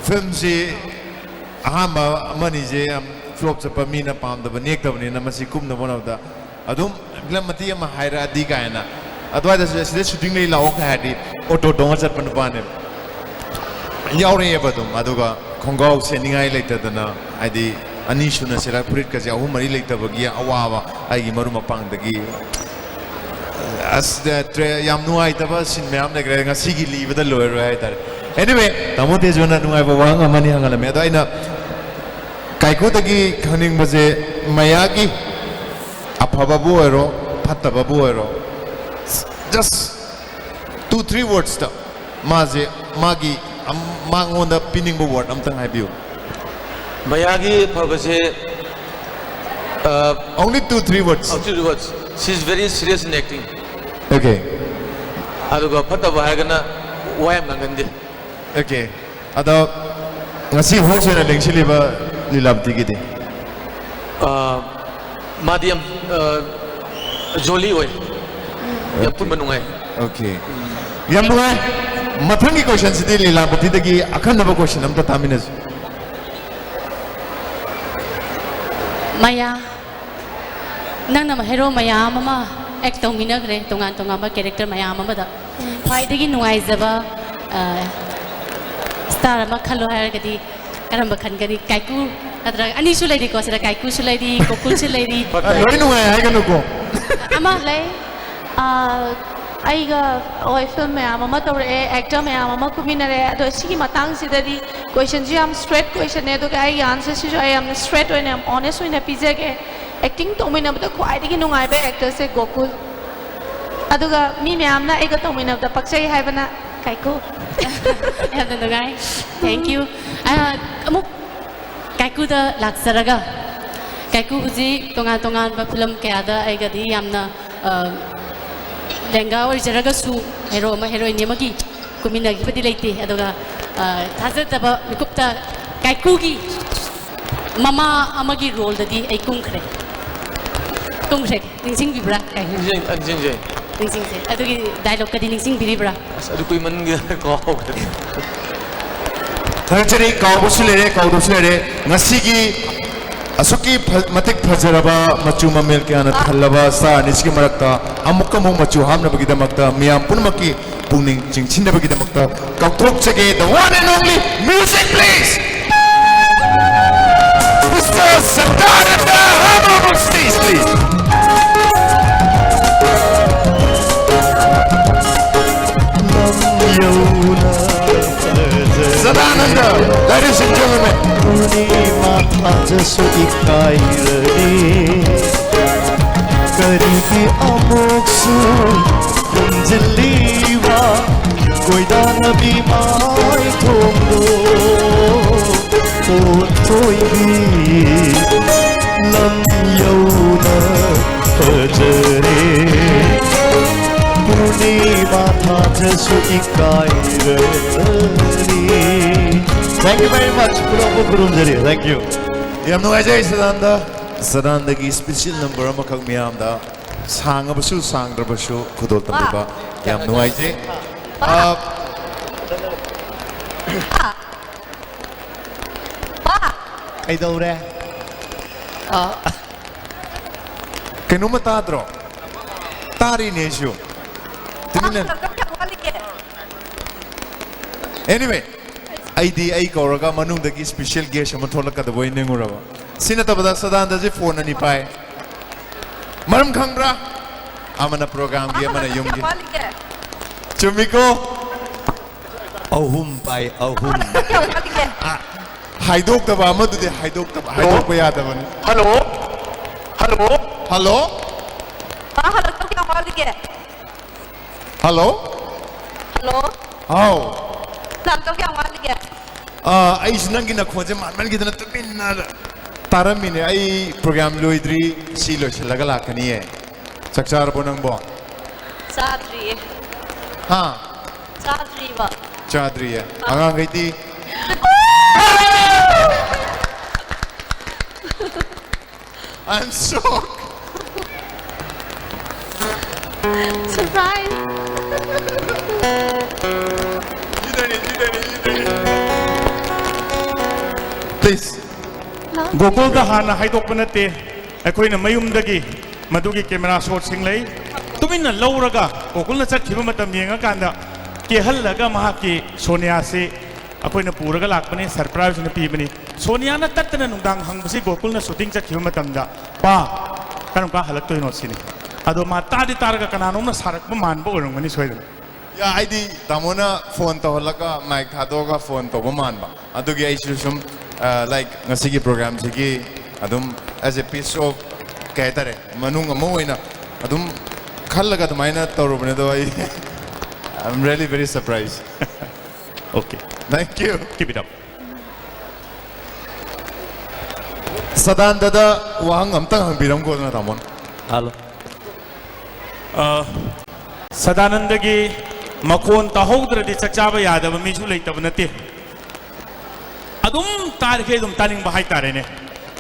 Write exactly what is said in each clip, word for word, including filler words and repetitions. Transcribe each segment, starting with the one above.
ꯐꯤꯂꯝꯁꯤ ꯑꯍꯥꯟꯕ ꯑꯃꯅꯤꯁꯦ ꯌꯥꯝ ꯐ꯭ꯂꯣꯞ ꯆꯠꯄ, ꯃꯤꯅ ꯄꯥꯝꯗꯕ, ꯅꯦꯛꯇꯕꯅꯤꯅ ꯃꯁꯤ ꯀꯨꯝꯅꯕ ꯍꯣꯠꯅꯕꯗ ꯑꯗꯨꯝ ꯐꯤꯂꯝ ꯃꯇꯦꯛ ꯑꯃ ꯍꯥꯏꯔꯛꯑꯗꯤ ꯀꯥꯏꯅ ꯑꯗꯨꯋꯥꯏꯗꯁꯨ, "ꯁꯤꯗ ꯁꯨꯇꯤꯡ ꯂꯩ, ꯂꯥꯛꯑꯣ" ꯀꯥꯏ ꯍꯥꯏꯔꯗꯤ ꯑꯣꯇꯣ ꯇꯣꯡꯉ ꯆꯠꯄ ꯅꯨꯄꯥꯅꯦꯕ꯫ ꯌꯥꯎꯔꯛꯑꯦꯕ ꯑꯗꯨꯝ꯫ ꯑꯗꯨꯒ ꯈꯣꯡꯒ꯭ꯔꯥꯎ ꯁꯦꯠꯅꯤꯡꯉꯥꯏ ꯂꯩꯇꯗꯅ, ꯍꯥꯏꯗꯤ ꯑꯅꯤ ꯁꯨꯅ ꯁꯦꯠꯂ ꯐꯨꯔꯤꯠꯀꯁꯦ ꯑꯍꯨꯝ ꯃꯔꯤ ꯂꯩꯇꯕꯒꯤ ꯑꯋꯥꯕ ꯑꯩꯒꯤ ꯃꯔꯨꯞ ꯃꯄꯥꯡꯗꯒꯤ꯫ ꯑꯁ, ꯇ꯭ꯔꯦ-, ꯌꯥꯝ ꯅꯨꯡꯉꯥꯏꯇꯕ ꯁꯤꯟ ꯃꯌꯥꯝ ꯂꯩꯈ꯭ꯔꯦ, ꯉꯁꯤꯒꯤ ꯂꯤꯕꯗ ꯂꯣꯏꯔꯣꯏ ꯍꯥꯏꯇꯥꯔꯦ꯫ Anyway, ꯇꯥꯃꯣ ꯇꯦꯖꯨꯅ ꯅꯨꯡꯉꯥꯏꯕ ꯋꯥꯍꯪ ꯑꯃꯅꯤ ꯍꯪꯍꯜꯂꯝꯃꯦ꯫ ꯑꯗꯣ ꯑꯩꯅ ꯀꯥꯏꯀꯨꯗꯒꯤ ꯈꯪꯅꯤꯡꯕꯁꯦ, ꯃꯌꯥꯒꯤ ꯑꯐꯕꯕꯨ ꯑꯣꯏꯔꯣ, ꯐꯠꯇꯕꯕꯨ ꯑꯣꯏꯔꯣ, just two three wordsꯇ ꯃꯥꯁꯦ, ꯃꯥꯒꯤ ꯑꯝ-, ꯃꯉꯣꯟꯗ ꯄꯤꯅꯤꯡꯕ word ꯑꯝꯇꯪ ꯍꯥꯏꯕꯤꯌꯨ꯫ ꯃꯌꯥꯒꯤ ꯐꯕꯁꯦ, uh, Only two three words. She is very serious in acting. Okay. ꯑꯗꯨꯒ ꯐꯠꯇꯕ ꯍꯥꯏꯔꯒꯅ ꯋꯥ ꯌꯥꯝ ꯉꯥꯡꯒꯟꯗꯦ꯫ Okay. ꯑꯗꯣ ꯉꯁꯤ host ꯑꯣꯏꯅ ꯂꯦꯡꯁꯤꯜꯂꯤꯕ ꯂꯤꯂꯥꯕꯇꯤꯒꯤꯗꯤ? ꯑ, ꯃꯥꯗꯤ ꯌꯥꯝ, ꯑ, jolly ꯑꯣꯏ, ꯌꯥꯝ ꯄꯨꯟꯕ ꯅꯨꯡꯉꯥꯏ꯫ Okay. ꯌꯥꯝ ꯅꯨꯡꯉꯥꯏ꯫ ꯃꯊꯪꯒꯤ questionꯁꯤꯗꯤ ꯂꯤꯂꯥꯕꯇꯤꯗꯒꯤ ꯑꯈꯟꯅꯕ question ꯑꯝꯇ ꯇꯥꯃꯤꯟꯅꯁꯤ꯫ ꯃꯌꯥ, ꯅꯪꯅ ꯍꯦꯔꯣ ꯃꯌꯥꯝ ꯑꯃ act ꯇꯧꯃꯤꯟꯅꯈ꯭ꯔꯦ, ꯇꯣꯉꯥꯟ ꯇꯣꯉꯥꯟꯕ character ꯃꯌꯥꯝ ꯑꯃꯗ꯫ ꯈ꯭ꯋꯥꯏꯗꯒꯤ ꯅꯨꯡꯉꯥꯏꯖꯕ star ꯑꯃ ꯈꯜꯂꯣ ꯍꯥꯏꯔꯒꯗꯤ ꯀꯔꯝꯕ ꯈꯟꯒꯅꯤ? ꯀꯥꯏꯀꯨ ꯅꯠꯇ꯭ꯔꯒ, ꯑꯅꯤꯁꯨ ꯂꯩꯔꯤꯀꯣ ꯁꯤꯗ, ꯀꯥꯏꯀꯨꯁꯨ ꯂꯩꯔꯤ, ꯒꯣꯀꯨꯜꯁꯨ ꯂꯩꯔꯤ꯫ ꯂꯣꯏ ꯅꯨꯡꯉꯥꯏ ꯍꯥꯏꯒꯅꯨꯀꯣ꯫ ꯑꯃ ꯂꯩ꯫ ꯑ, ꯑꯩꯒ ꯍꯣꯏ film ꯃꯌꯥꯝ ꯑꯃ ꯇꯧꯔꯛꯑꯦ, actor ꯃꯌꯥꯝ ꯑꯃ ꯀꯨꯝꯃꯤꯟꯅꯔꯦ, ꯑꯗꯣ ꯁꯤꯒꯤ ꯃꯇꯥꯡꯁꯤꯗꯗꯤ questionꯁꯤ ꯌꯥꯝ straight questionꯅꯦ, ꯑꯗꯨꯒ ꯑꯩꯒꯤ answerꯁꯤꯁꯨ ꯑꯩ ꯌꯥꯝꯅ straight ꯑꯣꯏꯅ, ꯌꯥꯝ honest ꯑꯣꯏꯅ ꯄꯤꯖꯒꯦ꯫ Acting ꯇꯧꯃꯤꯟꯅꯕꯗ ꯈ꯭ꯋꯥꯏꯗꯒꯤ ꯅꯨꯡꯉꯥꯏꯕ actorꯁꯦ ꯒꯣꯀꯨꯜ, ꯑꯗꯨꯒ ꯃꯤ ꯃꯌꯥꯝꯅ ꯑꯩꯒ ꯇꯧꯃꯤꯟꯅꯕꯗ ꯄꯛꯆꯩ ꯍꯥꯏꯕꯅ ꯀꯥꯏꯀꯨ꯫ ꯌꯥꯝꯅ ꯅꯨꯡꯉꯥꯏ꯫ Thank you꯫ ꯑ, ꯑꯃꯨꯛ ꯀꯥꯏꯀꯨꯗ ꯂꯥꯛꯆꯔꯒ, ꯀꯥꯏꯀꯨ ꯍꯧꯖꯤꯛ ꯇꯣꯉꯥꯟ ꯇꯣꯉꯥꯟꯕ film ꯀꯌꯥꯗ ꯑꯩꯒꯗꯤ ꯌꯥꯝꯅ, ꯑ, ꯂꯦꯡꯒꯥ ꯑꯣꯏꯖꯔꯒꯁꯨ hero ꯑꯃ heroine ꯑꯃꯒꯤ ꯀꯨꯝꯃꯤꯟꯅꯈꯤꯕꯗꯤ ꯂꯩꯇꯦ꯫ ꯑꯗꯨꯒ, ꯑ, ꯊꯥꯖꯗꯕ ꯃꯤꯀꯨꯞꯇ ꯀꯥꯏꯀꯨꯒꯤ ꯃꯃꯥ ꯑꯃꯒꯤ roleꯗꯗꯤ ꯑꯩ ꯀꯨꯝꯈ꯭ꯔꯦ꯫ ꯀꯨꯝꯈ꯭ꯔꯦ꯫ ꯅꯤꯡꯁꯤꯡꯕꯤꯕ꯭ꯔꯥ? ꯀꯥꯏꯀꯨ? ꯅꯤꯡꯁꯤꯡ-, ꯑ, ꯅꯤꯡꯁꯤꯡꯖꯩ꯫ ꯅꯤꯡꯁꯤꯡꯖꯩ꯫ ꯑꯗꯨꯒꯤ dialogueꯀꯗꯤ ꯅꯤꯡꯁꯤꯡꯕꯤꯔꯤꯕ꯭ꯔꯥ? ꯑꯁ, ꯑꯗꯨ ꯀꯨꯏꯃꯟꯒꯤꯗꯅ ꯀꯥꯎꯈ꯭ꯔꯦ꯫ ꯊꯥꯒꯠꯆꯔꯤ꯫ ꯀꯥꯎꯕꯁꯨ ꯂꯩꯔꯦ, ꯀꯥꯎꯗꯕꯁꯨ ꯂꯩꯔꯦ꯫ ꯉꯁꯤꯒꯤ ꯑꯁꯨꯛꯀꯤ ꯐ-, ꯃꯇꯤꯛ ꯐꯖꯔꯕ ꯃꯆꯨ ꯃꯃꯦꯜ ꯀꯌꯥꯅ ꯊꯜꯂꯕ ꯁ꯭ꯇꯥꯔ ꯑꯅꯤꯁꯤꯒꯤ ꯃꯔꯛꯇ ꯑꯃꯨꯛ ꯑꯃꯨꯛ ꯃꯆꯨ ꯍꯥꯞꯅꯕꯒꯤꯗꯃꯛꯇ, ꯃꯤꯌꯥꯝ ꯄꯨꯝꯅꯃꯛꯀꯤ ꯄꯨꯛꯅꯤꯡ ꯆꯤꯡꯁꯤꯟꯅꯕꯒꯤꯗꯃꯛꯇ ꯀꯥꯎꯊꯣꯛꯆꯒꯦ꯫ The one and only, music please! Mister Sadananda Hemam on stage, please! Sadananda, ladies and gentlemen. ꯄꯨꯔꯅꯤꯃꯥ ꯊꯥꯖꯁꯨ ꯏꯀꯥꯏꯔꯅꯤ꯫ ꯀꯔꯤꯒꯤ ꯑꯃꯨꯛꯁꯨ ꯈꯨꯝꯖꯤꯜꯂꯤꯕ ꯀꯣꯏꯗꯥꯅꯕꯤ ꯃꯥꯏꯊꯣꯡꯗꯣ? ꯑꯣ ꯊꯣꯏꯕꯤ, ꯂꯝ ꯌꯧꯅ ꯐꯖꯔꯦ꯫ ꯄꯨꯔꯅꯤꯃꯥ ꯊꯥꯖꯁꯨ ꯏꯀꯥꯏꯔꯅꯤ꯫ Thank you very much. ꯈꯨꯔꯨꯝꯕꯨ ꯈꯨꯔꯨꯝꯖꯔꯤ꯫ Thank you. ꯌꯥꯝ ꯅꯨꯡꯉꯥꯏꯖꯩ, ꯁꯗꯥꯅꯟꯗ꯫ ꯁꯗꯥꯅꯟꯗꯒꯤ special number ꯑꯃꯈꯛ ꯃꯤꯌꯥꯝꯗ, ꯁꯥꯡꯉꯕꯁꯨ ꯁꯥꯡꯗ꯭ꯔꯕꯁꯨ, ꯈꯨꯗꯣꯜ ꯇꯝꯕꯤꯕ꯫ ꯌꯥꯝ ꯅꯨꯡꯉꯥꯏꯖꯩ꯫ ꯑ, ꯀꯩꯗꯧꯔꯦ? ꯑ, ꯀꯩꯅꯣꯝꯃ ꯇꯥꯗ꯭ꯔꯣ? ꯇꯥꯔꯤꯅꯦ ꯑꯩꯁꯨ꯫ ꯇꯨꯃꯤꯟꯅ꯫ Anyway, ꯑꯩꯗꯤ ꯑꯩ ꯀꯧꯔꯒ ꯃꯅꯨꯡꯗꯒꯤ special guest ꯑꯃ ꯊꯣꯛꯂꯛꯀꯗꯕ ꯑꯣꯏꯅ ꯅꯤꯡꯉꯨꯔꯕ꯫ ꯁꯤ ꯅꯠꯇꯕꯗ ꯁꯗꯥꯅꯟꯗꯁꯦ phone ꯑꯅꯤ ꯄꯥꯏ꯫ ꯃꯔꯝ ꯈꯪꯕ꯭ꯔꯥ? ꯑꯃꯅ programꯒꯤ, ꯑꯃꯅ ꯌꯨꯝꯒꯤ꯫ ꯀꯌꯥꯝ ꯋꯥꯠꯂꯤꯒꯦ? ꯆꯨꯝꯃꯤꯀꯣ? ꯑꯍꯨꯝ ꯄꯥꯏ, ꯑꯍꯨꯝ꯫ ꯀꯌꯥꯝ ꯋꯥꯠꯂꯤꯒꯦ? ꯑ, ꯍꯥꯏꯗꯣꯛꯇꯕ ꯑꯃꯗꯨꯗꯤ ꯍꯥꯏꯗꯣꯛꯇꯕ, ꯍꯥꯏꯗꯣꯛꯄ ꯌꯥꯗꯕꯅꯤ꯫ Hello? Hello? Hello? ꯄꯥ ꯍꯜꯂꯛꯇꯧ ꯀꯌꯥꯝ ꯋꯥꯠꯂꯤꯒꯦ? Hello? Hello? ꯍꯥꯎ꯫ ꯂꯥꯛꯇꯧ ꯀꯌꯥꯝ ꯋꯥꯠꯂꯤꯒꯦ? ꯑ, ꯑꯩꯁꯨ ꯅꯪꯒꯤ ꯅꯈꯣꯟꯁꯦ ꯃꯥꯟꯃꯟꯈꯤꯗꯅ ꯇꯨꯃꯤꯟꯅ ꯇꯥꯔꯝꯃꯤꯅꯦ꯫ ꯑꯩ program ꯂꯣꯏꯗ꯭ꯔꯤ, ꯁꯤ ꯂꯣꯏꯁꯤꯜꯂꯒ ꯂꯥꯛꯀꯅꯤꯌꯦ꯫ ꯆꯥꯛ ꯆꯥꯔꯕꯣ ꯅꯪꯕꯣ? ꯆꯥꯗ꯭ꯔꯤꯌꯦ꯫ ꯍꯥ? ꯆꯥꯗ꯭ꯔꯤꯕ꯫ ꯆꯥꯗ꯭ꯔꯤꯌꯦ꯫ ꯑꯥ꯫ ꯑꯉꯥꯡꯈꯩꯗꯤ? I'm shocked. Surprise! Sydney, Sydney, Sydney. Please. ꯒꯣꯀꯨꯜꯗ ꯍꯥꯟꯅ ꯍꯥꯏꯗꯣꯛꯄ ꯅꯠꯇꯦ, ꯑꯩꯈꯣꯏꯅ ꯃꯌꯨꯝꯗꯒꯤ ꯃꯗꯨꯒꯤ ꯀꯦꯃꯦꯔꯥ ꯁꯣꯠꯁꯤꯡ ꯂꯩ, ꯇꯨꯃꯤꯟꯅ ꯂꯧꯔꯒ ꯒꯣꯀꯨꯜꯅ ꯆꯠꯈꯤꯕ ꯃꯇꯝ ꯌꯦꯡꯉꯀꯥꯟꯗ ꯀꯦꯍꯜꯂꯒ ꯃꯍꯥꯛꯀꯤ ꯁꯣꯅꯤꯌꯥꯁꯤ ꯑꯩꯈꯣꯏꯅ ꯄꯨꯔꯒ ꯂꯥꯛꯄꯅꯤ, ꯁꯔꯄ꯭ꯔꯥꯏꯖ ꯑꯣꯏꯅ ꯄꯤꯕꯅꯤ꯫ ꯁꯣꯅꯤꯌꯥꯅ ꯇꯠꯇꯅ ꯅꯨꯡꯗꯥꯡ ꯍꯪꯕꯁꯤ ꯒꯣꯀꯨꯜꯅ ꯁꯨꯇꯤꯡ ꯆꯠꯈꯤꯕ ꯃꯇꯝꯗ, "ꯄꯥ, ꯀꯔꯝ ꯀꯥꯟ ꯍꯜꯂꯛꯇꯣꯏꯅꯣ?" ꯁꯤꯅꯤ꯫ ꯑꯗꯣ ꯃꯥ ꯇꯥꯗꯤ ꯇꯥꯔꯒ ꯀꯅꯥꯅꯣꯝꯅ ꯁꯥꯔꯛꯄ ꯃꯥꯟꯕ ꯑꯣꯏꯔꯝꯒꯅꯤ ꯁꯣꯏꯗꯅ꯫ ꯌꯥ, ꯑꯩꯗꯤ ꯇꯥꯃꯣꯅ ꯐꯣꯟ ꯇꯧꯍꯜꯂꯒ ꯃꯥꯏꯛ ꯊꯥꯗꯣꯛꯑꯒ ꯐꯣꯟ ꯇꯧꯕ ꯃꯥꯟꯕ꯫ ꯑꯗꯨꯒꯤ ꯑꯩꯁꯨ ꯁꯨꯝ, ꯑ, like, ꯉꯁꯤꯒꯤ ꯄ꯭ꯔꯣꯒ꯭ꯔꯥꯝꯁꯤꯒꯤ ꯑꯗꯨꯝ as a piece of, ꯀꯩ ꯍꯥꯏꯇꯥꯔꯦ, ꯃꯅꯨꯡ ꯑꯃ ꯑꯣꯏꯅ ꯑꯗꯨꯝ ꯈꯜꯂꯒ ꯑꯗꯨꯃꯥꯏꯅ ꯇꯧꯔꯨꯕꯅꯦ꯫ ꯑꯗꯣ ꯑꯩ, I'm really very surprised. Okay. Thank you. Keep it up. ꯁꯗꯥꯅꯟꯗꯗ ꯋꯥꯍꯪ ꯑꯝꯇꯪ ꯍꯪꯕꯤꯔꯝꯒꯣꯗꯅ, ꯇꯥꯃꯣꯅ꯫ ꯍꯜꯂꯣ꯫ ꯑ, ꯁꯗꯥꯅꯟꯗꯒꯤ ꯃꯈꯣꯟ ꯇꯥꯍꯧꯗ꯭ꯔꯗꯤ ꯆꯥꯛ ꯆꯥꯕ ꯌꯥꯗꯕ ꯃꯤꯁꯨ ꯂꯩꯇꯕ ꯅꯠꯇꯦ꯫ ꯑꯗꯨꯝ ꯇꯥꯔꯤꯈꯩ ꯑꯗꯨꯝ ꯇꯥꯅꯤꯡꯕ ꯍꯥꯏꯇꯥꯔꯦꯅꯦ꯫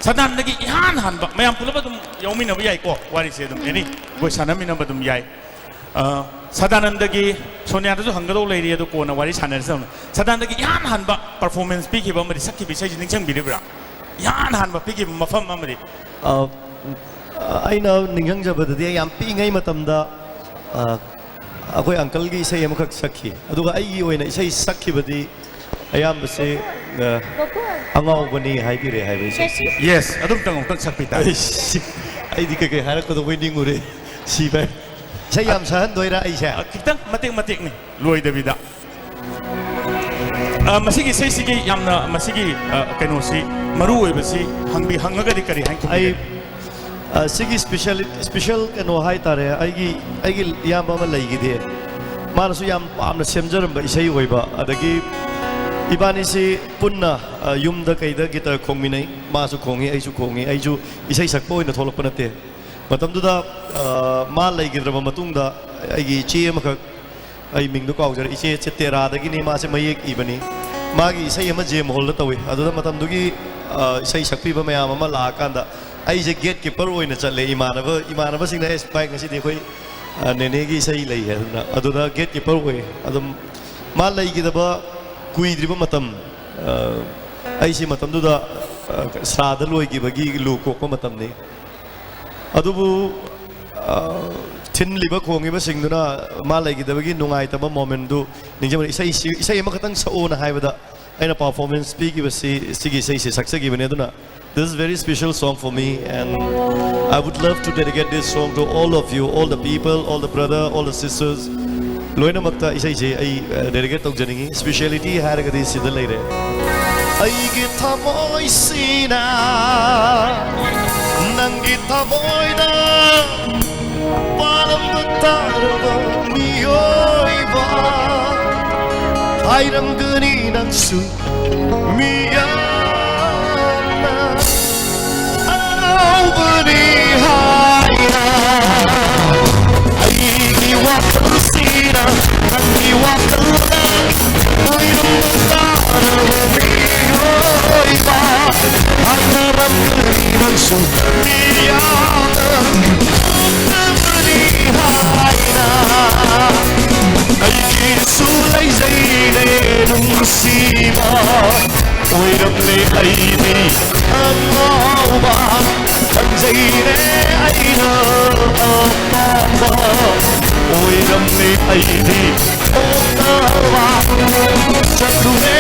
ꯁꯗꯥꯅꯟꯗꯒꯤ ꯏꯍꯥꯟ ꯍꯥꯟꯕ, ꯃꯌꯥꯝ ꯄꯨꯂꯞ ꯑꯗꯨꯝ ꯌꯥꯎꯃꯤꯟꯅꯕ ꯌꯥꯏꯀꯣ, ꯋꯥꯔꯤꯁꯦ ꯑꯗꯨꯝ, ꯑꯦꯅꯤ, ꯑꯩꯈꯣꯏ ꯁꯥꯟꯅꯃꯤꯟꯅꯕ ꯑꯗꯨꯝ ꯌꯥꯏ꯫ ꯑ, ꯁꯗꯥꯅꯟꯗꯒꯤ, ꯁꯣꯅꯤꯌꯥꯗꯁꯨ ꯍꯪꯒꯗꯧ ꯂꯩꯔꯤ, ꯑꯗꯨ ꯀꯣꯟꯅ ꯋꯥꯔꯤ ꯁꯥꯟꯅꯔꯁꯤ꯫ ꯁꯗꯥꯅꯟꯗꯒꯤ ꯏꯍꯥꯟ ꯍꯥꯟꯕ ꯄꯔꯐꯣꯔꯃꯦꯟꯁ ꯄꯤꯈꯤꯕ ꯑꯃꯗꯤ, ꯁꯛꯈꯤꯕ ꯏꯁꯩꯁꯤ ꯅꯤꯡꯁꯤꯡꯕꯤꯔꯤꯕ꯭ꯔꯥ? ꯏꯍꯥꯟ ꯍꯥꯟꯕ ꯄꯤꯈꯤꯕ ꯃꯐꯝ ꯑꯃꯗꯤ? ꯑ, ꯑꯩꯅ ꯅꯤꯡꯁꯤꯡꯖꯕꯗꯗꯤ, ꯑꯩ ꯌꯥꯝ ꯄꯤꯛꯏꯉꯩ ꯃꯇꯝꯗ, ꯑ, ꯑꯩꯈꯣꯏ ꯑꯪꯀꯜꯒꯤ ꯏꯁꯩ ꯑꯃꯈꯛ ꯁꯛꯈꯤ꯫ ꯑꯗꯨꯒ ꯑꯩꯒꯤ ꯑꯣꯏꯅ ꯏꯁꯩ ꯁꯛꯈꯤꯕꯗꯤ ꯑꯌꯥꯝꯕꯁꯦ, ꯑ, ꯑꯉꯥꯎꯕꯅꯤ ꯍꯥꯏꯕꯤꯔꯦ ꯍꯥꯏꯕ ꯏꯁꯩꯁꯦ꯫ Yes, ꯑꯗꯨꯝꯇꯪ ꯑꯃꯨꯛꯇꯪ ꯁꯛꯄꯤ ꯇꯥꯔꯦ꯫ ꯑꯩꯁ, ꯑꯩꯗꯤ ꯀꯩꯀꯩ ꯍꯥꯏꯔꯛꯀꯗꯧꯕꯩ ꯅꯤꯡꯉꯨꯔꯦ꯫ ꯁꯤ ꯚꯥꯏ꯫ ꯏꯁꯩ ꯌꯥꯝ ꯁꯛꯍꯟꯗꯣꯏꯔꯥ ꯑꯩꯁꯦ? ꯑ, ꯈꯤꯇꯪ ꯃꯇꯦꯛ ꯃꯇꯦꯛꯅꯤ, ꯂꯣꯏꯗꯕꯤꯗ꯫ ꯑ, ꯃꯁꯤꯒꯤ ꯏꯁꯩꯁꯤꯒꯤ ꯌꯥꯝꯅ, ꯃꯁꯤꯒꯤ, ꯑ, ꯀꯩꯅꯣꯁꯤ, ꯃꯔꯨ ꯑꯣꯏꯕꯁꯤ ꯍꯪꯕꯤ-, ꯍꯪꯉꯒꯗꯤ ꯀꯔꯤ ꯍꯥꯏꯅ ꯑꯩ, ꯈꯨꯝꯕꯤꯒꯅꯤ? ꯑ, ꯁꯤꯒꯤ ꯏꯁꯄꯤꯁꯦꯜ, ꯏꯁꯄꯤꯁꯦꯜ ꯀꯩꯅꯣ ꯍꯥꯏꯇꯥꯔꯦ, ꯑꯩꯒꯤ, ꯑꯩꯒꯤ ꯏꯌꯥꯝꯕ ꯑꯃ ꯂꯩꯈꯤꯗꯦ꯫ ꯃꯥꯅꯁꯨ ꯌꯥꯝ ꯄꯥꯝꯅ ꯁꯦꯝꯖꯔꯝꯕ ꯏꯁꯩ ꯑꯣꯏꯕ, ꯑꯗꯒꯤ ꯏꯕꯥꯅꯤꯁꯤ ꯄꯨꯟꯅ, ꯑ, ꯌꯨꯝꯗ ꯀꯩꯗ ꯒꯤꯇꯔ ꯈꯣꯡꯃꯤꯟꯅꯩ, ꯃꯥꯁꯨ ꯈꯣꯡꯉꯤ, ꯑꯩꯁꯨ ꯈꯣꯡꯉꯤ꯫ ꯑꯩꯁꯨ ꯏꯁꯩ ꯁꯛꯄ ꯑꯣꯏꯅ ꯊꯣꯛꯂꯛꯄ ꯅꯠꯇꯦ꯫ ꯃꯇꯝꯗꯨꯗ, ꯑ, ꯃꯥ ꯂꯩꯈꯤꯗ꯭ꯔꯕ ꯃꯇꯨꯡꯗ ꯑꯩꯒꯤ ꯏꯆꯦ ꯑꯃꯈꯛ, ꯑꯩ ꯃꯤꯡꯗꯣ ꯀꯥꯎꯖꯔꯦ, ꯏꯆꯦ ꯆꯦꯇꯦꯔꯥꯗꯒꯤꯅꯤ, ꯃꯥꯁꯦ ꯃꯌꯦꯛ ꯏꯕꯅꯤ꯫ ꯃꯥꯒꯤ ꯏꯁꯩ ꯑꯃ ꯖꯦꯝ ꯍꯣꯜꯗ ꯇꯧꯏ꯫ ꯑꯗꯨꯗ ꯃꯇꯝꯗꯨꯒꯤ, ꯑ, ꯏꯁꯩ ꯁꯛꯄꯤꯕ ꯃꯌꯥꯝ ꯑꯃ ꯂꯥꯛꯑꯀꯥꯟꯗ ꯑꯩꯁꯦ ꯒꯦꯠ ꯀꯤꯄꯔ ꯑꯣꯏꯅ ꯆꯠꯂꯦ꯫ ꯏꯃꯥꯟꯅꯕ, ꯏꯃꯥꯟꯅꯕꯁꯤꯡꯅ, "ꯑꯦꯁ ꯚꯥꯏ, ꯉꯁꯤꯗꯤ ꯑꯩꯈꯣꯏ, ꯑ, ꯅꯦꯅꯦꯒꯤ ꯏꯁꯩ ꯂꯩ" ꯍꯥꯏꯗꯅ꯫ ꯑꯗꯨꯗ ꯒꯦꯠ ꯀꯤꯄꯔ ꯑꯣꯏ꯫ ꯑꯗꯨꯝ ꯃꯥ ꯂꯩꯈꯤꯗꯕ ꯀꯨꯏꯗ꯭ꯔꯤꯕ ꯃꯇꯝ, ꯑ, ꯑꯩꯁꯤ ꯃꯇꯝꯗꯨꯗ, ꯑ, ꯁ꯭ꯔꯥꯗ ꯂꯣꯏꯈꯤꯕꯒꯤ ꯂꯨ ꯀꯣꯛꯄ ꯃꯇꯝꯅꯤ꯫ ꯑꯗꯨꯕꯨ, ꯑ, ꯊꯤꯟꯂꯤꯕ ꯈꯣꯡꯉꯤꯕꯁꯤꯡꯗꯨꯅ ꯃꯥ ꯂꯩꯈꯤꯗꯕꯒꯤ ꯅꯨꯡꯉꯥꯏꯇꯕ ꯃꯣꯃꯦꯟꯗꯨ ꯅꯤꯡꯁꯤꯡꯕ꯫ ꯏꯁꯩꯁꯤ, "ꯏꯁꯩ ꯑꯃꯈꯛꯇꯪ ꯁꯛꯑꯣꯅ" ꯍꯥꯏꯕꯗ ꯑꯩꯅ ꯄꯔꯐꯣꯔꯃꯦꯟꯁ ꯄꯤꯈꯤꯕꯁꯤ, ꯁꯤꯒꯤ ꯏꯁꯩꯁꯤ ꯁꯛꯆꯈꯤꯕꯅꯤ꯫ ꯑꯗꯨꯅ this is very special song for me, and I would love to dedicate this song to all of you, all the people, all the brother, all the sisters. ꯂꯣꯏꯅꯃꯛꯇ ꯏꯁꯩꯁꯦ ꯑꯩ, ꯑ, ꯗꯦꯗꯤꯀꯦꯠ ꯇꯧꯖꯅꯤꯡꯉꯤ꯫ ꯁ꯭ꯄꯦꯁꯤꯌꯦꯂꯤꯇꯤ ꯍꯥꯏꯔꯒꯗꯤ ꯁꯤꯗ ꯂꯩꯔꯦ꯫ ꯑꯩꯒꯤ ꯊꯃꯣꯏꯁꯤꯅ ꯅꯪꯒꯤ ꯊꯃꯣꯏꯅ ꯄꯥꯜꯂꯝꯕ ꯇꯥꯔꯕ ꯃꯤꯑꯣꯏꯕ ꯍꯥꯏꯔꯝꯒꯅꯤ ꯅꯪꯁꯨ ꯃꯤꯌꯥꯝꯅ ꯑꯉꯥꯎꯕꯅꯤ ꯍꯥꯏꯅ꯫ ꯑꯩꯒꯤ ꯋꯥꯈꯜꯁꯤꯅ ꯅꯪꯒꯤ ꯋꯥꯈꯜꯗ ꯀꯣꯏꯔꯝꯕ ꯇꯥꯔꯕ ꯃꯤꯑꯣꯏꯕ ꯍꯥꯏꯅꯔꯝꯒꯅꯤ ꯅꯪꯁꯨ ꯃꯤꯌꯥꯝꯅ ꯅꯣꯛꯅꯕꯅꯤ ꯍꯥꯏꯅ꯫ ꯑꯩꯒꯤꯁꯨ ꯂꯩꯖꯩꯅꯦ ꯅꯨꯡꯁꯤꯕ, ꯑꯣꯏꯔꯝꯂꯦ ꯑꯩꯗꯤ ꯑꯉꯥꯎꯕ꯫ ꯈꯟꯖꯩꯅꯦ ꯑꯩꯅ ꯑꯄꯥꯝꯕ, ꯑꯣꯏꯔꯝꯂꯦ ꯑꯩꯗꯤ ꯑꯣꯛꯇꯕ꯫ ꯆꯠꯂꯨꯔꯦ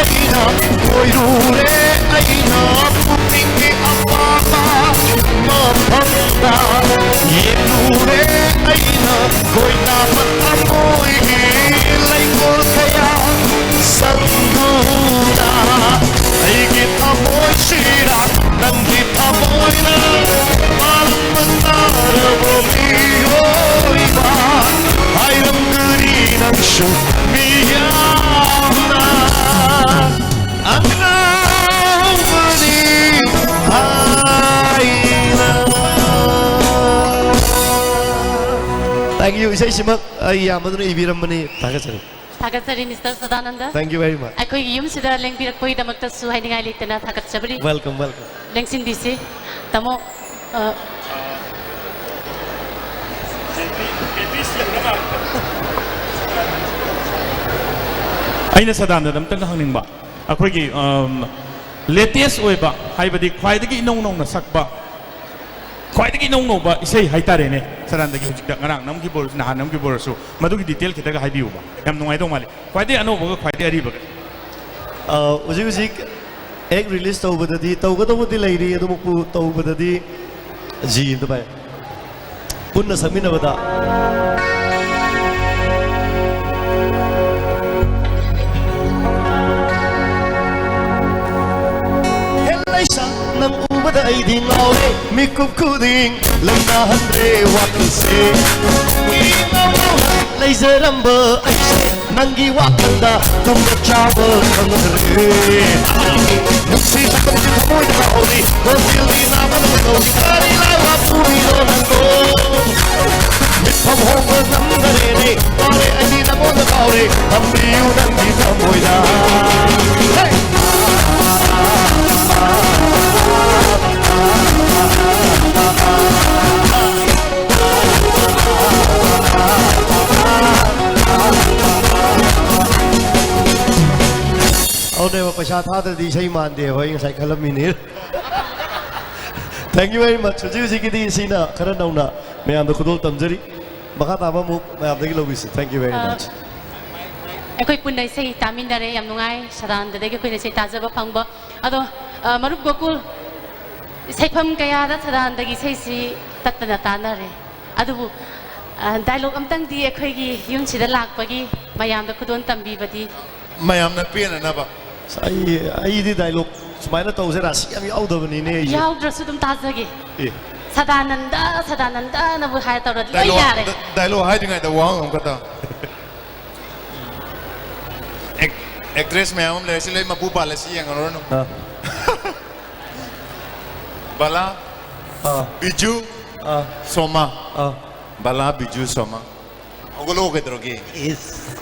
ꯑꯩꯅ, ꯀꯣꯏꯔꯨꯔꯦ ꯑꯩꯅ, ꯄꯨꯛꯅꯤꯡꯒꯤ ꯑꯄꯥꯝꯕ ꯃꯐꯝꯗ ꯌꯦꯡꯂꯨꯔꯦ ꯑꯩꯅ꯫ ꯈꯣꯏꯗꯥꯕ ꯊꯃꯣꯏꯒꯤ ꯂꯩꯀꯣꯜ ꯀꯌꯥ ꯁꯟꯗꯨꯅ ꯑꯩꯒꯤ ꯊꯃꯣꯏꯁꯤꯗ ꯅꯪꯒꯤ ꯊꯃꯣꯏꯅ ꯄꯥꯟꯕ ꯇꯥꯔꯕ ꯃꯤꯑꯣꯏꯕ ꯍꯥꯏꯔꯝꯒꯅꯤ ꯅꯪꯁꯨ ꯃꯤꯌꯥꯝꯅ ꯑꯉꯥꯎꯕꯅꯤ ꯍꯥꯏꯅ꯫ Thank you. ꯏꯁꯩꯁꯤꯃꯛ ꯑꯩ ꯌꯥꯝꯕꯗꯨꯅ ꯏꯕꯤꯔꯝꯕꯅꯤ꯫ ꯊꯥꯒꯠꯆꯔꯤ꯫ ꯊꯥꯒꯠꯆꯔꯤ, mister Sadananda. Thank you very much. ꯑꯩꯈꯣꯏꯒꯤ ꯌꯨꯝꯁꯤꯗ ꯂꯦꯡꯕꯤꯔꯛꯄꯒꯤꯗꯃꯛꯇꯁꯨ ꯍꯥꯏꯅꯤꯡꯉꯥꯏ ꯂꯩꯇꯅ ꯊꯥꯒꯠꯆꯕꯔꯤ꯫ Welcome, welcome. ꯂꯦꯡꯁꯤꯟꯕꯤꯁꯤ꯫ ꯇꯥꯃꯣ, ꯑ, ꯑꯩꯅ ꯁꯗꯥꯅꯟꯗꯗ ꯑꯝꯇꯪꯒ ꯍꯪꯅꯤꯡꯕ꯫ ꯑꯩꯈꯣꯏꯒꯤ ꯂꯦꯇꯦꯁ ꯑꯣꯏꯕ, ꯍꯥꯏꯕꯗꯤ ꯈ꯭ꯋꯥꯏꯗꯒꯤ ꯏꯅꯧ ꯅꯧꯅ ꯁꯛꯄ, ꯈ꯭ꯋꯥꯏꯗꯒꯤ ꯏꯅꯧ ꯅꯧꯕ ꯏꯁꯩ ꯍꯥꯏꯇꯥꯔꯦꯅꯦ꯫ ꯁꯗꯥꯅꯟꯗꯒꯤ ꯍꯧꯖꯤꯛꯇ ꯉꯔꯥꯡ ꯅꯝꯈꯤꯕ ꯑꯣꯏꯔꯁꯨ, ꯅꯍꯥꯟ ꯅꯝꯈꯤꯕ ꯑꯣꯏꯔꯁꯨ, ꯃꯗꯨꯒꯤ ꯗꯤꯇꯦꯜ ꯈꯤꯇꯒ ꯍꯥꯏꯕꯤꯌꯨꯕ, ꯌꯥꯝ ꯅꯨꯡꯉꯥꯏꯗꯧ ꯃꯥꯜꯂꯤ꯫ ꯈ꯭ꯋꯥꯏꯗꯒꯤ ꯑꯅꯧꯕꯒ ꯈ꯭ꯋꯥꯏꯗꯒꯤ ꯑꯔꯤꯕꯒ꯫ ꯑ, ꯍꯧꯖꯤꯛ ꯍꯧꯖꯤꯛ ꯍꯦꯛ ꯔꯤꯂꯤꯁ ꯇꯧꯕꯗꯗꯤ, ꯇꯧꯒꯗꯧꯕꯗꯤ ꯂꯩꯔꯤ, ꯑꯗꯨꯃꯛꯄꯨ ꯇꯧꯕꯗꯗꯤ ꯖꯤ ꯑꯝꯇ ꯄꯥꯏ꯫ ꯄꯨꯟꯅ ꯁꯛꯃꯤꯟꯅꯕꯗ꯫ ꯍꯦ ꯂꯩꯁꯥ, ꯅꯪ ꯎꯕꯗ ꯑꯩꯗꯤ ꯉꯥꯎꯔꯦ, ꯃꯤꯀꯨꯞ ꯈꯨꯗꯤꯡ ꯂꯩꯅꯥꯍꯟꯗ꯭ꯔꯦ ꯋꯥꯈꯜꯁꯦ꯫ ꯂꯩꯖꯔꯝꯕ ꯑꯩꯁꯦ ꯅꯪꯒꯤ ꯋꯥꯈꯜꯗ ꯇꯨꯝꯕ ꯆꯥꯕ ꯈꯪꯗ꯭ꯔꯦ꯫ ꯅꯨꯡꯁꯤ ꯁꯛꯄꯗꯤ ꯊꯃꯣꯏꯗ ꯂꯥꯎꯍꯧꯔꯤ, ꯈꯣꯟꯖꯦꯜꯗꯤ ꯅꯥꯕ ꯂꯣꯏꯍꯧꯔꯤ꯫ ꯀꯔꯤ ꯂꯥꯏ ꯋꯥꯄꯨꯔꯤꯅꯣ ꯅꯪꯕꯣ? ꯃꯤꯠꯐꯝ ꯍꯣꯡꯕ ꯉꯝꯗꯔꯦꯅꯦ, ꯉꯥꯎꯔꯦ ꯑꯩꯗꯤ ꯅꯪꯉꯣꯟꯗ ꯉꯥꯎꯔꯦ, ꯊꯝꯕꯤꯌꯨ ꯅꯪꯒꯤ ꯊꯃꯣꯏꯗ꯫ ꯍꯦ! ꯑꯗꯨꯅꯦꯕ, ꯄꯩꯁꯥ ꯊꯥꯗ꯭ꯔꯗꯤ ꯏꯁꯩ ꯃꯥꯟꯗꯦꯕ, ꯑꯩ ꯉꯁꯥꯏ ꯈꯜꯂꯝꯃꯤꯅꯦ꯫ Thank you very much. ꯍꯧꯖꯤꯛ ꯍꯧꯖꯤꯛꯀꯤꯗꯤ ꯁꯤꯅ ꯈꯔ ꯅꯧꯅ ꯃꯌꯥꯝꯗ ꯈꯨꯗꯣꯜ ꯇꯝꯖꯔꯤ꯫ ꯃꯈꯥ ꯇꯥꯕ ꯑꯃꯨꯛ ꯃꯌꯥꯝꯗꯒꯤ ꯂꯧꯕꯤꯁꯤ꯫ Thank you very much. ꯑꯩꯈꯣꯏ ꯄꯨꯟꯅ ꯏꯁꯩ ꯇꯥꯃꯤꯟꯅꯔꯦ, ꯌꯥꯝ ꯅꯨꯡꯉꯥꯏ꯫ ꯁꯗꯥꯅꯟꯗꯗꯒꯤ ꯑꯩꯈꯣꯏꯅ ꯏꯁꯩ ꯇꯥꯖꯕ ꯐꯪꯕ꯫ ꯑꯗꯣ, ꯑ, ꯃꯔꯨꯞ ꯒꯣꯀꯨꯜ, ꯏꯁꯩꯐꯝ ꯀꯌꯥꯗ ꯁꯗꯥꯅꯟꯗꯒꯤ ꯏꯁꯩꯁꯤ ꯇꯠꯇꯅ ꯇꯥꯅꯔꯦ꯫ ꯑꯗꯨꯕꯨ, ꯑ, ꯗꯥꯏꯂꯣꯒ ꯑꯝꯇꯪꯗꯤ ꯑꯩꯈꯣꯏꯒꯤ ꯌꯨꯝꯁꯤꯗ ꯂꯥꯛꯄꯒꯤ ꯃꯌꯥꯝꯗ ꯈꯨꯗꯣꯜ ꯇꯝꯕꯤꯕꯗꯤ꯫ ꯃꯌꯥꯝꯅ ꯄꯦꯟꯅꯅꯕ꯫ ꯑꯁ, ꯑꯩ, ꯑꯩꯗꯤ ꯗꯥꯏꯂꯣꯒ ꯁꯨꯃꯥꯏꯅ ꯇꯧꯁꯦ ꯔꯥꯁꯤ ꯌꯥꯝ ꯌꯥꯎꯗꯕꯅꯤꯅꯦ ꯑꯩꯁꯦ꯫ ꯌꯥꯎꯗ꯭ꯔꯁꯨ ꯑꯗꯨꯝ ꯇꯥꯖꯒꯦ꯫ ꯑꯦ꯫ ꯁꯗꯥꯅꯟꯗ, ꯁꯗꯥꯅꯟꯗꯅꯕꯨ ꯍꯥꯏꯔ ꯇꯧꯔꯗꯤ ꯂꯣꯏ ꯗꯥꯏꯂꯣꯒ, ꯌꯥꯔꯦ꯫ ꯗ-, ꯗꯥꯏꯂꯣꯒ ꯍꯥꯏꯗ꯭ꯔꯤꯉꯩꯗ ꯋꯥꯍꯪ ꯑꯃꯈꯛꯇ꯫ ꯑꯦꯛ-, ꯑꯦꯛꯇ꯭ꯔꯦꯁ ꯃꯌꯥꯝ ꯑꯃ ꯂꯩꯔꯦ, ꯁꯤ ꯂꯣꯏ ꯃꯄꯨ ꯄꯥꯜꯂꯦ, ꯁꯤ ꯌꯦꯡꯉꯔꯨꯔꯅꯨ꯫ ꯑꯥ꯫ ꯕꯂꯥ, ꯑꯥ꯫ ꯕꯤꯖꯨ, ꯑꯥ꯫ ꯁꯣꯃꯥ꯫ ꯑꯥ꯫ ꯕꯂꯥ, ꯕꯤꯖꯨ, ꯁꯣꯃꯥ꯫ ꯍꯧꯒꯠꯂꯛꯑꯣ, ꯀꯩꯗꯧꯔꯒꯦ? ꯏꯁ,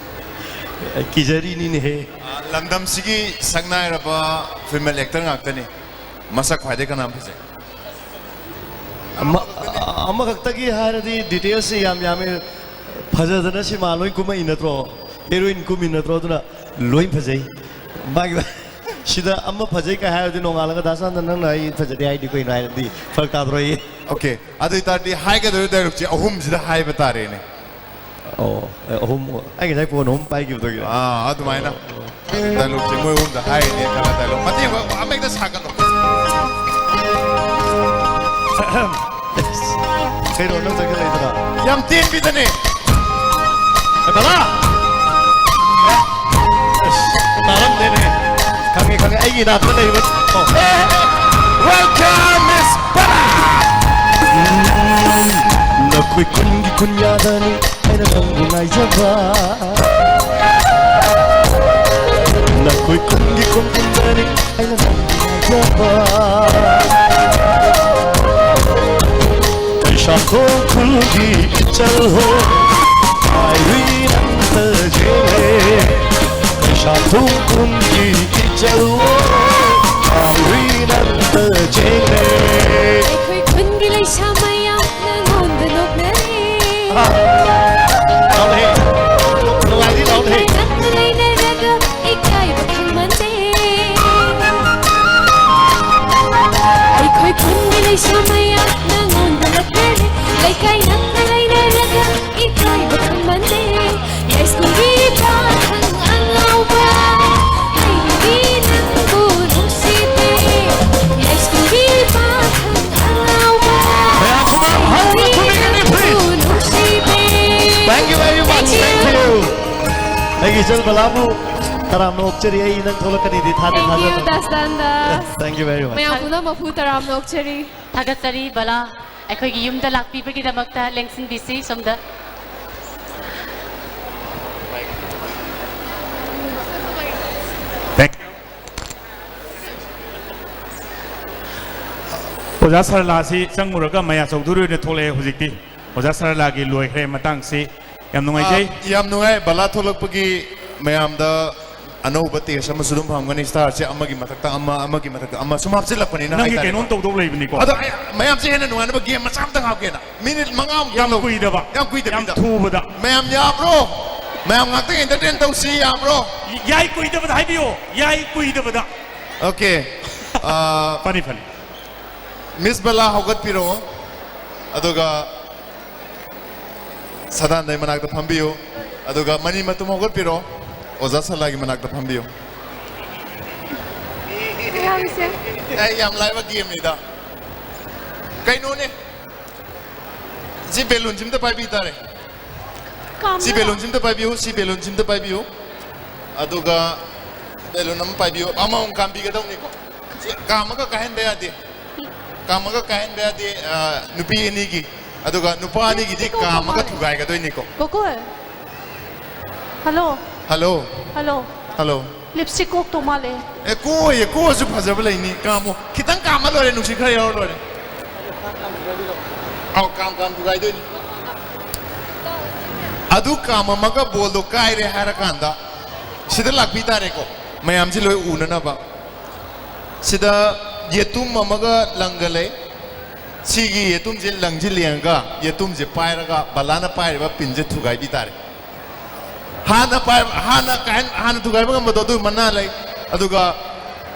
ꯀꯤꯖꯔꯤꯅꯤꯅꯦꯍꯦ꯫ ꯑꯥ, ꯂꯝꯗꯝꯁꯤꯒꯤ ꯁꯛꯅꯥꯏꯔꯕ ꯐꯤꯃꯦꯜ ꯑꯦꯛꯇꯔ ꯉꯥꯛꯇꯅꯤ꯫ ꯃꯁꯛ ꯈ꯭ꯋꯥꯏꯗꯒꯤ ꯀꯅꯥ ꯐꯖꯩ? ꯑꯃ-, ꯑꯃꯈꯛꯇꯒꯤ ꯍꯥꯏꯔꯗꯤ ꯗꯤꯇꯦꯜꯁꯁꯤ ꯌꯥꯝ ꯌꯥꯝꯃꯦ꯫ ꯐꯖꯗꯅ ꯁꯤꯃꯥ ꯂꯣꯏ ꯀꯨꯝꯃꯛꯏ ꯅꯠꯇ꯭ꯔꯣ? ꯍꯦꯔꯣꯏꯟ ꯀꯨꯝꯃꯤ ꯅꯠꯇ꯭ꯔꯣ? ꯑꯗꯨꯅ ꯂꯣꯏ ꯐꯖꯩ꯫ ꯃꯥꯒꯤ ꯁꯤꯗ ꯑꯃ ꯐꯖꯩ ꯀꯥꯏ ꯍꯥꯏꯔꯗꯤ ꯅꯣꯡꯉꯥꯜꯂꯒ ꯗꯥ ꯁꯅꯥꯅꯟꯗ ꯅꯪꯅ ꯑꯩ ꯐꯖꯗꯦ ꯍꯥꯏꯗꯤ ꯀꯩꯅꯣ ꯍꯥꯏꯔꯗꯤ ꯐꯔꯛ ꯇꯥꯗ꯭ꯔꯣ ꯑꯩ? ꯑꯣꯀꯦ, ꯑꯗꯨ ꯑꯣꯏꯇꯥꯔꯗꯤ ꯍꯥꯏꯒꯗꯧꯔꯤ ꯗꯥꯏꯂꯣꯛꯁꯦ ꯑꯍꯨꯝꯁꯤꯗ ꯍꯥꯏꯕ ꯇꯥꯔꯦꯅꯦ꯫ ꯑꯣ, ꯑꯦ, ꯑꯍꯨꯝ꯫ ꯑꯩ ꯉꯁꯥꯏ ꯐꯣꯟ ꯑꯍꯨꯝ ꯄꯥꯏꯈꯤꯕꯗꯒꯤ꯫ ꯑꯥ, ꯑꯗꯨꯃꯥꯏꯅ ꯗꯥꯏꯂꯣꯛꯁꯦ ꯃꯣꯏ ꯑꯍꯨꯝꯗ ꯍꯥꯏꯔꯤꯅꯦ ꯈꯔ ꯗꯥꯏꯂꯣꯛ ꯃꯇꯦꯛ ꯑꯃ ꯑꯃ ꯍꯦꯛꯇ ꯁꯥꯒꯠꯂꯣ꯫ ꯀꯩꯅꯣ ꯅꯪ ꯆꯠꯈꯠꯂꯛꯏꯗꯨꯅ? ꯌꯥꯝ ꯇꯦꯟꯕꯤꯗꯅꯦ꯫ ꯑꯦ, ꯕꯂꯥ! ꯑꯁ, ꯇꯥꯔꯝꯗꯦꯅꯦ꯫ ꯈꯪꯉꯦ, ꯈꯪꯉꯦ, ꯑꯩꯒꯤ ꯏꯅꯥꯛꯇ ꯂꯩꯕ꯫ ꯑꯣ꯫ Welcome, Miss Bala! ꯅꯈꯣꯏ ꯈꯨꯟꯒꯤ ꯈꯨꯟꯌꯥꯗꯅꯤ ꯑꯩꯅ ꯅꯪꯕꯨ ꯉꯥꯏꯖꯕ꯫ ꯅꯈꯣꯏ ꯈꯨꯟꯒꯤ ꯈꯣꯡ ꯀꯨꯟꯗꯅꯤ ꯑꯩꯅ ꯅꯪꯕꯨ ꯉꯥꯏꯖꯕ꯫ ꯀꯩꯁꯥꯈꯣꯡ ꯈꯨꯜꯒꯤ ꯏꯆꯜ ꯍꯣ, ꯍꯥꯏꯔꯤ ꯅꯪꯇ ꯌꯦꯡꯂꯦ꯫ ꯀꯩꯁꯥꯈꯣꯡ ꯈꯨꯜꯒꯤ ꯏꯆꯜ ꯍꯣ, ꯍꯥꯏꯔꯤ ꯅꯪꯇ ꯌꯦꯡꯂꯦ꯫ ꯑꯩꯈꯣꯏ ꯈꯨꯟꯒꯤ ꯂꯩꯁꯥ ꯃꯌꯥꯝ ꯅꯉꯣꯟꯗ ꯅꯣꯛꯅꯔꯦ꯫ ꯂꯥꯎꯅꯦ꯫ ꯅꯨꯡꯉꯥꯏꯔꯤ, ꯂꯥꯎꯅꯦ꯫ ꯅꯪꯒ ꯂꯩꯅꯔꯒ ꯏꯀꯥꯏꯕ ꯈꯪꯃꯟꯗꯦ꯫ ꯑꯩꯈꯣꯏ ꯈꯨꯟꯒꯤ ꯂꯩꯁꯥ ꯃꯌꯥꯝ ꯅꯉꯣꯟꯗ ꯂꯛꯅꯔꯦ꯫ ꯂꯩꯀꯥꯏ ꯅꯪꯒ ꯂꯩꯅꯔꯒ ꯏꯀꯥꯏꯕ ꯈꯪꯃꯟꯗꯦ꯫ ꯌꯥꯏꯁ꯭ꯀꯨꯜꯒꯤ ꯄꯥꯈꯪ ꯑꯉꯥꯎꯕ, ꯑꯩꯗꯤ ꯅꯪꯕꯨ ꯅꯨꯡꯁꯤꯗꯦ꯫ ꯌꯥꯏꯁ꯭ꯀꯨꯜꯒꯤ ꯄꯥꯈꯪ ꯑꯉꯥꯎꯕ, ꯃꯌꯥꯝ ꯈꯨꯕꯥꯛ ꯍꯧꯅ ꯑꯩꯗꯤ ꯈꯨꯕꯤꯒꯅꯤ, please. ꯅꯪꯕꯨ ꯅꯨꯡꯁꯤꯗꯦ꯫ Thank you very much. Thank you. ꯑꯩꯒꯤ ꯏꯆꯜ ꯕꯂꯥꯕꯨ ꯇꯔꯥꯝꯅ ꯑꯣꯛꯆꯔꯤ꯫ ꯑꯩ ꯅꯪ ꯊꯣꯛꯂꯛꯀꯅꯤꯗꯤ ꯊꯥꯗꯤ Thank you, ꯊꯥꯖꯗꯕ꯫ ꯗꯥꯁꯇꯥꯟꯗꯥ꯫ Thank you very much. ꯃꯌꯥꯝ ꯄꯨꯝꯅꯃꯛꯄꯨ ꯇꯔꯥꯝꯅ ꯑꯣꯛꯆꯔꯤ꯫ ꯊꯥꯒꯠꯆꯔꯤ ꯕꯂꯥ꯫ ꯑꯩꯈꯣꯏꯒꯤ ꯌꯨꯝꯗ ꯂꯥꯛꯄꯤꯕꯒꯤꯗꯃꯛꯇ ꯂꯦꯡꯁꯤꯟꯕꯤꯁꯤ ꯁꯣꯝꯗ꯫ ꯑꯣꯖꯥ ꯁꯔꯂꯥꯁꯤ ꯆꯪꯉꯨꯔꯒ ꯃꯌꯥ ꯆꯧꯙꯨꯔꯤ ꯑꯣꯏꯅ ꯊꯣꯛꯂꯛꯑꯦ ꯍꯧꯖꯤꯛꯇꯤ꯫ ꯑꯣꯖꯥ ꯁꯔꯂꯥꯒꯤ ꯂꯣꯏꯈ꯭ꯔꯦ ꯃꯇꯥꯡꯁꯤ꯫ ꯌꯥꯝ ꯅꯨꯡꯉꯥꯏꯖꯩ꯫ ꯑ, ꯌꯥꯝ ꯅꯨꯡꯉꯥꯏ, ꯕꯂꯥ ꯊꯣꯛꯂꯛꯄꯒꯤ ꯃꯌꯥꯝꯗ ꯑꯅꯧꯕ ꯇꯦꯁ ꯑꯃꯁꯨ ꯑꯗꯨꯝ ꯐꯪꯒꯅꯤ꯫ ꯁ꯭ꯇꯥꯔꯁꯦ ꯑꯃꯒꯤ ꯃꯊꯛꯇ ꯑꯃ, ꯑꯃꯒꯤ ꯃꯊꯛꯇ ꯑꯃ ꯁꯨꯝ ꯍꯥꯞꯆꯤꯜꯂꯛꯄꯅꯤꯅ ꯅꯪꯒꯤ ꯍꯥꯏꯇꯥꯔꯦꯀꯣ꯫ ꯀꯩꯅꯣꯝ ꯇꯧꯗꯧ ꯂꯩꯕꯅꯤꯀꯣ꯫ ꯑꯗꯣ ꯑꯩ, ꯃꯌꯥꯝꯁꯦ ꯍꯦꯟꯅ ꯅꯨꯡꯉꯥꯏꯅꯕ ꯒꯦꯝ ꯃꯆꯥ ꯑꯝꯇꯪ ꯍꯥꯞꯀꯦꯅ꯫ ꯃꯤꯅꯤꯠ ꯃꯉꯥꯃꯨꯛꯇꯪ ꯌꯥꯝ ꯂꯧꯒꯦ꯫ ꯀꯨꯏꯗꯕ꯫ ꯌꯥꯝ ꯀꯨꯏꯗꯕꯤꯗ꯫ ꯌꯥꯝ ꯊꯨꯕꯗ꯫ ꯃꯌꯥꯝ ꯌꯥꯕ꯭ꯔꯣ? ꯃꯌꯥꯝ ꯉꯥꯛꯇꯪ entertain ꯇꯧꯁꯤ, ꯌꯥꯕ꯭ꯔꯣ? ꯌꯥꯏ, ꯀꯨꯏꯗꯕꯗ ꯍꯥꯏꯕꯤꯌꯣ, ꯌꯥꯏ, ꯀꯨꯏꯗꯕꯗ꯫ Okay. ꯑ, ꯐꯅꯤ, ꯐꯅꯤ꯫ Miss Bella ꯍꯧꯒꯠꯄꯤꯔꯛꯑꯣ꯫ ꯑꯗꯨꯒ ꯁꯗꯥꯟꯗꯩ ꯃꯅꯥꯛꯇ ꯐꯝꯕꯤꯌꯨ꯫ ꯑꯗꯨꯒ ꯃꯅꯤ ꯃꯇꯨꯝ ꯍꯧꯒꯠꯄꯤꯔꯣ꯫ ꯑꯣꯖꯥ ꯁꯂꯥꯒꯤ ꯃꯅꯥꯛꯇ ꯐꯝꯕꯤꯌꯨ꯫ ꯃꯌꯥꯝꯁꯦ꯫ ꯑꯩ ꯌꯥꯝ ꯂꯥꯏꯕ gameꯅꯤꯗ꯫ ꯀꯩꯅꯣꯅꯦ? ꯁꯤ balloonꯁꯤ ꯑꯝꯇ ꯄꯥꯏꯕꯤ ꯇꯥꯔꯦ꯫ ꯁꯤ ꯀꯥꯝꯅ- balloonꯁꯤ ꯑꯝꯇ ꯄꯥꯏꯕꯤꯌꯨ, ꯁꯤ balloonꯁꯤ ꯑꯝꯇ ꯄꯥꯏꯕꯤꯌꯨ꯫ ꯑꯗꯨꯒ balloon ꯑꯃ ꯄꯥꯏꯕꯤꯌꯨ, ꯑꯃꯃꯝ ꯀꯥꯝꯕꯤꯒꯗꯧꯅꯤꯀꯣ꯫ ꯁꯤ ꯀꯥꯝꯃꯒ ꯀꯥꯏꯍꯟꯕ ꯌꯥꯗꯦ꯫ ꯀꯥꯝꯃꯒ ꯀꯥꯏꯍꯟꯕ ꯌꯥꯗꯦ꯫ ꯑ, ꯅꯨꯄꯤ ꯑꯅꯤꯒꯤ, ꯑꯗꯨꯒ ꯅꯨꯄꯥ ꯑꯅꯤꯒꯤꯗꯤ ꯀꯥꯝꯃꯒ ꯊꯨꯒꯥꯏꯒꯗꯣꯏꯅꯤꯀꯣ꯫ Gokul. Hello꯫ Hello꯫ Hello꯫ Hello꯫ Lipstick ꯀꯣꯛꯇꯧ ꯃꯥꯜꯂꯦ꯫ ꯑꯦ, ꯀꯣꯛꯑꯣꯏꯌꯦ, ꯀꯣꯛꯑꯁꯨ ꯐꯖꯕ ꯂꯩꯅꯤ꯫ ꯀꯥꯝꯃꯣ꯫ ꯈꯤꯇꯪ ꯀꯥꯝꯃ ꯂꯣꯏꯔꯦ, ꯅꯨꯡꯁꯤꯠ ꯈꯔ ꯌꯥꯎꯔ ꯂꯣꯏꯔꯦ꯫ ꯑꯧ, ꯀꯥꯝ ꯀꯥꯝ ꯊꯨꯒꯥꯏꯗꯣꯏꯅꯤ꯫ ꯑꯗꯨ ꯀꯥꯝꯃꯝꯃꯒ ballꯗꯣ ꯀꯥꯏꯔꯦ ꯍꯥꯏꯔꯀꯥꯟꯗ ꯁꯤꯗ ꯂꯥꯛꯄꯤ ꯇꯥꯔꯦꯀꯣ, ꯃꯌꯥꯝꯁꯤ ꯂꯣꯏ ꯎꯅꯅꯕ꯫ ꯁꯤꯗ ꯌꯦꯇꯨꯝ ꯑꯃꯒ ꯂꯪꯒ ꯂꯩ꯫ ꯁꯤꯒꯤ ꯌꯦꯇꯨꯝꯁꯦ ꯂꯪꯁꯦ ꯂꯦꯡꯉꯒ ꯌꯦꯇꯨꯝꯁꯦ ꯄꯥꯏꯔꯒ ꯕꯂꯥꯅ ꯄꯥꯏꯔꯤꯕ pinꯁꯦ ꯊꯨꯒꯥꯏꯕꯤ ꯇꯥꯔꯦ꯫ ꯍꯥꯟꯅ ꯄꯥꯏ-, ꯍꯥꯟꯅ ꯀꯥꯏꯍꯟ-, ꯍꯥꯟꯅ ꯊꯨꯒꯥꯏꯕ ꯉꯝꯕꯗꯣ ꯑꯗꯨ ꯃꯅꯥ ꯂꯩ꯫ ꯑꯗꯨꯒ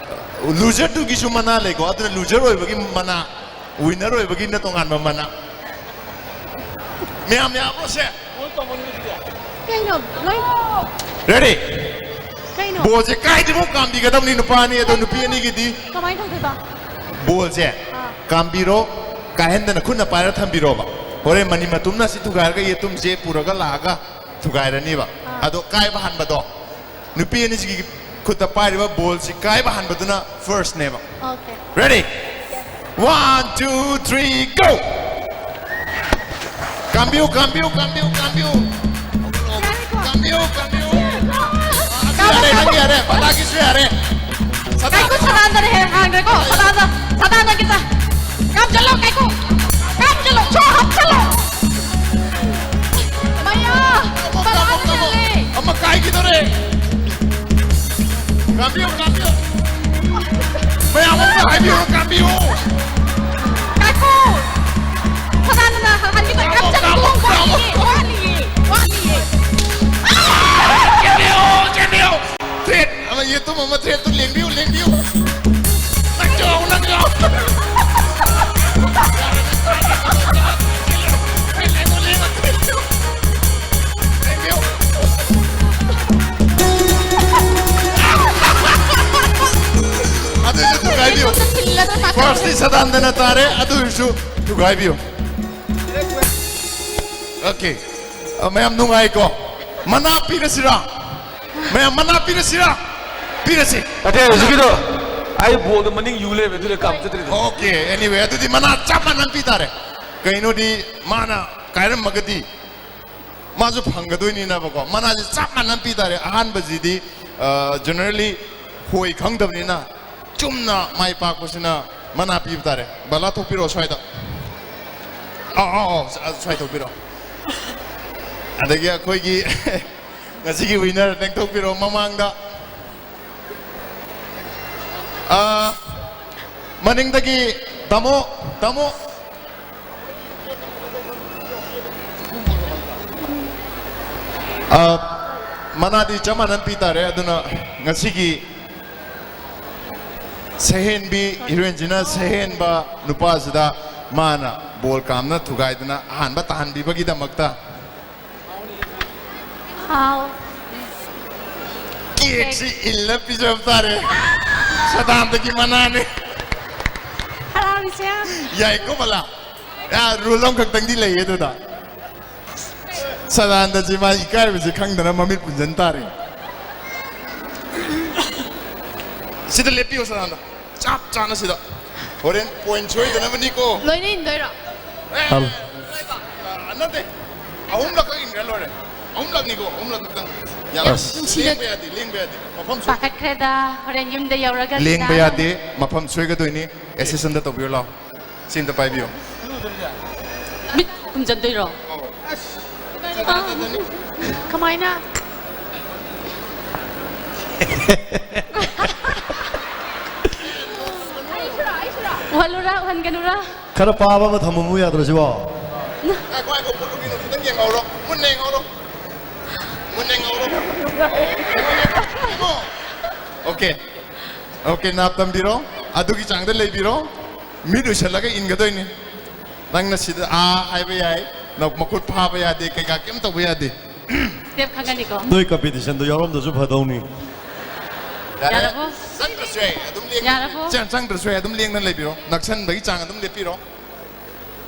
loserꯗꯨꯒꯤꯁꯨ ꯃꯅꯥ ꯂꯩꯀꯣ, ꯑꯗꯨꯅ loser ꯑꯣꯏꯕꯒꯤ ꯃꯅꯥ, winner ꯑꯣꯏꯕꯒꯤꯅ ꯇꯣꯉꯥꯟꯕ ꯃꯅꯥ꯫ ꯃꯌꯥꯝ ꯌꯥꯕ꯭ꯔꯣ ꯁꯦ? ꯀꯩꯅꯣ? ꯂꯣꯏ Ready? ꯀꯩꯅꯣ? Ballꯁꯦ ꯀꯥꯏꯗ꯭ꯔꯤꯐꯥꯎ ꯀꯥꯝꯕꯤꯒꯗꯕꯅꯤ ꯅꯨꯄꯥ ꯑꯅꯤ, ꯑꯗꯣ ꯅꯨꯄꯤ ꯑꯅꯤꯒꯤꯗꯤ ꯀꯃꯥꯏꯅ ꯇꯧꯗꯣꯏꯕ? ballꯁꯦ ꯀꯥꯝꯕꯤꯔꯣ, ꯀꯥꯏꯍꯟꯗꯅ ꯈꯨꯠꯅ ꯄꯥꯏꯔ ꯊꯝꯕꯤꯔꯣꯕ꯫ ꯍꯣꯔꯦꯟ ꯃꯅꯤ ꯃꯇꯨꯝꯅ ꯁꯤ ꯊꯨꯒꯥꯏꯔꯒ ꯌꯦꯇꯨꯝꯁꯦ ꯄꯨꯔꯒ ꯂꯥꯛꯑꯒ ꯊꯨꯒꯥꯏꯔꯅꯤꯕ꯫ ꯑꯗꯣ ꯀꯥꯏꯕ ꯍꯥꯟꯕꯗꯣ, ꯅꯨꯄꯤ ꯑꯅꯤꯁꯤꯒꯤ ꯈꯨꯠꯇ ꯄꯥꯏꯔꯤꯕ ballꯁꯤ ꯀꯥꯏꯕ ꯍꯥꯟꯕꯗꯨꯅ firstꯅꯦꯕ꯫ Okay꯫ Ready? One, two, three, go! ꯀꯥꯝꯕꯤꯌꯨ, ꯀꯥꯝꯕꯤꯌꯨ, ꯀꯥꯝꯕꯤꯌꯨ, ꯀꯥꯝꯕꯤꯌꯨ꯫ ꯀꯥꯝꯕꯤꯌꯨ, ꯀꯥꯝꯕꯤꯌꯨ꯫ ꯑꯗꯨ ꯌꯥꯔꯦ, ꯅꯪꯒꯤ ꯌꯥꯔꯦ, ꯕꯂꯥꯒꯤꯁꯨ ꯌꯥꯔꯦ꯫ ꯁꯗꯥ꯫ ꯀꯥꯏꯀꯨ ꯁꯗꯥꯟꯗꯅ ꯍꯦꯟꯅ ꯍꯥꯡꯈ꯭ꯔꯦꯀꯣ꯫ ꯁꯗꯥꯟꯗ, ꯁꯗꯥꯟꯗ ꯈꯤꯇ꯫ ꯀꯥꯝꯁꯤꯜꯂꯣ, ꯀꯥꯏꯀꯨ꯫ ꯀꯥꯝꯁꯤꯜꯂꯣ, ꯁꯣ ꯍꯥꯞꯆꯤꯜꯂꯣ꯫ ꯃꯌꯥ, ꯕꯂꯥꯅ ꯍꯦꯜꯂꯦ꯫ ꯑꯃ ꯀꯥꯏꯈꯤꯗꯣꯔꯦ꯫ ꯀꯥꯝꯕꯤꯌꯨ, ꯀꯥꯝꯕꯤꯌꯨ꯫ ꯃꯌꯥꯝ ꯑꯃ ꯍꯥꯏꯕꯤꯌꯨ, ꯀꯥꯝꯕꯤꯌꯨ꯫ ꯀꯥꯏꯀꯨ꯫ ꯁꯗꯥꯟꯗꯅ ꯍꯟꯈꯤꯗꯣꯔꯦ꯫ ꯀꯥꯝꯁꯤꯜꯂꯣ, ꯀꯥꯝꯃꯣ, ꯀꯥꯝꯃꯣ, ꯋꯥꯠꯂꯤꯌꯦ, ꯋꯥꯠꯂꯤꯌꯦ, ꯋꯥꯠꯂꯤꯌꯦ꯫ ꯌꯦꯇꯨꯝ ꯑꯃ ꯊꯦꯠꯇꯨ ꯂꯦꯡꯕꯤꯌꯨ, ꯂꯦꯡꯕꯤꯌꯨ꯫ ꯅꯪꯁꯨ, ꯅꯪꯁꯨ꯫ ꯂꯦꯡꯉꯨ, ꯂꯦꯡꯉꯨ, ꯂꯦꯡꯕꯤꯌꯨ꯫ ꯂꯦꯡꯕꯤꯌꯨ꯫ ꯑꯗꯨꯁꯨ ꯊꯨꯒꯥꯏꯕꯤꯌꯨ꯫ ꯐꯥꯔꯁꯇꯤ ꯁꯗꯥꯟꯗꯅ ꯇꯥꯔꯦ, ꯑꯗꯨ ꯑꯣꯏꯔꯁꯨ ꯊꯨꯒꯥꯏꯕꯤꯌꯨ꯫ ꯑꯣꯀꯦ꯫ ꯑ, ꯃꯌꯥꯝ ꯅꯨꯡꯉꯥꯏꯀꯣ? ꯃꯅꯥ ꯄꯤꯔꯁꯤꯔꯥ? ꯃꯌꯥꯝ ꯃꯅꯥ ꯄꯤꯔꯁꯤꯔꯥ? ꯄꯤꯔꯁꯤ꯫ ꯑꯇꯩ ꯍꯧꯖꯤꯛꯀꯤꯗꯣ ꯑꯩ ꯕꯣꯜꯗꯣ ꯃꯅꯤꯡ ꯌꯨ ꯂꯩꯔꯝꯃꯦ, ꯑꯗꯨꯅ ꯀꯥꯞꯆꯗ꯭ꯔꯤꯗꯣ꯫ ꯑꯣꯀꯦ, anyway, ꯑꯗꯨꯗꯤ ꯃꯅꯥ ꯆꯞ ꯃꯥꯟꯅ ꯄꯤ ꯇꯥꯔꯦ꯫ ꯀꯩꯅꯣꯗꯤ ꯃꯥꯅ ꯀꯥꯏꯔꯝꯃꯒꯗꯤ ꯃꯥꯁꯨ ꯐꯪꯒꯗꯣꯏꯅꯤꯅꯕꯀꯣ꯫ ꯃꯅꯥꯁꯦ ꯆꯞ ꯃꯥꯟꯅ ꯄꯤ ꯇꯥꯔꯦ꯫ ꯑꯍꯥꯟꯕꯁꯤꯗꯤ, ꯑ, generally ꯍꯣꯏ ꯈꯪꯗꯕꯅꯤꯅ ꯆꯨꯝꯅ ꯃꯥꯏ ꯄꯥꯛꯄꯁꯤꯅ ꯃꯅꯥ ꯄꯤꯕ ꯇꯥꯔꯦ꯫ ꯕꯂꯥ ꯊꯣꯛꯄꯤꯔꯛꯑꯣ ꯁ꯭ꯋꯥꯏꯗ꯫ ꯑꯥꯎ, ꯑꯥꯎ, ꯑꯥꯎ, ꯁ꯭ꯋꯥꯏ ꯊꯣꯛꯄꯤꯔꯛꯑꯣ꯫ ꯑꯗꯒꯤ ꯑꯩꯈꯣꯏꯒꯤ ꯉꯁꯤꯒꯤ winner ꯂꯦꯡꯊꯣꯛꯄꯤꯔꯛꯑꯣ ꯃꯃꯥꯡꯗ꯫ ꯑꯥ, ꯃꯅꯤꯡꯗꯒꯤ ꯇꯥꯃꯣ, ꯇꯥꯃꯣ꯫ ꯑꯥ, ꯃꯅꯥꯗꯤ ꯆꯞ ꯃꯥꯟꯅꯅ ꯄꯤ ꯇꯥꯔꯦ꯫ ꯑꯗꯨꯅ ꯉꯁꯤꯒꯤ ꯁꯍꯦꯟꯕꯤ, ꯍꯤꯔꯣꯏꯟꯁꯤꯅ ꯁꯍꯦꯟꯕ ꯅꯨꯄꯥꯁꯤꯗ ꯃꯥꯅ ꯕꯣꯜ ꯀꯥꯝꯅ ꯊꯨꯒꯥꯏꯗꯅ ꯑꯍꯥꯟꯕ ꯇꯥꯍꯟꯕꯤꯕꯒꯤꯗꯃꯛꯇ ꯍꯥꯎ꯫ ꯀꯦꯛꯁꯤ ꯏꯜꯂ ꯄꯤꯖꯕ ꯇꯥꯔꯦ꯫ ꯁꯗꯥꯟꯗꯒꯤ ꯃꯅꯥꯅꯦ꯫ ꯍꯔꯥꯎꯔꯤꯁꯦ꯫ ꯌꯥꯏꯀꯣ ꯕꯂꯥ? ꯑ, rule ꯑꯃꯈꯛꯇꯪꯗꯤ ꯂꯩꯌꯦ ꯑꯗꯨꯗ꯫ ꯁꯗꯥꯟꯗꯁꯤ ꯃꯥ ꯏꯀꯥꯏꯕꯁꯤ ꯈꯪꯗꯅ ꯃꯃꯤꯠ ꯄꯨꯟꯁꯤꯟ ꯇꯥꯔꯦ꯫ ꯁꯤꯗ ꯂꯦꯞꯄꯤꯌꯣ ꯁꯗꯥꯟꯗ꯫ ꯆꯞ ꯆꯥꯅ ꯁꯤꯗ꯫ ꯍꯣꯔꯦꯟ point ꯁꯣꯏꯗꯅꯕꯅꯤꯀꯣ꯫ ꯂꯣꯏꯅ ꯏꯟꯗꯣꯏꯔꯣ? ꯑꯦ, ꯍꯜꯂꯣ꯫ ꯑ, ꯅꯠꯇꯦ꯫ ꯑꯍꯨꯝꯂꯛꯈꯛ ꯏꯟꯈ꯭ꯔ ꯂꯣꯏꯔꯦ꯫ ꯑꯍꯨꯝꯂꯛꯅꯤꯀꯣ, ꯑꯍꯨꯝꯂꯛ ꯈꯛꯇꯪ꯫ ꯌꯥꯔꯦ꯫ ꯑꯁ꯫ ꯅꯨꯡꯁꯤꯗ- ꯂꯦꯡꯕ ꯌꯥꯗꯦ, ꯂꯦꯡꯕ ꯌꯥꯗꯦ꯫ ꯃꯐꯝ ꯁꯣꯏ- ꯄꯥꯈꯠꯈ꯭ꯔꯦꯗ, ꯍꯣꯔꯦꯟ ꯌꯨꯝꯗ ꯌꯧꯔꯒ ꯂꯦꯡꯕ ꯌꯥꯗꯦ, ꯃꯐꯝ ꯁꯣꯏꯒꯗꯣꯏꯅꯤ꯫ Assist ꯑꯝꯇ ꯇꯧꯕꯤꯌꯨ ꯂꯥꯎ꯫ ꯁꯤ ꯑꯝꯇ ꯄꯥꯏꯕꯤꯌꯨ꯫ ꯃꯤꯠ ꯈꯨꯝꯖꯟꯗꯣꯏꯔꯣ? ꯀꯃꯥꯏꯅ? ꯎꯍꯜꯂꯨꯔꯥ, ꯎꯍꯟꯒꯅꯨꯔꯥ? ꯈꯔ ꯄꯥꯕ ꯑꯃ ꯊꯝꯃꯝꯃꯨ ꯌꯥꯗ꯭ꯔꯣ ꯁꯤꯕꯣ? ꯉꯥꯏꯈꯣ, ꯉꯥꯏꯈꯣ, ꯄꯣꯠꯇꯨ ꯀꯩꯅꯣ ꯈꯤꯇꯪ ꯌꯦꯡꯍꯧꯔꯣ꯫ ꯃꯨꯟꯅ ꯌꯦꯡꯍꯧꯔꯣ꯫ ꯃꯨꯟꯅ ꯌꯦꯡꯍꯧꯔꯣ꯫ ꯏꯕꯣ, ꯑꯣꯀꯦ꯫ ꯑꯣꯀꯦ, ꯅꯥꯞ ꯇꯝꯕꯤꯔꯣ꯫ ꯑꯗꯨꯒꯤ ꯆꯥꯡꯗ ꯂꯩꯕꯤꯔꯣ꯫ ꯃꯤꯠ ꯎꯏꯁꯜꯂꯒ ꯏꯟꯒꯗꯣꯏꯅꯤ꯫ ꯅꯪꯅ ꯁꯤꯗ "ꯑꯥ" ꯍꯥꯏꯕ ꯌꯥꯏ, ꯅ-, ꯃꯈꯨꯠ ꯐꯥꯕ ꯌꯥꯗꯦ, ꯀꯩꯀꯥ ꯀꯩꯝ ꯇꯧꯕ ꯌꯥꯗꯦ꯫ ꯁ꯭ꯇꯦꯞ ꯈꯪꯒꯅꯤꯀꯣ꯫ ꯅꯣꯏ ꯀꯝꯄꯤꯇꯤꯁꯟꯗꯣ ꯌꯥꯎꯔꯝꯗꯁꯨ ꯐꯗꯧꯅꯤ꯫ ꯌꯥꯔꯦ꯫ ꯌꯥꯔꯕꯣ? ꯆꯪꯗ꯭ꯔꯁꯨ ꯌꯥꯏ, ꯑꯗꯨꯝ ꯂꯦꯡ-, ꯌꯥꯔꯕꯣ? ꯆꯪ-, ꯆꯪꯗ꯭ꯔꯁꯨ ꯌꯥꯏ, ꯑꯗꯨꯝ ꯂꯦꯡꯅ ꯂꯩꯕꯤꯔꯣ꯫ ꯅꯛꯁꯟꯕꯒꯤ ꯆꯥꯡ ꯑꯗꯨꯝ ꯂꯦꯞꯄꯤꯔꯣ꯫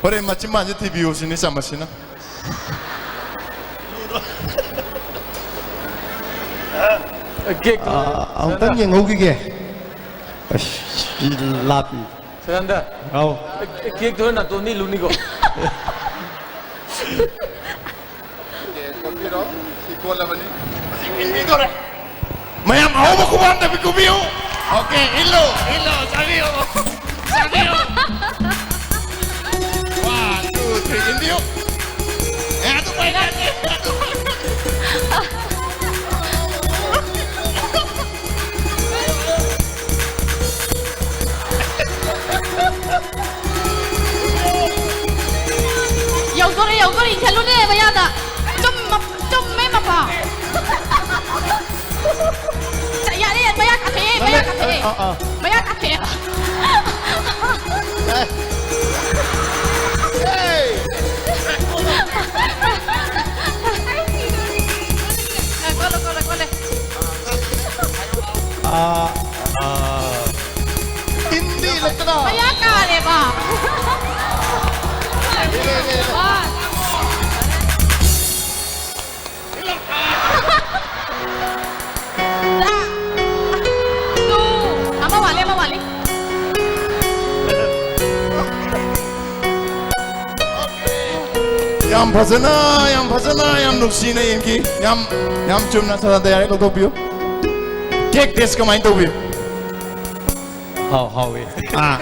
ꯍꯣꯔꯦꯟ ꯃꯆꯤꯟ ꯕꯥꯟꯁꯦ ꯊꯤꯕꯤꯌꯨ ꯁꯤꯅꯤ ꯆꯥꯃꯁꯁꯤꯅ꯫ ꯀꯦꯛꯇꯣ ꯑꯃꯨꯛꯇꯪ ꯌꯦꯡꯍꯧꯈꯤꯒꯦ꯫ ꯑꯁ, ꯂꯥꯞꯄꯤ꯫ ꯁꯗꯥꯅꯟꯗ, ꯑꯧ꯫ ꯀꯦꯛꯇꯣ ꯅꯥꯇꯣꯟꯗꯤ ꯂꯨꯅꯤꯀꯣ꯫ ꯀꯣꯠꯄꯤꯔꯣ꯫ ꯁꯤ ꯀꯣꯠꯂꯕꯅꯤ꯫ ꯁꯤ ꯏꯟꯕꯤꯗꯣꯔꯦ꯫ ꯃꯌꯥꯝ ꯑꯍꯧꯕ ꯈꯨꯕꯥꯝꯗ ꯀꯨꯕꯤꯌꯨ꯫ ꯑꯣꯀꯦ, ꯏꯜꯂꯨ, ꯏꯜꯂꯨ, ꯆꯥꯕꯤꯌꯨ꯫ ꯆꯥꯕꯤꯌꯨ꯫ One, two, three, ꯏꯟꯕꯤꯌꯨ꯫ ꯑꯦ, ꯑꯗꯨ ꯄꯥꯏ ꯌꯥꯗꯦ꯫ ꯑꯗꯨ ꯌꯧꯗꯣꯔꯦ, ꯌꯧꯗꯣꯔꯦ, ꯏꯟꯁꯜꯂꯨꯅꯦ ꯃꯌꯥꯗ꯫ ꯆꯨꯝ-, ꯆꯨꯝꯃꯦ ꯃꯄꯥ꯫ ꯌꯥꯔꯦ, ꯌꯥꯔꯦ, ꯃꯌꯥ ꯀꯥꯊꯣꯛꯑꯦ, ꯃꯌꯥ ꯀꯥꯊꯣꯛꯑꯦ꯫ ꯑꯥ, ꯑꯥ꯫ ꯃꯌꯥ ꯀꯥꯊꯣꯛꯑꯦ꯫ ꯀꯣꯜꯂꯦ, ꯀꯣꯜꯂꯦ, ꯀꯣꯜꯂꯦ꯫ ꯑꯥ, ꯑꯥ꯫ ꯏꯟꯗꯤ ꯂꯩꯇꯅ꯫ ꯃꯌꯥ ꯀꯥꯔꯦꯕ꯫ ꯑꯃ ꯋꯥꯠꯂꯤ, ꯑꯃ ꯋꯥꯠꯂꯤ꯫ ꯌꯥꯝ ꯐꯖꯅ, ꯌꯥꯝ ꯐꯖꯅ, ꯌꯥꯝ ꯅꯨꯡꯁꯤꯅ ꯌꯦꯡꯈꯤ꯫ ꯌꯥꯝ, ꯌꯥꯝ ꯆꯨꯝꯅ ꯁꯗꯥꯅꯟꯗ ꯌꯥꯔꯦ, ꯂꯧꯊꯣꯛꯄꯤꯌꯨ꯫ ꯀꯦꯛ ꯇꯦꯁ ꯀꯃꯥꯏꯅ ꯇꯧꯕꯤ? ꯍꯥꯎ, ꯍꯥꯎꯋꯤ꯫ ꯑꯥ,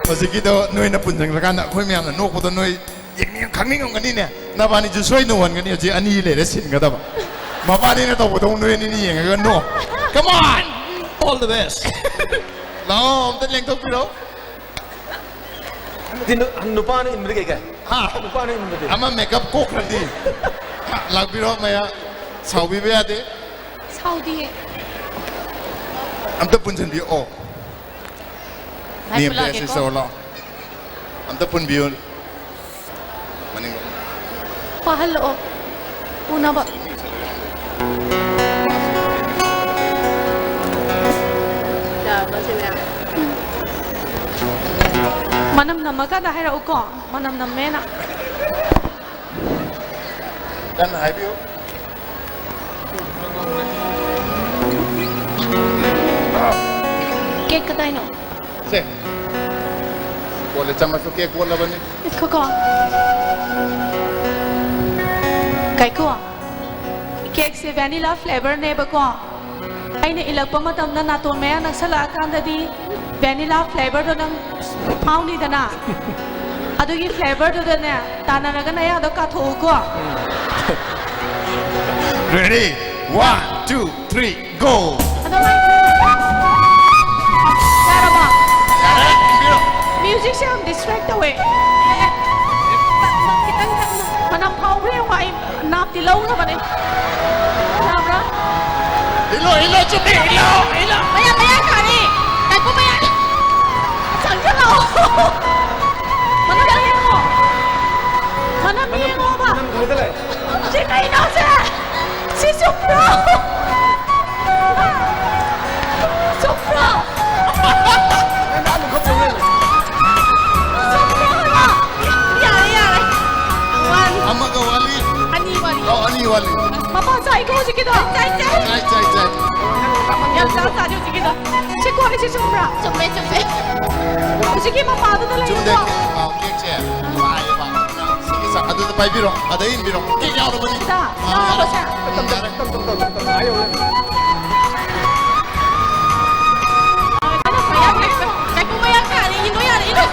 ꯍꯧꯖꯤꯛꯀꯤꯗꯣ ꯅꯣꯏꯅ ꯄꯨꯟꯁꯤꯟꯈ꯭ꯔꯀꯥꯟꯗ ꯑꯩꯈꯣꯏ ꯃꯌꯥꯝꯅ ꯅꯣꯛꯄꯗꯣ ꯅꯣꯏ ꯌꯦꯡꯅꯤꯡ-, ꯈꯪꯅꯤꯡꯉꯝꯒꯅꯤꯅꯦ꯫ ꯅꯕꯥꯅꯤꯁꯨ ꯁꯣꯏ ꯅꯣꯛꯍꯟꯒꯅꯤ꯫ ꯍꯧꯖꯤꯛ ꯑꯅꯤ ꯂꯩꯔꯦ ꯁꯤꯟꯒꯗꯕ꯫ ꯃꯕꯥꯅꯤꯅ ꯇꯧꯕꯗꯧ ꯅꯣꯏ ꯑꯅꯤꯅ ꯌꯦꯡꯉꯒ ꯅꯣ꯫ Come on! All the best. ꯂꯥꯛꯑꯣ, ꯑꯝꯇ ꯂꯦꯡꯊꯣꯛꯄꯤꯔꯣ꯫ ꯑꯗꯨꯗꯤ ꯅꯨ-, ꯅꯨꯄꯥꯅ ꯏꯟꯕꯗꯤ ꯀꯩ ꯀꯥꯏ? ꯍꯥ? ꯅꯨꯄꯥꯅ ꯏꯟꯕꯗꯤ? ꯑꯃ ꯃꯦꯀꯞ ꯀꯣꯛꯈ꯭ꯔꯗꯤ꯫ ꯂꯥꯛꯄꯤꯔꯣ, ꯃꯌꯥ꯫ ꯁꯥꯎꯕꯤꯕ ꯌꯥꯗꯦ꯫ ꯁꯥꯎꯗꯤꯌꯦ꯫ ꯑꯝꯇ ꯄꯨꯟꯁꯤꯟꯕꯤꯌꯨ꯫ ꯑꯣ, ꯃꯤ ꯑꯝꯇ ꯄꯨꯜꯂꯛꯑꯒꯦꯀꯣ꯫ ꯑꯦꯁꯤꯁ ꯇꯧꯔꯣ ꯂꯥꯛꯑꯣ꯫ ꯑꯝꯇ ꯄꯨꯟꯕꯤꯌꯨ꯫ ꯃꯅꯤꯡꯗ꯫ ꯄꯥꯍꯜꯂꯛꯑꯣ꯫ ꯎꯅꯕ꯫ ꯌꯥꯔꯕꯣ, ꯁꯤꯕ? ꯎꯝ꯫ ꯃꯅꯝ ꯅꯝꯃꯀꯥꯟꯗ ꯍꯥꯏꯔꯛꯎꯀꯣ꯫ ꯃꯅꯝ ꯅꯝꯃꯦꯅ꯫ ꯀꯟꯅ ꯍꯥꯏꯕꯤꯌꯨ꯫ ꯀꯦꯛ ꯀꯗꯥꯏꯅꯣ? ꯁꯦ꯫ ꯀꯣꯜꯂꯦ, ꯆꯥꯃꯁꯇꯣ ꯀꯦꯛ ꯀꯣꯠꯂꯕꯅꯤ꯫ ꯉꯥꯏꯈꯣꯀꯣ꯫ ꯉꯥꯏꯈꯣ꯫ ꯀꯦꯛꯁꯦ vanilla flavorꯅꯦꯕꯀꯣ꯫ ꯑꯩꯅ ꯏꯜꯂꯛꯄ ꯃꯇꯝꯗ ꯅꯥꯇꯣꯟ ꯃꯌꯥ ꯅꯛꯁꯜꯂꯛꯑꯀꯥꯟꯗꯗꯤ vanilla flavorꯗꯣ ꯅꯪ ꯐꯥꯎꯅꯤꯗꯅ꯫ ꯑꯗꯨꯒꯤ flavorꯗꯨꯗꯅꯦ ꯇꯥꯟꯅꯔꯒ ꯅꯌꯥꯗꯣ ꯀꯥꯊꯣꯛꯎꯀꯣ꯫ Ready? One, two, three, go! ꯑꯗꯣ ꯉꯥꯏꯈꯣ꯫ ꯌꯥꯔꯕꯣ? ꯌꯥꯔꯦ, ꯊꯤꯟꯕꯤꯔꯣ꯫ Musicꯁꯦ ꯌꯥꯝ distract ꯇꯧꯋꯦ꯫ ꯈꯤꯇꯪ ꯇꯞꯅ꯫ ꯃꯅꯝ ꯐꯥꯎꯈ꯭ꯔꯦ ꯌꯦꯡꯉꯣ, ꯑꯩ ꯅꯥꯞꯇꯤ ꯂꯧꯈ꯭ꯔꯕꯅꯦ꯫ ꯌꯥꯕ꯭ꯔꯥ? ꯏꯜꯂꯣ, ꯏꯜꯂꯣ, ꯆꯨꯝꯃꯤ, ꯏꯜꯂꯣ, ꯏꯜꯂꯣ꯫ ꯃꯌꯥ, ꯃꯌꯥ ꯀꯥꯔꯦ꯫ ꯉꯥꯏꯈꯣ, ꯃꯌꯥ꯫ ꯆꯪꯁꯤꯜꯂꯛꯑꯣ꯫ ꯃꯅꯝ ꯌꯦꯡꯉꯣ꯫ ꯃꯅꯝ ꯌꯦꯡꯉꯣꯕ꯫ ꯁꯤ ꯀꯩꯅꯣ ꯁꯦ? ꯁꯤ ꯆꯨꯝꯕ꯭ꯔꯣ? ꯆꯨꯝꯕ꯭ꯔꯣ? ꯆꯨꯝꯕ꯭ꯔꯣ ꯍꯥꯏꯕ? ꯌꯥꯔꯦ, ꯌꯥꯔꯦ꯫ One꯫ ꯑꯃꯒ ꯋꯥꯠꯂꯤ꯫ ꯑꯅꯤ ꯋꯥꯠꯂꯤ꯫ ꯑꯧ, ꯑꯅꯤ ꯋꯥꯠꯂꯤ꯫ ꯃꯄꯥ ꯆꯥꯏꯀꯣ ꯍꯧꯖꯤꯛꯀꯤꯗꯣ? ꯆꯥꯏ, ꯆꯥꯏ꯫ ꯆꯥꯏ, ꯆꯥꯏ, ꯆꯥꯏ꯫ ꯌꯥꯝ ꯆꯥ ꯆꯥꯅꯤ ꯍꯧꯖꯤꯛꯀꯤꯗꯣ꯫ ꯁꯤ ꯀꯣꯜꯂꯤꯁꯤ ꯆꯨꯝꯕ꯭ꯔꯥ? ꯆꯨꯝꯃꯦ, ꯆꯨꯝꯃꯦ꯫ ꯍꯧꯖꯤꯛꯀꯤ ꯃꯄꯥꯗꯨꯗ ꯆꯨꯝꯗꯦ꯫ ꯂꯩꯌꯨꯀꯣ꯫ ꯑꯥ, ꯀꯦꯛꯁꯦ ꯂꯥꯛꯑꯦꯕ꯫ ꯁꯤꯒꯤ ꯆꯥ-, ꯑꯗꯨꯗ ꯄꯥꯏꯕꯤꯔꯣ꯫ ꯑꯗ ꯏꯟꯕꯤꯔꯣ꯫ ꯀꯦꯛ ꯌꯥꯎꯔꯕꯅꯤ꯫ ꯁꯤꯗ, ꯑꯥ, ꯆꯥꯔꯕꯣ ꯁꯦ? ꯎꯝ, ꯌꯥꯔꯦ꯫ ꯉꯥꯏꯈꯣ, ꯃꯌꯥ ꯀꯥꯔꯦ, ꯏꯜꯂꯣ ꯌꯥꯔꯦ, ꯏꯜꯂꯣ꯫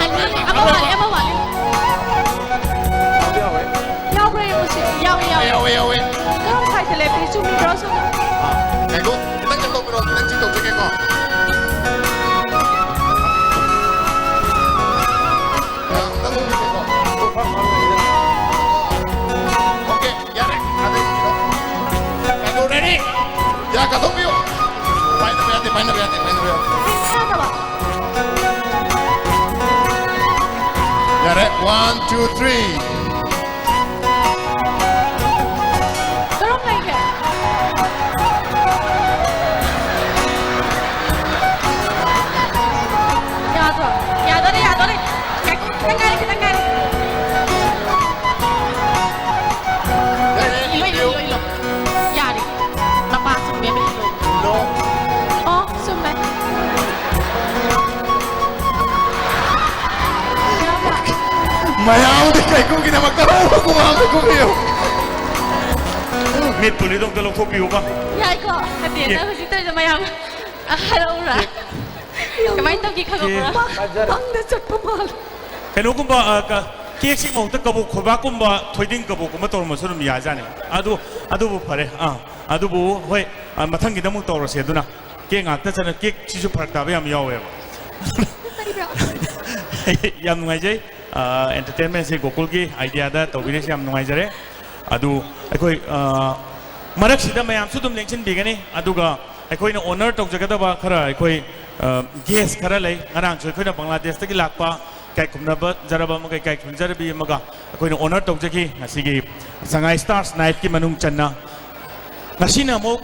ꯑꯅꯤ, ꯑꯃ ꯋꯥꯠꯂꯤ, ꯑꯃ ꯋꯥꯠꯂꯤ꯫ ꯌꯥꯎꯕ꯭ꯔꯥ ꯌꯦꯡꯉꯨꯁꯤ꯫ ꯌꯥꯎꯏ, ꯌꯥꯎꯏ꯫ ꯌꯥꯎꯋꯦ, ꯌꯥꯎꯋꯦ꯫ ꯀꯔꯝ ꯁꯥꯏꯗ ꯂꯦꯞꯄꯤ? ꯆꯨꯝꯃꯤꯕ꯭ꯔꯣ, ꯁꯣꯝꯗ? ꯑꯥ, ꯉꯥꯏꯈꯣ, ꯈꯤꯇꯪ ꯆꯠꯊꯣꯛꯄꯤꯔꯣ, ꯈꯤꯇꯪ ꯆꯤꯡꯊꯣꯛꯆꯒꯦꯀꯣ꯫ Okay, ꯌꯥꯔꯦ꯫ ꯑꯗꯩ ꯀꯩꯅꯣ, ready? ꯌꯥ, ꯀꯥꯊꯣꯛꯄꯤꯌꯨ꯫ ꯄꯥꯏꯅꯕ ꯌꯥꯗꯦ, ꯄꯥꯏꯅꯕ ꯌꯥꯗꯦ, ꯄꯥꯏꯅꯕ ꯌꯥꯗꯦ꯫ ꯌꯥꯔꯦ, one, two, three. ꯀꯔꯝ ꯂꯩꯒꯦ? ꯌꯥꯗ꯭ꯔꯣ? ꯌꯥꯗꯣꯔꯦ, ꯌꯥꯗꯣꯔꯦ꯫ ꯈꯤꯇꯪ ꯉꯥꯏꯔꯦ, ꯈꯤꯇꯪ ꯉꯥꯏꯔꯦ꯫ ꯏꯜꯂꯣ, ꯏꯜꯂꯣ, ꯏꯜꯂꯣ, ꯏꯜꯂꯣ꯫ ꯌꯥꯔꯦ꯫ ꯃꯄꯥ ꯆꯨꯝꯃꯦ, ꯏꯜꯂꯣ꯫ ꯏꯜꯂꯣ꯫ ꯑꯣ, ꯆꯨꯝꯃꯦ꯫ ꯃꯌꯥꯝꯗꯤ ꯀꯩꯀꯨꯒꯤꯗꯃꯛꯇ ꯍꯧꯕ ꯈꯨꯕꯥꯛ ꯑꯃ ꯈꯨꯕꯤꯌꯨ꯫ ꯃꯤꯠ ꯄꯨꯂꯤꯗꯣ ꯑꯝꯇ ꯂꯧꯊꯣꯛꯄꯤꯌꯨꯕ꯫ ꯌꯥꯏꯀꯣ? ꯅꯠꯇꯦ, ꯀꯦꯛ꯫ ꯅꯪ ꯍꯧꯖꯤꯛ ꯇꯧꯔꯤꯗꯣ ꯃꯌꯥꯝ, ꯑ, ꯍꯥꯏꯔꯛꯎꯔꯥ? ꯀꯦꯛ꯫ ꯀꯃꯥꯏꯅ ꯇꯧꯒꯦ ꯈꯪꯉꯛꯄ꯭ꯔꯥ? ꯀꯦꯛ꯫ ꯃꯪꯗ ꯆꯠꯄ ꯃꯥꯜꯂꯦ꯫ ꯀꯩꯅꯣꯒꯨꯝꯕ, ꯑ, ꯀ-, ꯀꯦꯛꯁꯤ ꯃꯍꯨꯠꯇ ꯀꯕꯣꯛ ꯈꯣꯏꯕꯥꯛꯀꯨꯝꯕ, ꯊꯣꯏꯗꯤꯡ ꯀꯕꯣꯛꯀꯨꯝꯕ ꯇꯧꯔꯝꯃꯁꯨ ꯑꯗꯨꯝ ꯌꯥꯖꯥꯠꯅꯤ꯫ ꯑꯗꯨ, ꯑꯗꯨꯕꯨ ꯐꯔꯦ꯫ ꯑꯥ, ꯑꯗꯨꯕꯨ ꯍꯣꯏ, ꯑ, ꯃꯊꯪꯒꯤꯗ ꯑꯃꯨꯛ ꯇꯧꯔꯁꯦ꯫ ꯑꯗꯨꯅ ꯀꯦꯛ ꯉꯥꯛꯇ ꯆꯠꯅ, ꯀꯦꯛꯁꯤꯁꯨ ꯐꯔꯛ ꯇꯥꯕ ꯌꯥꯝ ꯌꯥꯎꯋꯦꯕ꯫ ꯌꯥꯝ ꯅꯨꯡꯉꯥꯏꯖꯩ꯫ ꯑ, entertainmentꯁꯤ ꯒꯣꯀꯨꯜꯒꯤ ideaꯗ ꯇꯧꯕꯤꯔꯤꯁꯤ ꯌꯥꯝ ꯅꯨꯡꯉꯥꯏꯖꯔꯦ꯫ ꯑꯗꯨ ꯑꯩꯈꯣꯏ, ꯑ, ꯃꯔꯛꯁꯤꯗ ꯃꯌꯥꯝꯁꯨ ꯑꯗꯨꯝ ꯂꯦꯡꯁꯤꯟꯕꯤꯒꯅꯤ꯫ ꯑꯗꯨꯒ ꯑꯩꯈꯣꯏꯅ honour ꯇꯧꯖꯒꯗꯕ ꯈꯔ ꯑꯩꯈꯣꯏ, ꯑ, guest ꯈꯔ ꯂꯩ꯫ ꯉꯔꯥꯡꯁꯨ ꯑꯩꯈꯣꯏꯅ ꯕꯪꯒ꯭ꯂꯥꯗꯦꯁꯇꯒꯤ ꯂꯥꯛꯄ ꯏꯀꯥꯏ ꯈꯨꯝꯅꯖꯔꯕ ꯑꯃꯒ ꯏꯀꯥꯏ ꯈꯨꯝꯅꯖꯔꯕꯤ ꯑꯃꯒ ꯑꯩꯈꯣꯏꯅ honour ꯇꯧꯖꯈꯤ꯫ ꯉꯁꯤꯒꯤ ꯁꯉꯥꯏ Stars Nightꯀꯤ ꯃꯅꯨꯡ ꯆꯟꯅ ꯉꯁꯤꯅ ꯑꯃꯨꯛ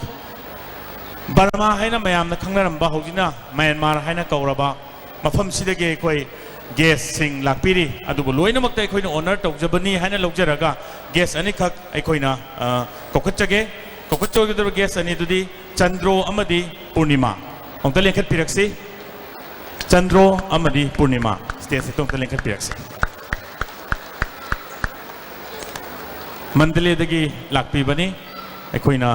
ꯕꯔꯃꯥ ꯍꯥꯏꯅ ꯃꯌꯥꯝꯅ ꯈꯪꯅꯔꯝꯕ, ꯍꯧꯖꯤꯛꯅ ꯃ꯭ꯌꯥꯟꯃꯥꯔ ꯍꯥꯏꯅ ꯀꯧꯔꯕ ꯃꯐꯝꯁꯤꯗꯒꯤ ꯑꯩꯈꯣꯏ guestꯁꯤꯡ ꯂꯥꯛꯄꯤꯔꯤ꯫ ꯑꯗꯨꯕꯨ ꯂꯣꯏꯅꯃꯛꯇ ꯑꯩꯈꯣꯏꯅ honour ꯇꯧꯖꯕꯅꯤ ꯍꯥꯏꯅ ꯂꯧꯖꯔꯒ guest ꯑꯅꯤꯈꯛ ꯑꯩꯈꯣꯏꯅ, ꯑ, ꯀꯧꯈꯠꯆꯒꯦ꯫ ꯀꯧꯈꯠꯆꯒꯗꯕ guest ꯑꯅꯤꯗꯨꯗꯤ ꯆꯟꯗ꯭ꯔꯣ ꯑꯃꯗꯤ ꯄꯨꯔꯅꯤꯃꯥ꯫ ꯑꯃꯨꯛꯇ ꯂꯦꯡꯈꯠꯄꯤꯔꯛꯁꯤ꯫ ꯆꯟꯗ꯭ꯔꯣ ꯑꯃꯗꯤ ꯄꯨꯔꯅꯤꯃꯥ stageꯁꯤꯗ ꯑꯃꯨꯛꯇ ꯂꯦꯡꯈꯠꯄꯤꯔꯛꯁꯤ꯫ ꯃꯟꯗꯂꯦꯗꯒꯤ ꯂꯥꯛꯄꯤꯕꯅꯤ꯫ ꯑꯩꯈꯣꯏꯅ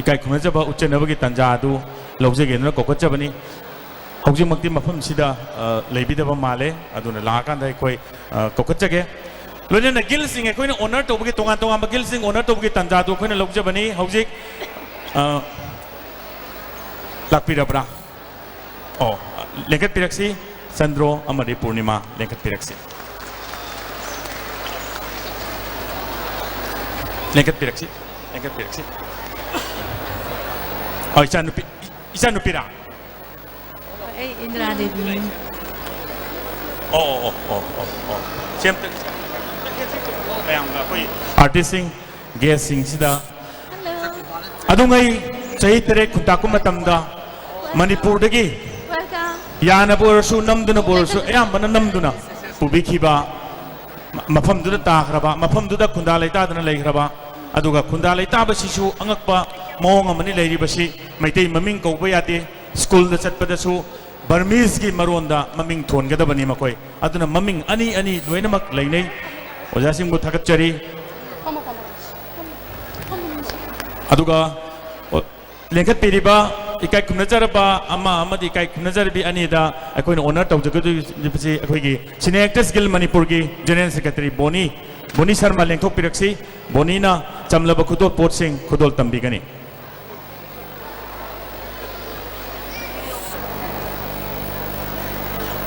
ꯏꯀꯥꯏ ꯈꯨꯝꯅꯖꯕ ꯎꯠꯆꯅꯕꯒꯤ ꯇꯥꯟꯖꯥ ꯑꯗꯨ ꯂꯧꯖꯒꯦꯗꯨꯅ ꯀꯧꯈꯠꯆꯕꯅꯤ꯫ ꯍꯧꯖꯤꯛꯃꯛꯇꯤ ꯃꯐꯝꯁꯤꯗ, ꯑ, ꯂꯩꯕꯤꯗꯕ ꯃꯥꯜꯂꯦ, ꯑꯗꯨꯅ ꯂꯥꯛꯑꯀꯥꯟꯗ ꯑꯩꯈꯣꯏ, ꯑ, ꯀꯧꯈꯠꯆꯒꯦ꯫ ꯂꯣꯏꯅꯅ guestꯁꯤꯡ, ꯑꯩꯈꯣꯏꯅ honour ꯇꯧꯕꯒꯤ, ꯇꯣꯉꯥꯟ ꯇꯣꯉꯥꯟꯕ guestꯁꯤꯡ honour ꯇꯧꯕꯒꯤ ꯇꯥꯟꯖꯥꯗꯨ ꯑꯩꯈꯣꯏꯅ ꯂꯧꯖꯕꯅꯤ꯫ ꯍꯧꯖꯤꯛ, ꯑ, ꯂꯥꯛꯄꯤꯔꯕ꯭ꯔꯥ? ꯑꯣ, ꯂꯦꯡꯈꯠꯄꯤꯔꯛꯁꯤ꯫ ꯆꯟꯗ꯭ꯔꯣ ꯑꯃꯗꯤ ꯄꯨꯔꯅꯤꯃꯥ ꯂꯦꯡꯈꯠꯄꯤꯔꯛꯁꯤ꯫ ꯂꯦꯡꯈꯠꯄꯤꯔꯛꯁꯤ, ꯂꯦꯡꯈꯠꯄꯤꯔꯛꯁꯤ꯫ ꯑꯣ, ꯏꯆꯥꯅꯨꯄꯤ, ꯏꯆꯥꯅꯨꯄꯤꯔꯥ? ꯑꯩ ꯏꯟꯗ꯭ꯔꯥ ꯗꯦꯕꯤꯅꯤ꯫ ꯑꯣ, ꯑꯣ, ꯑꯣ, ꯑꯣ, ꯑꯣ, ꯑꯣ꯫ ꯁꯤ ꯑꯝꯇ ꯃꯌꯥꯝꯒ ꯑꯩꯈꯣꯏ ꯑꯥꯔꯇꯤꯁꯁꯤꯡ, ꯒꯦꯁꯁꯤꯡꯁꯤꯗ ꯑꯗꯨꯉꯩ ꯆꯍꯤ ꯇꯔꯦꯠ ꯈꯨꯟꯇꯥꯛꯄ ꯃꯇꯝꯗ ꯃꯅꯤꯄꯨꯔꯗꯒꯤ Welcome. ꯌꯥꯅꯕ ꯑꯣꯏꯔꯁꯨ, ꯅꯝꯗꯨꯅꯕꯨ ꯑꯣꯏꯔꯁꯨ, ꯑꯌꯥꯝꯕꯅ ꯅꯝꯗꯨꯅ ꯄꯨꯕꯤꯈꯤꯕ, ꯃ-, ꯃꯐꯝꯗꯨꯗ ꯇꯥꯈ꯭ꯔꯕ, ꯃꯐꯝꯗꯨꯗ ꯈꯨꯟꯗꯥ ꯂꯩꯇꯥꯗꯅ ꯂꯩꯈ꯭ꯔꯕ, ꯑꯗꯨꯒ ꯈꯨꯟꯗꯥ ꯂꯩꯇꯥꯕꯁꯤꯁꯨ ꯑꯉꯛꯄ ꯃꯑꯣꯡ ꯑꯃꯅꯤ ꯂꯩꯔꯤꯕꯁꯤ꯫ ꯃꯩꯇꯩ ꯃꯃꯤꯡ ꯀꯧꯕ ꯌꯥꯗꯦ, ꯁ꯭ꯀꯨꯜꯗ ꯆꯠꯄꯗꯁꯨ ꯕꯔꯃꯤꯁꯀꯤ ꯃꯔꯣꯟꯗ ꯃꯃꯤꯡ ꯊꯣꯟꯒꯗꯕꯅꯤ ꯃꯈꯣꯏ꯫ ꯑꯗꯨꯅ ꯃꯃꯤꯡ ꯑꯅꯤ ꯑꯅꯤ ꯂꯣꯏꯅꯃꯛ ꯂꯩꯅꯩ꯫ ꯑꯣꯖꯥꯁꯤꯡꯕꯨ ꯊꯥꯒꯠꯆꯔꯤ꯫ ꯑꯗꯨꯒ, ꯑꯣ, ꯂꯦꯡꯈꯠꯄꯤꯔꯤꯕ ꯏꯀꯥꯏ ꯈꯨꯝꯅꯖꯔꯕ ꯑꯃ ꯑꯃꯗꯤ ꯏꯀꯥꯏ ꯈꯨꯝꯅꯖꯔꯕꯤ ꯑꯅꯤꯗ ꯑꯩꯈꯣꯏꯅ ꯑꯣꯅꯔ ꯇꯧꯖꯒꯗꯣꯏꯕꯁꯤ ꯑꯩꯈꯣꯏꯒꯤ Cine Actors Guild ꯃꯅꯤꯄꯨꯔꯒꯤ ꯖꯦꯅꯔꯦꯜ ꯁꯦꯀ꯭ꯔꯦꯇꯔꯤ ꯕꯣꯅꯤ, ꯕꯣꯅꯤ ꯁꯔꯃ ꯂꯦꯡꯊꯣꯛꯄꯤꯔꯛꯁꯤ꯫ ꯕꯣꯅꯤꯅ ꯆꯝꯂꯕ ꯈꯨꯗꯣꯜ ꯄꯣꯠꯁꯤꯡ ꯈꯨꯗꯣꯜ ꯇꯝꯕꯤꯒꯅꯤ꯫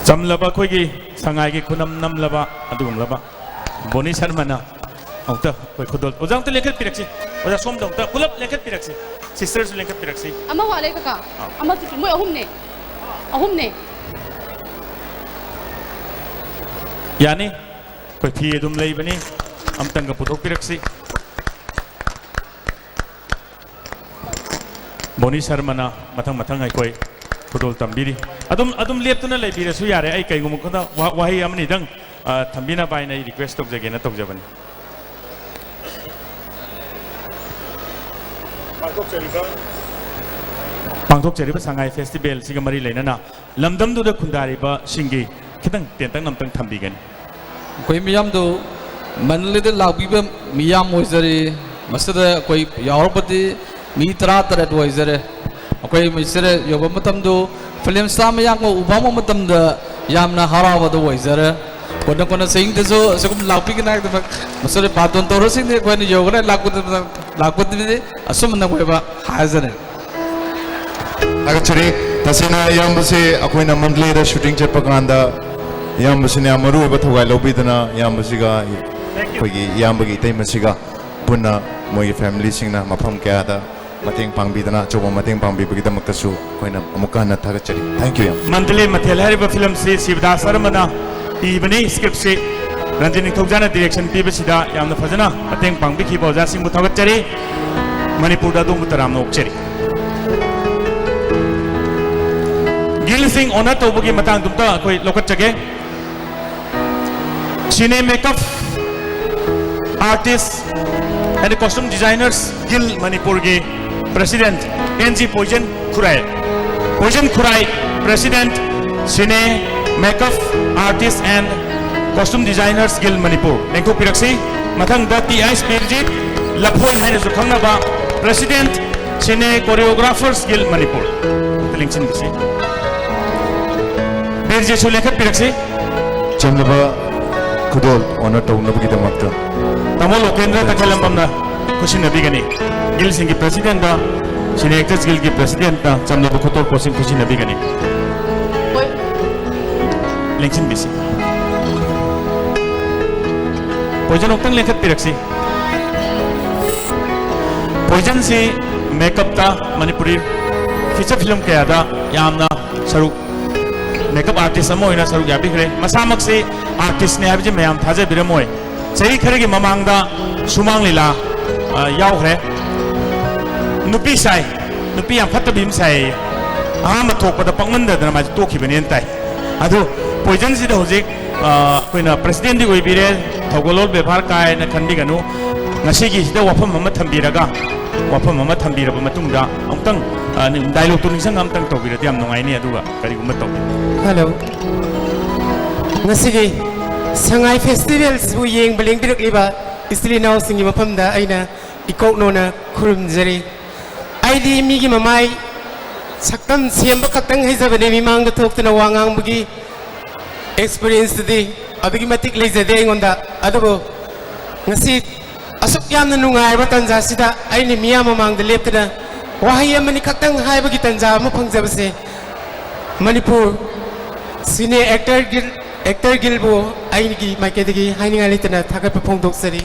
ꯆꯝꯂꯕ ꯑꯩꯈꯣꯏꯒꯤ ꯁꯉꯥꯏꯒꯤ ꯈꯨꯅꯝ ꯅꯝꯂꯕ ꯑꯗꯨꯒꯨꯝꯂꯕ ꯕꯣꯅꯤ ꯁꯔꯃꯅ ꯑꯃꯨꯛꯇ ꯑꯩꯈꯣꯏ ꯈꯨꯗꯣꯜ, ꯑꯣꯖꯥ ꯑꯃꯨꯛꯇ ꯂꯦꯡꯈꯠꯄꯤꯔꯛꯁꯤ, ꯑꯣꯖꯥ ꯁꯣꯝꯗ ꯑꯃꯨꯛꯇ ꯄꯨꯂꯞ ꯂꯦꯡꯈꯠꯄꯤꯔꯛꯁꯤ, ꯁꯤꯁꯇꯔꯁꯨ ꯂꯦꯡꯈꯠꯄꯤꯔꯛꯁꯤ꯫ ꯑꯃ ꯋꯥꯠꯂꯦ ꯀꯀꯥ꯫ ꯑꯃ ꯆꯤꯛꯀꯤ ꯃꯣꯏ ꯑꯍꯨꯝꯅꯦ꯫ ꯑꯍꯨꯝꯅꯦ꯫ ꯌꯥꯅꯤ, ꯑꯩꯈꯣꯏ ꯐꯤ ꯑꯗꯨꯝ ꯂꯩꯕꯅꯤ, ꯑꯝꯇꯪꯒ ꯄꯨꯊꯣꯛꯄꯤꯔꯛꯁꯤ꯫ ꯕꯣꯅꯤ ꯁꯔꯃꯅ ꯃꯊꯪ ꯃꯊꯪ ꯑꯩꯈꯣꯏ ꯈꯨꯗꯣꯜ ꯇꯝꯕꯤꯔꯤ꯫ ꯑꯗꯨꯝ, ꯑꯗꯨꯝ ꯂꯦꯞꯇꯨꯅ ꯂꯩꯕꯤꯔꯁꯨ ꯌꯥꯔꯦ꯫ ꯑꯩ ꯀꯩꯒꯨꯝꯕ ꯈꯨꯗ-, ꯋꯥ-, ꯋꯥꯍꯩ ꯑꯃꯅꯤꯗꯪ, ꯑ, ꯊꯝꯕꯤꯅꯕ ꯍꯥꯏꯅ ꯑꯩ ꯔꯤꯀ꯭ꯋꯦꯁ ꯇꯧꯖꯒꯦꯅ ꯇꯧꯖꯕꯅꯤ꯫ ꯄꯥꯡꯊꯣꯛꯆꯔꯤꯕ, ꯄꯥꯡꯊꯣꯛꯆꯔꯤꯕ ꯁꯉꯥꯏ ꯐꯦꯁꯇꯤꯚꯦꯜꯁꯤꯒ ꯃꯔꯤ ꯂꯩꯅꯅ ꯂꯝꯗꯝꯗꯨꯗ ꯈꯨꯟꯗꯥꯔꯤꯕꯁꯤꯡꯒꯤ ꯈꯤꯇꯪ ꯇꯦꯟꯇꯛꯅ ꯑꯝꯇꯪ ꯊꯝꯕꯤꯒꯅꯤ꯫ ꯑꯩꯈꯣꯏ ꯃꯤꯌꯥꯝꯗꯨ ꯃꯟꯗꯂꯦꯗ ꯂꯥꯛꯄꯤꯕ ꯃꯤꯌꯥꯝ ꯑꯣꯏꯖꯔꯤ꯫ ꯃꯁꯤꯗ ꯑꯩꯈꯣꯏ ꯌꯥꯎꯔꯛꯄꯗꯤ ꯃꯤ ꯇꯔꯥ ꯇꯔꯦꯠ ꯑꯣꯏꯖꯔꯦ꯫ ꯑꯩꯈꯣꯏ ꯃꯁꯤꯗ ꯌꯧꯕ ꯃꯇꯝꯗꯨ ꯐꯤꯂꯝ ꯁ꯭ꯇꯥꯔ ꯃꯌꯥꯝꯒ ꯎ ꯐꯪꯕ ꯃꯇꯝꯗ ꯌꯥꯝꯅ ꯍꯔꯥꯎꯕꯗꯨ ꯑꯣꯏꯖꯔꯦ꯫ ꯀꯣꯟꯅ ꯀꯣꯟꯅ ꯆꯍꯤꯗꯁꯨ ꯑꯁꯤꯒꯨꯝꯅ ꯂꯥꯛꯄꯤꯒꯅꯤ ꯍꯥꯏꯗꯅ ꯃꯁꯤꯗ ꯕꯥꯇꯣꯟ ꯇꯧꯔꯁꯤꯡꯗꯤ ꯑꯩꯈꯣꯏꯅ ꯌꯧꯒꯅꯤ ꯂꯥꯛꯄꯗ-, ꯂꯥꯛꯄꯗꯨꯗꯤ ꯑꯁꯨꯝꯅ ꯑꯣꯏꯕ ꯍꯥꯏꯖꯔꯤ꯫ ꯊꯥꯒꯠꯆꯔꯤ꯫ ꯇꯁꯦꯡꯅ ꯏꯌꯥꯝꯕꯁꯦ ꯑꯩꯈꯣꯏꯅ ꯃꯟꯗꯂꯦꯗ ꯁꯨꯇꯤꯡ ꯆꯠꯄ ꯀꯥꯟꯗ ꯏꯌꯥꯝꯕꯁꯤꯅ ꯌꯥꯝ ꯃꯔꯨ ꯑꯣꯏꯕ ꯊꯧꯒꯥꯏ ꯂꯧꯕꯤꯗꯅ ꯏꯌꯥꯝꯕꯁꯤꯒ ꯑꯩꯈꯣꯏꯒꯤ ꯏꯌꯥꯝꯕꯒꯤ ꯏꯇꯩꯃꯁꯤꯒ ꯄꯨꯟꯅ ꯃꯣꯏꯒꯤ ꯐꯦꯃꯤꯂꯤꯁꯤꯡꯅ ꯃꯐꯝ ꯀꯌꯥꯗ ꯃꯇꯦꯡ ꯄꯥꯡꯕꯤꯗꯅ ꯑꯆꯧꯕ ꯃꯇꯦꯡ ꯄꯥꯡꯕꯤꯕꯒꯤꯗꯃꯛꯇꯁꯨ ꯑꯩꯈꯣꯏꯅ ꯑꯃꯨꯛꯀ ꯍꯟꯅ ꯊꯥꯒꯠꯆꯔꯤ꯫ Thank you ꯌꯥꯝ꯫ ꯃꯟꯗꯂꯦ ꯃꯊꯦꯜ ꯍꯥꯏꯔꯤꯕ ꯐꯤꯂꯝꯁꯤ ꯁꯤꯕꯗꯥꯁ ꯁꯔꯃꯅ ꯏꯕꯅꯤ꯫ ꯁ꯭ꯀ꯭ꯔꯤꯞꯁꯤ ꯔꯟꯖꯤꯠ ꯅꯤꯡꯊꯧꯖꯥꯅ ꯗꯤꯔꯦꯛꯁꯟ ꯄꯤꯕꯁꯤꯗ ꯌꯥꯝꯅ ꯐꯖꯅ ꯃꯇꯦꯡ ꯄꯥꯡꯕꯤꯈꯤꯕ ꯑꯣꯖꯥꯁꯤꯡꯕꯨ ꯊꯥꯒꯠꯆꯔꯤ꯫ ꯃꯅꯤꯄꯨꯔꯗ ꯑꯗꯣꯝꯕꯨ ꯇꯔꯥꯝꯅ ꯑꯣꯛꯆꯔꯤ꯫ ꯒꯤꯜꯁꯤꯡ ꯑꯣꯅꯔ ꯇꯧꯕꯒꯤ ꯃꯇꯥꯡꯗꯨꯝꯇ ꯑꯩꯈꯣꯏ ꯂꯧꯈꯠꯆꯒꯦ꯫ Cine Makeup Artist and Costume Designers Guild ꯃꯅꯤꯄꯨꯔꯒꯤ president N G Poison Khurai. Poison Khurai, president, Cine Makeup Artist and Costume Designers Guild Manipur ꯂꯦꯡꯊꯣꯛꯄꯤꯔꯛꯁꯤ꯫ ꯃꯊꯪꯗ ꯇꯤ ꯑꯩꯆ ꯕꯤꯔꯖꯤꯠ ꯂꯐꯣꯏ ꯍꯥꯏꯅꯁꯨ ꯈꯪꯅꯕ, president, Cine Choreographers Guild Manipur. ꯑꯝꯇ ꯂꯦꯡꯁꯤꯟꯕꯤꯁꯤ꯫ ꯕꯤꯔꯖꯤꯠꯁꯨ ꯂꯦꯡꯈꯠꯄꯤꯔꯛꯁꯤ꯫ ꯆꯝꯂꯕ ꯈꯨꯗꯣꯜ ꯑꯣꯅꯔ ꯇꯧꯅꯕꯒꯤꯗꯃꯛꯇ ꯇꯥꯃꯣ ꯂꯣꯀꯦꯟꯗ꯭ꯔ ꯇꯈꯦꯜꯂꯝꯕꯝꯅ ꯈꯨꯠꯁꯤꯟꯅꯕꯤꯒꯅꯤ꯫ ꯒꯤꯜꯁꯤꯡꯒꯤ ꯄ꯭ꯔꯦꯁꯤꯗꯦꯟꯠꯇ, ꯁꯤꯅꯦ ꯑꯦꯛꯇꯔꯁ ꯒꯤꯜꯒꯤ ꯄ꯭ꯔꯦꯁꯤꯗꯦꯟꯠꯅ ꯆꯝꯂꯕ ꯈꯨꯗꯣꯜ ꯄꯣꯠꯁꯤꯡ ꯈꯨꯠꯁꯤꯟꯅꯕꯤꯒꯅꯤ꯫ ꯂꯦꯡꯁꯤꯟꯕꯤꯁꯤ꯫ ꯄꯣꯏꯖꯟ ꯑꯃꯨꯛꯇꯪ ꯂꯦꯡꯈꯠꯄꯤꯔꯛꯁꯤ꯫ ꯄꯣꯏꯖꯟꯁꯤ ꯃꯦꯀꯞꯇ ꯃꯅꯤꯄꯨꯔꯤ ꯐꯤꯆꯔ ꯐꯤꯂꯝ ꯀꯌꯥꯗ ꯌꯥꯝꯅ ꯁꯔꯨꯛ, ꯃꯦꯀꯞ ꯑꯥꯔꯇꯤꯁ ꯑꯃ ꯑꯣꯏꯅ ꯁꯔꯨꯛ ꯌꯥꯕꯤꯈ꯭ꯔꯦ꯫ ꯃꯁꯥꯃꯛꯁꯤ ꯑꯥꯔꯇꯤꯁꯅꯤ ꯍꯥꯏꯕꯁꯤ ꯃꯌꯥꯝ ꯊꯥꯖꯕꯤꯔꯝꯃꯣꯏ꯫ ꯆꯍꯤ ꯈꯔꯒꯤ ꯃꯃꯥꯡꯗ ꯁꯨꯃꯥꯡ ꯂꯤꯂꯥ, ꯑ, ꯌꯥꯎꯈ꯭ꯔꯦ꯫ ꯅꯨꯄꯤ ꯁꯥꯏ, ꯅꯨꯄꯤ ꯌꯥꯝ ꯐꯠꯇꯕꯤ ꯑꯃ ꯁꯥꯏꯌꯦ꯫ ꯑꯍꯥꯟꯕ ꯊꯣꯛꯄꯗ ꯄꯛꯃꯟꯗꯗꯅ ꯃꯥꯁꯦ ꯇꯣꯛꯈꯤꯕꯅꯦꯅ ꯇꯥꯏ꯫ ꯑꯗꯨ ꯄꯣꯏꯖꯟꯁꯤꯗ ꯍꯧꯖꯤꯛ, ꯑ, ꯑꯩꯈꯣꯏꯅ ꯄ꯭ꯔꯦꯁꯤꯗꯦꯟꯠꯇꯤ ꯑꯣꯏꯕꯤꯔꯦ, ꯊꯧꯒꯜꯂꯣꯟ ꯕꯦꯕꯥꯔ ꯀꯥꯏꯅ ꯈꯟꯕꯤꯒꯅꯨ꯫ ꯉꯁꯤꯒꯤꯁꯤꯗ ꯋꯥꯐꯝ ꯑꯃ ꯊꯝꯕꯤꯔꯒ, ꯋꯥꯐꯝ ꯑꯃ ꯊꯝꯕꯤꯔꯕ ꯃꯇꯨꯡꯗ ꯑꯃꯨꯛꯇꯪ, ꯑ, ꯗꯥꯏꯂꯣꯛꯇꯣ ꯅꯤꯡꯁꯤꯡ ꯑꯃꯇꯪ ꯇꯧꯕꯤꯔꯗꯤ ꯌꯥꯝ ꯅꯨꯡꯉꯥꯏꯅꯤ꯫ ꯑꯗꯨꯒ ꯀꯔꯤꯒꯨꯝꯕ ꯇꯧꯕꯤꯌꯨ꯫ ꯍꯜꯂꯣ꯫ ꯉꯁꯤꯒꯤ ꯁꯉꯥꯏ ꯐꯦꯁꯇꯤꯚꯦꯜꯁꯤꯕꯨ ꯌꯦꯡꯕ ꯂꯦꯡꯕꯤꯔꯛꯂꯤꯕ ꯏꯆꯤꯜ ꯏꯅꯥꯎꯁꯤꯡꯒꯤ ꯃꯐꯝꯗ ꯑꯩꯅ ꯏꯀꯣꯛꯅꯣꯅ ꯈꯨꯔꯨꯝꯖꯔꯤ꯫ ꯑꯩꯗꯤ ꯃꯤꯒꯤ ꯃꯃꯥꯏ ꯁꯛꯇꯝ ꯁꯦꯝꯕ ꯈꯛꯇꯪ ꯍꯩꯖꯕꯅꯤ, ꯃꯤꯃꯥꯡꯗ ꯊꯣꯛꯇꯨꯅ ꯋꯥ ꯉꯥꯡꯕꯒꯤ ꯑꯦꯛꯁꯄꯤꯔꯤꯌꯦꯟꯁꯇꯨꯗꯤ ꯑꯗꯨꯛꯀꯤ ꯃꯇꯤꯛ ꯂꯩꯖꯗꯦ ꯑꯩꯉꯣꯟꯗ꯫ ꯑꯗꯨꯕꯨ ꯉꯁꯤ ꯑꯁꯨꯛ ꯌꯥꯝꯅ ꯅꯨꯡꯉꯥꯏꯔꯕ ꯇꯥꯟꯖꯥꯁꯤꯗ ꯑꯩꯅ ꯃꯤꯌꯥꯝ ꯃꯃꯥꯡꯗ ꯂꯦꯞꯇꯨꯅ ꯋꯥꯍꯩ ꯑꯃꯅꯤ ꯈꯛꯇꯪ ꯍꯥꯏꯕꯒꯤ ꯇꯥꯟꯖꯥ ꯑꯃ ꯐꯪꯖꯕꯁꯦ ꯃꯅꯤꯄꯨꯔ ꯁꯤꯅꯦ ꯑꯦꯛꯇꯔ ꯒꯤꯜ, ꯑꯦꯛꯇꯔ ꯒꯤꯜꯕꯨ ꯑꯩꯒꯤ ꯃꯥꯏꯀꯩꯗꯒꯤ ꯍꯥꯏꯅꯤꯡꯉꯥꯏ ꯂꯩꯇꯅ ꯊꯥꯒꯠꯄ ꯐꯣꯡꯗꯣꯛꯆꯔꯤ꯫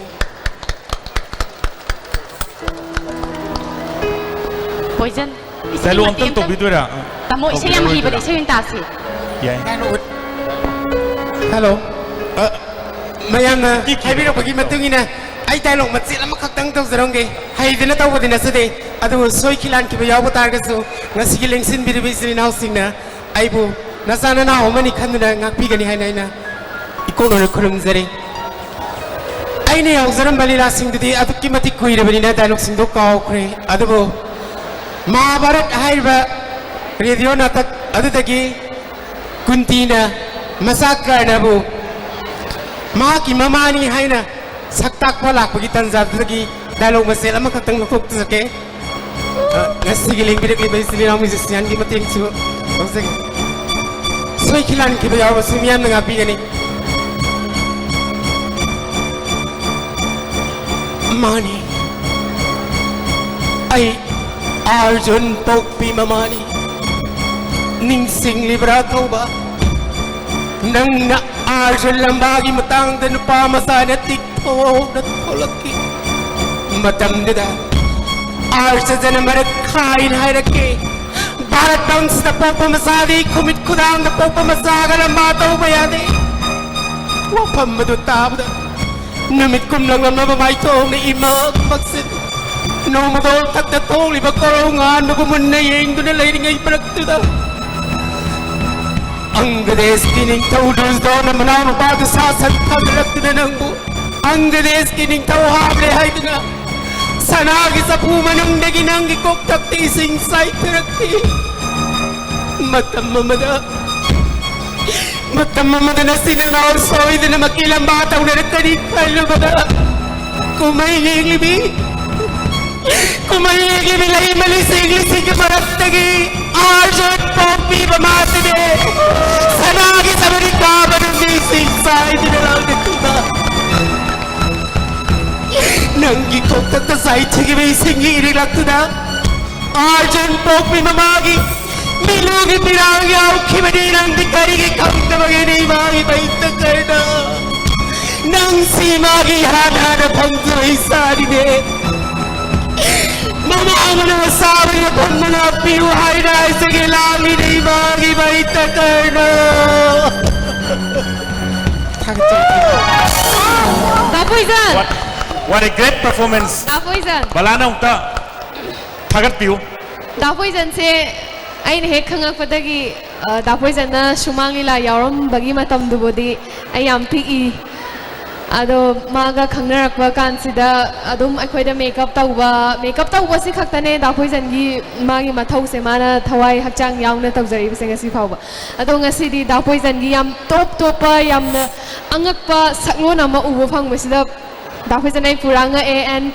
ꯄꯣꯏꯖꯟ, ꯏꯁꯩ ꯗꯥꯏꯂꯣꯛ ꯃꯇꯦꯛ ꯑꯝꯇꯪ ꯑꯝꯇꯪ꯫ ꯇꯧꯕꯤꯗꯣꯏꯔꯥ? ꯇꯥꯃꯣ, ꯏꯁꯩ ꯌꯥꯝ ꯇꯧꯕꯤꯔꯣꯏꯗꯣꯏꯔꯥ? ꯍꯩꯕꯅꯦ, ꯏꯁꯩ ꯑꯣꯏꯅ ꯇꯥꯁꯤ꯫ ꯌꯥꯏ꯫ ꯍꯜꯂꯣ꯫ ꯑ, ꯃꯌꯥꯝꯅ ꯀꯤꯛ ꯀꯤꯛ꯫ ꯍꯥꯏꯕꯤꯔꯛꯄꯒꯤ ꯃꯇꯨꯡ ꯏꯟꯅ ꯑꯩ ꯗꯥꯏꯂꯣꯛ ꯃꯆꯦꯠ ꯑꯃꯈꯛꯇꯪ ꯇꯧꯖꯔꯝꯒꯦ꯫ ꯍꯩꯗꯅ ꯇꯧꯕꯗꯤ ꯅꯠꯆꯗꯦ, ꯑꯗꯨꯕꯨ ꯁꯣꯏꯈꯤ ꯂꯥꯟꯈꯤꯕ ꯌꯥꯎꯕ ꯇꯥꯔꯒꯁꯨ ꯉꯁꯤꯒꯤ ꯂꯦꯡꯁꯤꯟꯕꯤꯔꯤꯕ ꯏꯆꯤꯜ ꯏꯅꯥꯎꯁꯤꯡꯅ ꯑꯩꯕꯨ ꯅꯆꯥ ꯅꯅꯥꯎ ꯑꯃꯅꯤ ꯈꯟꯗꯨꯅ ꯉꯥꯛꯄꯤꯒꯅꯤ ꯍꯥꯏꯅ ꯑꯩꯅ ꯏꯀꯣꯛꯅꯅ ꯈꯨꯔꯨꯝꯖꯔꯤ꯫ ꯑꯩꯅ ꯌꯥꯎꯖꯔꯝꯕ ꯂꯤꯂꯥꯁꯤꯡꯗꯨꯗꯤ ꯑꯗꯨꯛꯀꯤ ꯃꯇꯤꯛ ꯀꯨꯏꯔꯕꯅꯤꯅ ꯗꯥꯏꯂꯣꯛꯁꯤꯡꯗꯣ ꯀꯥꯎꯈ꯭ꯔꯦ꯫ ꯑꯗꯨꯕꯨ ꯃꯍꯥꯚꯥꯔꯠ ꯍꯥꯏꯔꯤꯕ ꯔꯦꯗꯤꯑꯣ ꯅꯥꯇꯛ ꯑꯗꯨꯗꯒꯤ ꯀꯨꯟꯇꯤꯅ ꯃꯆꯥ ꯀꯔꯅꯕꯨ ꯃꯍꯥꯛꯀꯤ ꯃꯃꯥꯅꯤ ꯍꯥꯏꯅ ꯁꯛ ꯇꯥꯛꯄ ꯂꯥꯛꯄꯒꯤ ꯇꯥꯟꯖꯥꯗꯨꯗꯒꯤ ꯗꯥꯏꯂꯣꯛ ꯃꯆꯦꯠ ꯑꯃꯈꯛꯇꯪ ꯂꯧꯊꯣꯛꯆꯒꯦ꯫ ꯑ, ꯉꯁꯤꯒꯤ ꯂꯦꯡꯕꯤꯔꯛꯂꯤꯕ ꯏꯆꯤꯜ ꯏꯅꯥꯎ ꯃ꯭ꯌꯨꯖꯤꯁꯤꯌꯥꯟꯒꯤ ꯃꯇꯦꯡꯁꯨ ꯂꯧꯖꯒꯦ꯫ ꯁꯣꯏꯈꯤ ꯂꯥꯟꯈꯤꯕ ꯌꯥꯎꯔꯕꯁꯨ ꯃꯤꯌꯥꯝꯅ ꯉꯥꯛꯄꯤꯒꯅꯤ꯫ ꯃꯥꯅꯤ, ꯑꯩ ꯑꯥꯔꯖꯨꯟ ꯄꯣꯛꯄꯤ ꯃꯃꯥꯅꯤ꯫ ꯅꯤꯡꯁꯤꯡꯂꯤꯕ꯭ꯔꯥ ꯀꯧꯕ? ꯅꯪꯅ ꯑꯥꯔꯖꯨꯟ ꯂꯝꯕꯥꯒꯤ ꯃꯇꯥꯡꯗ ꯅꯨꯄꯥ ꯃꯆꯥꯅ ꯇꯤꯛ ꯊꯣꯛꯅ ꯊꯣꯛꯂꯛꯈꯤ꯫ ꯃꯇꯝꯗꯨꯗ ꯑꯥꯔꯁ ꯖꯅꯃꯔꯛ ꯈꯥꯏꯅ ꯍꯥꯏꯔꯛꯈꯤ꯫ ꯚꯥꯔꯠ ꯚꯪꯁꯗ ꯄꯣꯛꯄ ꯃꯆꯥꯗꯤ ꯈꯨꯃꯤꯠ ꯈꯨꯗꯥꯡꯗ ꯄꯣꯛꯄ ꯃꯆꯥꯒ ꯂꯝꯕꯥ ꯇꯧꯕ ꯌꯥꯗꯦ꯫ ꯋꯥꯐꯝ ꯑꯗꯨ ꯇꯥꯕꯗ ꯅꯨꯃꯤꯠ ꯀꯨꯝꯂꯛꯂꯝꯂꯕ ꯃꯥꯏꯊꯣꯡꯅ ꯏꯃꯛ ꯃꯛꯁꯤꯟ ꯅꯣꯡꯃꯗꯣꯜ ꯊꯛꯇ ꯊꯣꯛꯂꯤꯕ ꯀꯣꯔꯧ ꯉꯥꯟꯕꯕꯨ ꯃꯨꯟꯅ ꯌꯦꯡꯗꯨꯅ ꯂꯩꯔꯤꯉꯩ ꯃꯔꯛꯇꯨꯗ ꯑꯪꯒꯗꯦꯁꯀꯤ ꯅꯤꯡꯊꯧ ꯗꯨꯔꯖꯣꯙꯅ ꯃꯅꯥꯎꯅꯨꯄꯥꯗꯨ ꯁꯥꯁꯟ ꯊꯥꯗꯔꯛꯇꯨꯅ ꯅꯪꯕꯨ ꯑꯪꯒꯗꯦꯁꯀꯤ ꯅꯤꯡꯊꯧ ꯍꯥꯞꯂꯦ ꯍꯥꯏꯗꯨꯅ ꯁꯅꯥꯒꯤ ꯆꯐꯨ ꯃꯅꯨꯡꯗꯒꯤ ꯅꯪꯒꯤ ꯀꯣꯛꯊꯛꯇ ꯏꯁꯤꯡ ꯆꯥꯏꯊꯔꯛꯈꯤ꯫ ꯃꯇꯝ ꯑꯃꯗ ꯃꯇꯝ ꯑꯃꯗ ꯅꯆꯤꯟ ꯅꯅꯥꯎ ꯁꯣꯏꯗꯅꯃꯛꯀꯤ ꯂꯝꯕꯥ ꯇꯧꯅꯔꯛꯀꯅꯤ ꯈꯜꯂꯨꯕꯗ ꯀꯨꯝꯍꯩ ꯌꯦꯡꯂꯤꯕꯤ ꯀꯨꯝꯍꯩ ꯌꯦꯡꯂꯤꯕꯤ ꯂꯩꯃꯂꯤꯁꯤꯡꯒꯤ ꯃꯔꯛꯇꯒꯤ ꯑꯥꯔꯖꯨꯟ ꯄꯣꯛꯄꯤꯕ ꯃꯥꯁꯤꯅꯦ꯫ ꯁꯅꯥꯒꯤ ꯁꯕꯔꯤ ꯀꯥꯕ ꯅꯨꯃꯤꯠꯁꯤꯡ ꯆꯥꯏꯗꯨꯅ ꯂꯥꯎꯅꯈꯤꯕ ꯅꯪꯒꯤ ꯀꯣꯛꯊꯛꯇ ꯆꯥꯏꯊꯈꯤꯕ ꯏꯁꯤꯡꯒꯤ ꯏꯔꯤꯛꯂꯛꯇꯨꯗ ꯑꯥꯔꯖꯨꯟ ꯄꯣꯛꯄꯤ ꯃꯃꯥꯒꯤ ꯃꯤꯠꯂꯨꯒꯤ ꯄꯤꯔꯥꯡ ꯌꯥꯎꯈꯤꯕꯅꯤ꯫ ꯅꯪꯗꯤ ꯀꯔꯤꯒꯤ ꯈꯪꯗꯕꯒꯤꯅꯤ ꯏꯃꯥꯒꯤ ꯃꯩꯇ ꯀꯔꯅ ꯅꯪꯁꯤ ꯏꯃꯥꯒꯤ ꯏꯍꯥꯟ ꯍꯥꯟꯅ ꯐꯪꯖꯕ ꯏꯆꯥꯅꯤꯅꯦ꯫ ꯃꯃꯥ ꯑꯃꯅ ꯃꯆꯥ ꯑꯃ ꯌꯦꯇꯨꯝ ꯃꯅꯥ ꯄꯤꯌꯨ ꯍꯥꯏꯅ ꯍꯥꯏꯖꯒꯦ, ꯂꯥꯡꯂꯤꯗ ꯏꯃꯥꯒꯤ ꯃꯩ ꯇꯀꯔꯅ꯫ ꯗꯥ Poison! What, what a great performance! ꯗꯥ ꯄꯣꯏꯖꯟ! ꯕꯂꯥꯅ ꯑꯃꯨꯛꯇ ꯊꯥꯒꯠꯄꯤꯌꯨ꯫ ꯗꯥ ꯄꯣꯏꯖꯟꯁꯦ ꯑꯩꯅ ꯍꯦꯛ ꯈꯪꯉꯛꯄꯗꯒꯤ, ꯑ, ꯗꯥ ꯄꯣꯏꯖꯟꯅ ꯁꯨꯃꯥꯡ ꯂꯤꯂꯥ ꯌꯥꯎꯔꯝꯕꯒꯤ ꯃꯇꯝꯗꯨꯕꯨꯗꯤ ꯑꯩ ꯌꯥꯝ ꯄꯤꯛꯏ꯫ ꯑꯗꯣ ꯃꯥꯒ ꯈꯪꯅꯔꯛꯄ ꯀꯥꯟꯁꯤꯗ ꯑꯗꯨꯝ ꯑꯩꯈꯣꯏꯗ ꯃꯦꯀꯞ ꯇꯧꯕ, ꯃꯦꯀꯞ ꯇꯧꯕꯁꯤ ꯈꯛꯇꯅꯦ ꯗꯥ ꯄꯣꯏꯖꯟꯒꯤ ꯃꯥꯒꯤ ꯃꯊꯧꯁꯦ, ꯃꯥꯅ ꯊꯋꯥꯏ ꯍꯛꯆꯥꯡ ꯌꯥꯎꯅ ꯇꯧꯖꯔꯤꯕꯁꯦ ꯉꯁꯤ ꯐꯥꯎꯕ꯫ ꯑꯗꯣ ꯉꯁꯤꯗꯤ ꯗꯥ ꯄꯣꯏꯖꯟꯒꯤ ꯌꯥꯝ ꯇꯣꯞ ꯇꯣꯞꯄ, ꯌꯥꯝꯅ ꯑꯉꯛꯄ ꯁꯛꯂꯣꯟ ꯑꯃ ꯎꯕ ꯐꯪꯕꯁꯤꯗ ꯗꯥ ꯄꯣꯏꯖꯟ ꯑꯩ ꯄꯨꯔꯥ ꯉꯛꯑꯦ꯫ And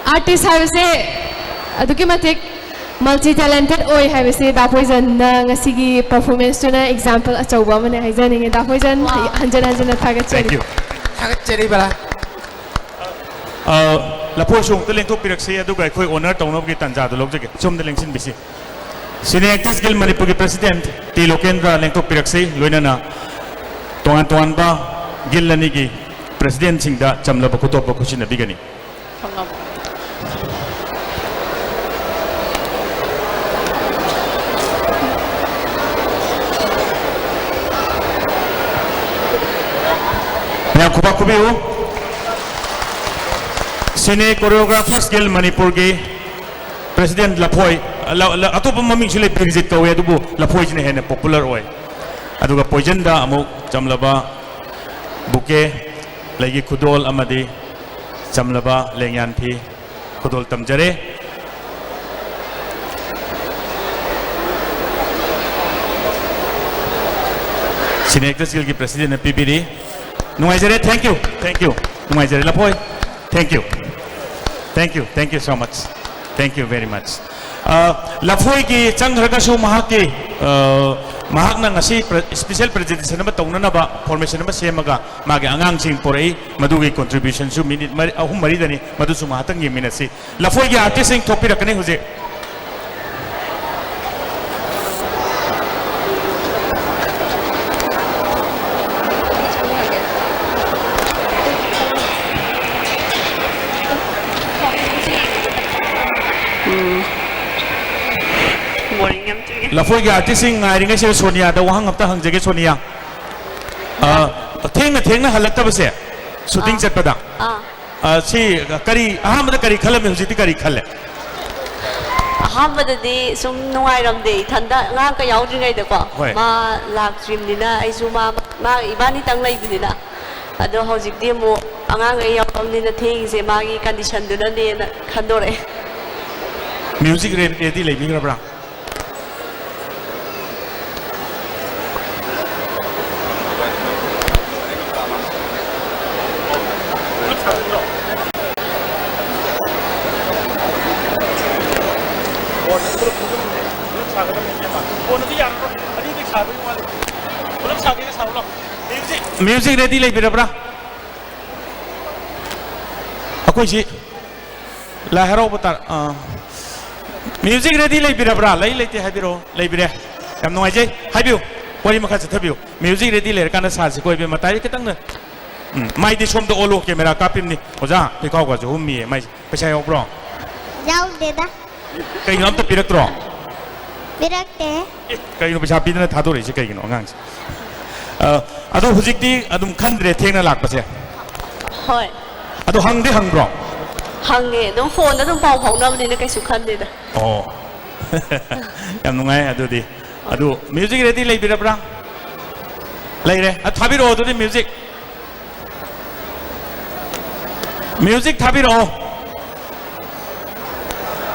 artist ꯍꯥꯏꯕꯁꯦ ꯑꯗꯨꯛꯀꯤ ꯃꯇꯤꯛ multi talented ꯑꯣꯏ ꯍꯥꯏꯕꯁꯦ ꯗꯥ ꯄꯣꯏꯖꯟꯅ ꯉꯁꯤꯒꯤ performance ꯇꯨꯅ example ꯑꯆꯧꯕ ꯑꯃꯅꯦ ꯍꯥꯏꯖꯅꯤꯡꯉꯦ꯫ ꯗꯥ ꯄꯣꯏꯖꯟ, ꯍꯟꯖꯟ ꯍꯟꯖꯟꯅ ꯊꯥꯒꯠꯆꯔꯤ꯫ Thank you. ꯊꯥꯒꯠꯆꯔꯤ ꯕꯂꯥ꯫ ꯑ, ꯂꯐꯣꯏꯁꯨ ꯑꯃꯨꯛꯇ ꯂꯦꯡꯊꯣꯛꯄꯤꯔꯛꯁꯤ, ꯑꯗꯨꯒ ꯑꯩꯈꯣꯏ honor ꯇꯧꯅꯕꯒꯤ ꯇꯥꯟꯖꯥꯗꯨ ꯂꯧꯖꯒꯦ꯫ ꯁꯣꯝꯗ ꯂꯦꯡꯁꯤꯟꯕꯤꯁꯤ꯫ Cine Actors Guild ꯃꯅꯤꯄꯨꯔꯒꯤ president ꯇꯤ ꯂꯣꯀꯦꯟꯗ꯭ꯔ ꯂꯦꯡꯊꯣꯛꯄꯤꯔꯛꯁꯤ, ꯂꯣꯏꯅꯅ ꯇꯣꯉꯥꯟ ꯇꯣꯉꯥꯟꯕ guild ꯑꯅꯤꯒꯤ presidentꯁꯤꯡꯗ ꯆꯝꯂꯕ ꯈꯨꯗꯣꯞꯄ ꯈꯨꯠꯁꯤꯟꯅꯕꯤꯒꯅꯤ꯫ ꯃꯌꯥꯝ ꯈꯨꯕꯥꯛ ꯈꯨꯕꯤꯌꯨ꯫ Cine Choreographers Guild ꯃꯅꯤꯄꯨꯔꯒꯤ president ꯂꯐꯣꯏ, ꯂ-, ꯂ-, ꯑꯇꯣꯞꯄ ꯃꯃꯤꯡꯁꯨ ꯂꯩ, ꯕꯤꯔꯖꯤꯠ ꯀꯧꯋꯦ, ꯑꯗꯨꯕꯨ ꯂꯐꯣꯏꯁꯤꯅ ꯍꯦꯟꯅ popular ꯑꯣꯏ꯫ ꯑꯗꯨꯒ ꯄꯣꯏꯖꯟꯗ ꯑꯃꯨꯛ ꯆꯝꯂꯕ bouquet, ꯂꯩꯒꯤ ꯈꯨꯗꯣꯜ ꯑꯃꯗꯤ ꯆꯝꯂꯕ ꯂꯦꯡꯌꯥꯟ ꯐꯤ ꯈꯨꯗꯣꯜ ꯇꯝꯖꯔꯦ꯫ Cine Actors Guildꯒꯤ presidentꯅ ꯄꯤꯕꯤꯔꯤ꯫ ꯅꯨꯡꯉꯥꯏꯖꯔꯦ꯫ Thank you, thank you. ꯅꯨꯡꯉꯥꯏꯖꯔꯦ ꯂꯐꯣꯏ꯫ Thank you, thank you, thank you so much. Thank you very much. ꯑ, ꯂꯐꯣꯏꯒꯤ ꯆꯪꯈ꯭ꯔꯒꯁꯨ ꯃꯍꯥꯛꯀꯤ, ꯑ, ꯃꯍꯥꯛꯅ ꯉꯁꯤ ꯄ꯭ꯔ-, special presentation ꯑꯃ ꯇꯧꯅꯅꯕ formation ꯑꯃ ꯁꯦꯝꯃꯒ ꯃꯥꯒꯤ ꯑꯉꯥꯡꯁꯤꯡ ꯄꯨꯔꯛꯏ, ꯃꯗꯨꯒꯤ contributionꯁꯨ minute ꯃꯔꯤ, ꯑꯍꯨꯝ ꯃꯔꯤꯗꯅꯤ, ꯃꯗꯨꯁꯨ ꯉꯥꯏꯍꯥꯛꯇꯪ ꯌꯦꯡꯃꯤꯟꯅꯁꯤ꯫ ꯂꯐꯣꯏꯒꯤ artistꯁꯤꯡ ꯊꯣꯛꯄꯤꯔꯛꯀꯅꯤ ꯍꯧꯖꯤꯛ꯫ ꯂꯐꯣꯏꯒꯤ ꯑꯥꯔꯇꯤꯁꯁꯤꯡ ꯉꯥꯏꯔꯤꯉꯩꯁꯤꯗ ꯁꯣꯅꯤꯌꯥꯗ ꯋꯥꯍꯪ ꯑꯝꯇ ꯍꯪꯖꯒꯦ, ꯁꯣꯅꯤꯌꯥ꯫ ꯑ, ꯊꯦꯡꯅ ꯊꯦꯡꯅ ꯍꯜꯂꯛꯇꯕꯁꯦ, ꯁꯨꯇꯤꯡ ꯑꯥ꯫ ꯆꯠꯄꯗ꯫ ꯑꯥ꯫ ꯑ, ꯁꯤ ꯀꯔꯤ, ꯑꯍꯥꯟꯕꯗ ꯀꯔꯤ ꯈꯜꯂꯝꯃꯤ, ꯍꯧꯖꯤꯛꯇꯤ ꯀꯔꯤ ꯈꯜꯂꯦ? ꯑꯍꯥꯟꯕꯗꯗꯤ ꯁꯨꯝ ꯅꯨꯡꯉꯥꯏꯔꯝꯗꯦ, ꯏꯊꯟꯗ ꯑꯉꯥꯡ ꯀꯌꯥ ꯌꯥꯎꯗ꯭ꯔꯤꯉꯩꯗꯀꯣ꯫ ꯍꯣꯏ꯫ ꯃꯥ ꯂꯥꯛꯇ꯭ꯔꯤꯕꯅꯤꯅ ꯑꯩꯁꯨ ꯃꯥ, ꯃꯥ ꯏꯕꯥꯅꯤꯇꯪ ꯂꯩꯕꯅꯤꯅ꯫ ꯑꯗꯣ ꯍꯧꯖꯤꯛꯇꯤ ꯑꯃꯨꯛ ꯑꯉꯥꯡꯈꯩ ꯌꯥꯎꯔꯕꯅꯤꯅ ꯊꯦꯡꯉꯤꯁꯦ ꯃꯥꯒꯤ ꯀꯟꯗꯤꯁꯟꯗꯨꯅꯅꯦꯅ ꯈꯟꯗꯣꯔꯛꯑꯦ꯫ ꯃ꯭ꯌꯨꯖꯤꯛ ꯔꯦ-, ꯔꯦꯗꯤ ꯂꯩꯕꯤꯈ꯭ꯔꯕ꯭ꯔꯥ? ꯃ꯭ꯌꯨꯖꯤꯛ ꯔꯦꯗꯤ ꯂꯩꯕꯤꯔꯕ꯭ꯔꯥ? ꯑꯩꯈꯣꯏꯁꯤ ꯂꯥꯏ ꯍꯔꯥꯎꯕ ꯇꯥ-, ꯑꯥ, ꯃ꯭ꯌꯨꯖꯤꯛ ꯔꯦꯗꯤ ꯂꯩꯕꯤꯔꯕ꯭ꯔꯥ? ꯂꯩ, ꯂꯩꯇꯦ ꯍꯥꯏꯕꯤꯔꯛꯑꯣ꯫ ꯂꯩꯕꯤꯔꯦ꯫ ꯌꯥꯝ ꯅꯨꯡꯉꯥꯏꯖꯩ꯫ ꯍꯥꯏꯕꯤꯌꯨ꯫ ꯋꯥꯔꯤ ꯃꯈꯥ ꯆꯠꯊꯕꯤꯌꯨ꯫ ꯃ꯭ꯌꯨꯖꯤꯛ ꯔꯦꯗꯤ ꯂꯩꯔꯀꯥꯟꯗ ꯁꯥꯁꯤꯀꯣ, ꯏꯕꯦꯝꯃ꯫ ꯇꯥꯏ ꯈꯤꯇꯪꯅ꯫ ꯎꯝ, ꯃꯥꯏꯗꯤ ꯁꯣꯝꯗ ꯑꯣꯜꯂꯣ, ꯀꯦꯃꯦꯔꯥ ꯀꯥꯞꯄꯤꯕꯅꯤ꯫ ꯑꯣꯖꯥ, ꯐꯤꯈꯥꯎꯒꯁꯨ ꯍꯨꯝꯃꯤꯌꯦ ꯃꯥꯏꯁꯦ꯫ ꯄꯩꯁꯥ ꯌꯥꯎꯕ꯭ꯔꯣ? ꯌꯥꯎꯗꯦꯗ꯫ ꯀꯩꯅꯣ, ꯑꯝꯇ ꯄꯤꯔꯛꯇ꯭ꯔꯣ? ꯄꯤꯔꯛꯇꯦ꯫ ꯑꯦ, ꯀꯩꯅꯣ ꯄꯩꯁꯥ ꯄꯤꯗꯅ ꯊꯥꯗꯣꯔꯛꯏꯁꯦ ꯀꯩꯒꯤꯅꯣ ꯑꯉꯥꯡꯁꯦ? ꯑ, ꯑꯗꯣ ꯍꯧꯖꯤꯛꯇꯤ ꯑꯗꯨꯝ ꯈꯟꯗ꯭ꯔꯦ ꯊꯦꯡꯅ ꯂꯥꯛꯄꯁꯦ? ꯍꯣꯏ꯫ ꯑꯗꯣ ꯍꯪꯗꯤ ꯍꯪꯕ꯭ꯔꯣ? ꯍꯪꯉꯦ, ꯑꯗꯨꯝ ꯐꯣꯟꯗ ꯑꯗꯨꯝ ꯄꯥꯎ ꯐꯥꯎꯅꯕꯅꯤꯅ ꯀꯩꯁꯨ ꯈꯟꯗꯦꯗ꯫ ꯑꯣ꯫ ꯌꯥꯝ ꯅꯨꯡꯉꯥꯏ ꯑꯗꯨꯗꯤ꯫ ꯑꯗꯨ ꯃ꯭ꯌꯨꯖꯤꯛ ꯔꯦꯗꯤ ꯂꯩꯕꯤꯔꯕ꯭ꯔꯥ? ꯂꯩꯔꯦ꯫ ꯑ, ꯊꯥꯕꯤꯔꯛꯑꯣ ꯑꯗꯨꯗꯤ ꯃ꯭ꯌꯨꯖꯤꯛ꯫ ꯃ꯭ꯌꯨꯖꯤꯛ ꯊꯥꯕꯤꯔꯛꯑꯣ꯫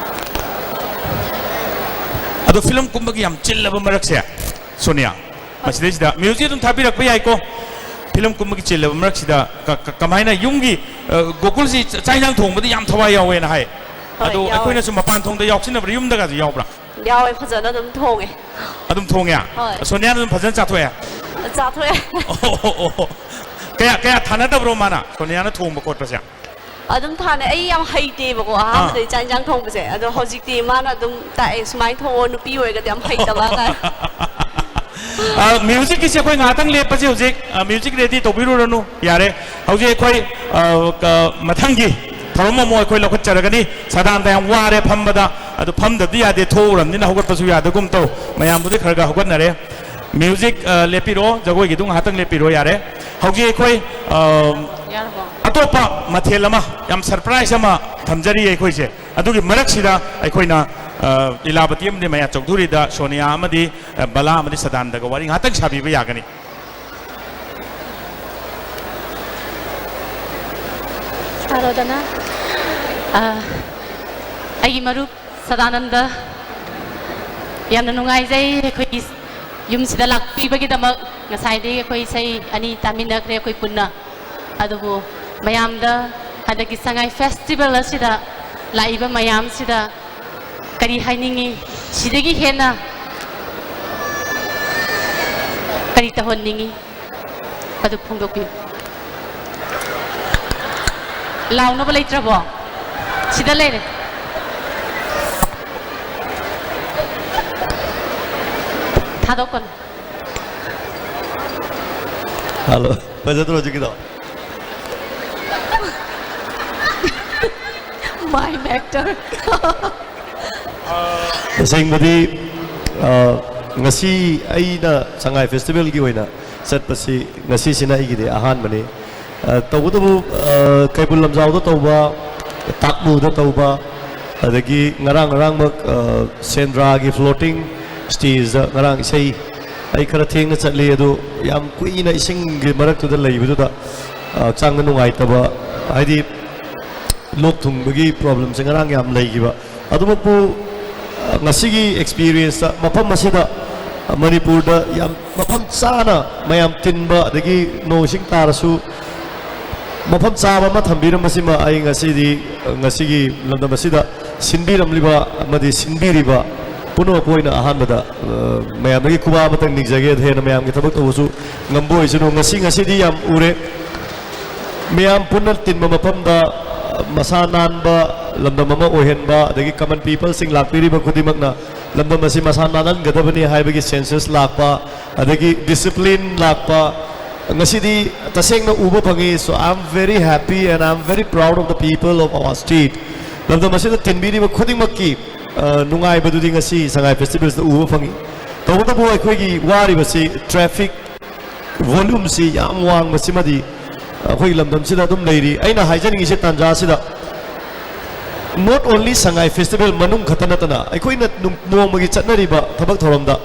ꯑꯗꯣ ꯐꯤꯂꯝ ꯀꯨꯝꯕꯒꯤ ꯌꯥꯝ ꯆꯤꯜꯂꯕ ꯃꯔꯛꯁꯦ, ꯁꯣꯅꯤꯌꯥ, ꯃꯁꯤꯗꯩꯁꯤꯗ ꯃ꯭ꯌꯨꯖꯤꯛ ꯑꯗꯨꯝ ꯊꯥꯕꯤꯔꯛꯄ ꯌꯥꯏꯀꯣ꯫ ꯐꯤꯂꯝ ꯀꯨꯝꯕꯒꯤ ꯆꯤꯜꯂꯕ ꯃꯔꯛꯁꯤꯗ ꯀ-, ꯀ-, ꯀꯃꯥꯏꯅ ꯌꯨꯝꯒꯤ, ꯑ, ꯒꯣꯀꯨꯜꯁꯤ ꯆ-, ꯆꯥꯛ ꯏꯟꯖꯥꯡ ꯊꯣꯡꯕꯗ ꯌꯥꯝ ꯊꯋꯥꯏ ꯌꯥꯎꯋꯦꯅ ꯍꯥꯏ꯫ ꯍꯣꯏ, ꯑꯗꯣ ꯌꯥꯎꯋꯦ꯫ ꯑꯩꯈꯣꯏꯅꯁꯨ ꯃꯄꯥꯟ ꯊꯣꯡꯗ ꯌꯥꯎꯁꯤꯟꯅꯕ꯭ꯔꯥ, ꯌꯨꯝꯗꯒꯁꯨ ꯌꯥꯎꯕ꯭ꯔꯥ? ꯌꯥꯎꯋꯦ, ꯐꯖꯅ ꯑꯗꯨꯝ ꯊꯣꯡꯉꯦ꯫ ꯑꯗꯨꯝ ꯊꯣꯡꯉꯦ? ꯍꯣꯏ꯫ ꯁꯣꯅꯤꯌꯥꯅ ꯑꯗꯨꯝ ꯐꯖꯅ ꯆꯥꯊꯣꯛꯑꯦ? ꯆꯥꯊꯣꯛꯑꯦ꯫ ꯑꯣ, ꯑꯣ, ꯑꯣ, ꯑꯣ꯫ ꯀꯌꯥ, ꯀꯌꯥ ꯊꯥꯅꯗꯕ꯭ꯔꯣ ꯃꯥꯅ, ꯁꯣꯅꯤꯌꯥꯅ ꯊꯣꯡꯕ ꯈꯣꯠꯄꯁꯦ? ꯑꯗꯨꯝ ꯊꯥꯅꯩ꯫ ꯑꯩ ꯌꯥꯝ ꯍꯩꯇꯦꯕꯀꯣ, ꯑꯥ꯫ ꯑꯍꯥꯟꯕꯗꯩ ꯆꯥꯛ ꯏꯟꯖꯥꯡ ꯊꯣꯡꯕꯁꯦ꯫ ꯑꯗꯣ ꯍꯧꯖꯤꯛꯇꯤ ꯃꯥꯅ ꯑꯗꯨꯝ ꯇꯥꯛꯑꯦ, "ꯁꯨꯃꯥꯏꯅ ꯊꯣꯡꯉꯣ, ꯅꯨꯄꯤ ꯑꯣꯏꯔꯒꯗꯤ ꯌꯥꯝ ꯍꯩꯇꯕ" ꯀꯥꯏꯅ꯫ ꯑ, ꯃ꯭ꯌꯨꯖꯤꯛꯀꯤꯁꯦ ꯑꯩꯈꯣꯏ ꯉꯥꯏꯍꯥꯛꯇꯪ ꯂꯦꯞꯄꯁꯦ ꯍꯧꯖꯤꯛ꯫ ꯑ, ꯃ꯭ꯌꯨꯖꯤꯛ ꯔꯦꯗꯤ ꯇꯧꯕꯤꯔꯨꯔꯅꯨ, ꯌꯥꯔꯦ꯫ ꯍꯧꯖꯤꯛ ꯑꯩꯈꯣꯏ, ꯑ, ꯀ-, ꯃꯊꯪꯒꯤ ꯊꯧꯔꯝ ꯑꯃ ꯑꯩꯈꯣꯏ ꯂꯧꯈꯠꯆꯔꯒꯅꯤ꯫ ꯁꯗꯥꯅꯟꯗ ꯌꯥꯝ ꯋꯥꯔꯦ ꯐꯝꯕꯗ꯫ ꯑꯗꯨ ꯐꯝꯗꯕꯗꯤ ꯌꯥꯗꯦ, ꯊꯣꯛꯎꯔꯕꯅꯤꯅ ꯍꯧꯒꯠꯄꯁꯨ ꯌꯥꯗꯒꯨꯝ ꯇꯧ꯫ ꯃꯌꯥꯝꯕꯨꯗꯤ ꯈꯔ ꯈꯔ ꯍꯧꯒꯠꯅꯔꯦ꯫ ꯃ꯭ꯌꯨꯖꯤꯛ, ꯑ, ꯂꯦꯞꯄꯤꯔꯣ, ꯖꯒꯣꯏꯒꯤꯗꯨ ꯉꯥꯏꯍꯥꯛꯇꯪ ꯂꯦꯞꯄꯤꯔꯣ, ꯌꯥꯔꯦ꯫ ꯍꯧꯖꯤꯛ ꯑꯩꯈꯣꯏ, ꯑ, ꯌꯥꯔꯕꯣ? ꯑꯇꯣꯞꯄ ꯃꯊꯦꯜ ꯑꯃ, ꯌꯥꯝ ꯁꯔꯄ꯭ꯔꯥꯏꯖ ꯑꯃ ꯊꯝꯖꯔꯤ ꯑꯩꯈꯣꯏꯁꯦ꯫ ꯑꯗꯨꯒꯤ ꯃꯔꯛꯁꯤꯗ ꯑꯩꯈꯣꯏꯅ, ꯑ, ꯂꯤꯂꯥꯕꯇꯤ ꯑꯃꯗꯤ ꯃꯌꯥ ꯆꯧꯙꯨꯔꯤꯗ ꯁꯣꯅꯤꯌꯥ ꯑꯃꯗꯤ, ꯑ, ꯕꯂꯥ ꯑꯃꯗꯤ ꯁꯗꯥꯅꯟꯗꯒ ꯋꯥꯔꯤ ꯉꯥꯏꯍꯥꯛꯇꯪ ꯁꯥꯕꯤꯕ ꯌꯥꯒꯅꯤ꯫ ꯁꯥꯔꯣꯗꯅ꯫ ꯑ, ꯑꯩꯒꯤ ꯃꯔꯨꯞ ꯁꯗꯥꯅꯟꯗ, ꯌꯥꯝꯅ ꯅꯨꯡꯉꯥꯏꯖꯩ ꯑꯩꯈꯣꯏꯒꯤ ꯌꯨꯝꯁꯤꯗ ꯂꯥꯛꯄꯤꯕꯒꯤꯗꯃꯛ꯫ ꯉꯁꯥꯏꯗꯒꯤ ꯑꯩꯈꯣꯏ ꯏꯁꯩ ꯑꯅꯤ ꯇꯥꯃꯤꯟꯅꯈ꯭ꯔꯦ ꯑꯩꯈꯣꯏ ꯄꯨꯟꯅ꯫ ꯑꯗꯨꯕꯨ ꯃꯌꯥꯝꯗ ꯍꯟꯗꯛꯀꯤ ꯁꯉꯥꯏ ꯐꯦꯁꯇꯤꯚꯦꯜ ꯑꯁꯤꯗ ꯂꯥꯛꯏꯕ ꯃꯌꯥꯝꯁꯤꯗ ꯀꯔꯤ ꯍꯥꯏꯅꯤꯡꯉꯤ? ꯁꯤꯗꯒꯤ ꯍꯦꯟꯅ ꯀꯔꯤ ꯇꯧꯍꯟꯅꯤꯡꯉꯤ? ꯑꯗꯨ ꯐꯣꯡꯗꯣꯛꯄꯤꯌꯨ꯫ ꯂꯥꯎꯅꯕ ꯂꯩꯇ꯭ꯔꯕꯣ? ꯁꯤꯗ ꯂꯩꯔꯦ꯫ ꯊꯥꯗꯣꯛꯀꯅꯨ꯫ ꯍꯜꯂꯣ, ꯐꯖꯗ꯭ꯔꯣ ꯍꯧꯖꯤꯛꯀꯤꯗꯣ? ꯃꯥꯏ ꯃꯦꯛꯇꯔ꯫ ꯇꯁꯦꯡꯕꯗꯤ, ꯑ, ꯉꯁꯤ ꯑꯩꯅ ꯁꯉꯥꯏ ꯐꯦꯁꯇꯤꯚꯦꯜꯒꯤ ꯑꯣꯏꯅ ꯆꯠꯄꯁꯤ ꯉꯁꯤꯁꯤꯅ ꯑꯩꯒꯤꯗꯤ ꯑꯍꯥꯟꯕꯅꯤ꯫ ꯑ, ꯇꯧꯕꯇꯕꯨ, ꯑ, ꯀꯩꯕꯨꯜ ꯂꯝꯖꯥꯎꯗ ꯇꯧꯕ, ꯇꯥꯛꯃꯨꯗ ꯇꯧꯕ, ꯑꯗꯒꯤ ꯉꯔꯥꯡ ꯉꯔꯥꯡꯃꯛ, ꯑ, ꯁꯦꯟꯗ꯭ꯔꯥꯒꯤ ꯐ꯭ꯂꯣꯇꯤꯡ ꯁ꯭ꯇꯦꯖꯇ ꯉꯔꯥꯡ ꯏꯁꯩ ꯑꯩ ꯈꯔ ꯊꯦꯡꯅ ꯆꯠꯂꯤ꯫ ꯑꯗꯨ ꯌꯥꯝ ꯀꯨꯏꯅ ꯏꯁꯤꯡꯒꯤ ꯃꯔꯛꯇꯨꯗ ꯂꯩꯕꯗꯨꯗ, ꯑ, ꯍꯛꯆꯥꯡꯗ ꯅꯨꯡꯉꯥꯏꯇꯕ, ꯍꯥꯏꯗꯤ ꯂꯣꯛ ꯊꯨꯡꯕꯒꯤ ꯄ꯭ꯔꯣꯕ꯭ꯂꯦꯝꯁꯦ ꯉꯔꯥꯡ ꯌꯥꯝ ꯂꯩꯈꯤꯕ꯫ ꯑꯗꯨꯃꯛꯄꯨ, ꯑ, ꯉꯁꯤꯒꯤ ꯑꯦꯛꯁꯄꯤꯔꯤꯌꯦꯟꯁꯇ ꯃꯐꯝ ꯑꯁꯤꯗ, ꯑ, ꯃꯅꯤꯄꯨꯔꯗ ꯌꯥꯝ ꯃꯐꯝ ꯆꯥꯅ ꯃꯌꯥꯝ ꯇꯤꯟꯕ, ꯑꯗꯒꯤ ꯅꯣꯡ ꯏꯁꯤꯡ ꯇꯥꯔꯁꯨ ꯃꯐꯝ ꯆꯥꯕ ꯑꯃ ꯊꯝꯕꯤꯔꯝꯕꯁꯤꯃ ꯑꯩ ꯉꯁꯤꯗꯤ, ꯑ, ꯉꯁꯤꯒꯤ ꯂꯝꯗꯝ ꯑꯁꯤꯗ ꯁꯤꯟꯕꯤꯔꯝꯂꯤꯕ ꯑꯃꯗꯤ ꯁꯤꯟꯕꯤꯔꯤꯕ ꯄꯨꯝꯅꯃꯛꯄꯨ ꯑꯣꯏꯅ ꯑꯍꯥꯟꯕꯗ, ꯑ, ꯃꯌꯥꯝꯗꯒꯤ ꯈꯨꯕꯥꯛ ꯑꯃꯇꯪ ꯅꯤꯖꯒꯦ꯫ ꯍꯦꯟꯅ ꯃꯌꯥꯝꯒꯤ ꯊꯕꯛ ꯇꯧꯕꯁꯨ ꯉꯝꯕ ꯑꯣꯏꯁꯅꯨ꯫ ꯉꯁꯤ, ꯉꯁꯤꯗꯤ ꯌꯥꯝ ꯎꯔꯦ꯫ ꯃꯤꯌꯥꯝ ꯄꯨꯟꯅ ꯇꯤꯟꯕ ꯃꯐꯝꯗ, ꯑ, ꯃꯁꯥ ꯅꯥꯟꯕ ꯂꯝꯗꯝ ꯑꯃ ꯑꯣꯏꯍꯟꯕ, ꯑꯗꯒꯤ ꯀꯃꯟ ꯄꯤꯄꯜꯁꯤꯡ ꯂꯥꯛꯄꯤꯔꯤꯕ ꯈꯨꯗꯤꯡꯃꯛꯅ ꯂꯝꯗꯝ ꯑꯁꯤ ꯃꯁꯥ ꯅꯥꯟꯍꯟꯒꯗꯕꯅꯤ ꯍꯥꯏꯕꯒꯤ ꯁꯦꯟꯁꯁ ꯂꯥꯛꯄ, ꯑꯗꯒꯤ ꯗꯤꯁꯤꯄ꯭ꯂꯤꯟ ꯂꯥꯛꯄ ꯉꯁꯤꯗꯤ ꯇꯁꯦꯡꯅ ꯎꯕ ꯐꯪꯉꯤ꯫ So I am very happy and I am very proud of the people of our state. ꯂꯝꯗꯝ ꯑꯁꯤꯗ ꯇꯤꯟꯕꯤꯔꯤꯕ ꯈꯨꯗꯤꯡꯃꯛꯀꯤ ꯑ, ꯅꯨꯡꯉꯥꯏꯕꯗꯨꯗꯤ ꯉꯁꯤ ꯁꯉꯥꯏ ꯐꯦꯁꯇꯤꯚꯦꯜꯁꯤꯗ ꯎꯕ ꯐꯪꯉꯤ꯫ ꯇꯧꯕꯇꯕꯨ ꯑꯩꯈꯣꯏꯒꯤ ꯋꯥꯔꯤꯕꯁꯤ ꯇ꯭ꯔꯥꯐꯤꯛ ꯚꯣꯂ꯭ꯌꯨꯝꯁꯤ ꯌꯥꯝ ꯋꯥꯡꯕꯁꯤꯃꯗꯤ ꯑꯩꯈꯣꯏꯒꯤ ꯂꯝꯗꯝꯁꯤꯗ ꯑꯗꯨꯝ ꯂꯩꯔꯤ꯫ ꯑꯩꯅ ꯍꯥꯏꯖꯅꯤꯡꯉꯤꯁꯤ ꯇꯥꯟꯖꯥꯁꯤꯗ, not only ꯁꯉꯥꯏ ꯐꯦꯁꯇꯤꯚꯦꯜ ꯃꯅꯨꯡ ꯈꯛꯇ ꯅꯠꯇꯅ ꯑꯩꯈꯣꯏꯅ ꯅꯨꯡ-, ꯅꯣꯡꯃꯒꯤ ꯆꯠꯅꯔꯤꯕ ꯊꯕꯛ ꯊꯧꯔꯝꯗ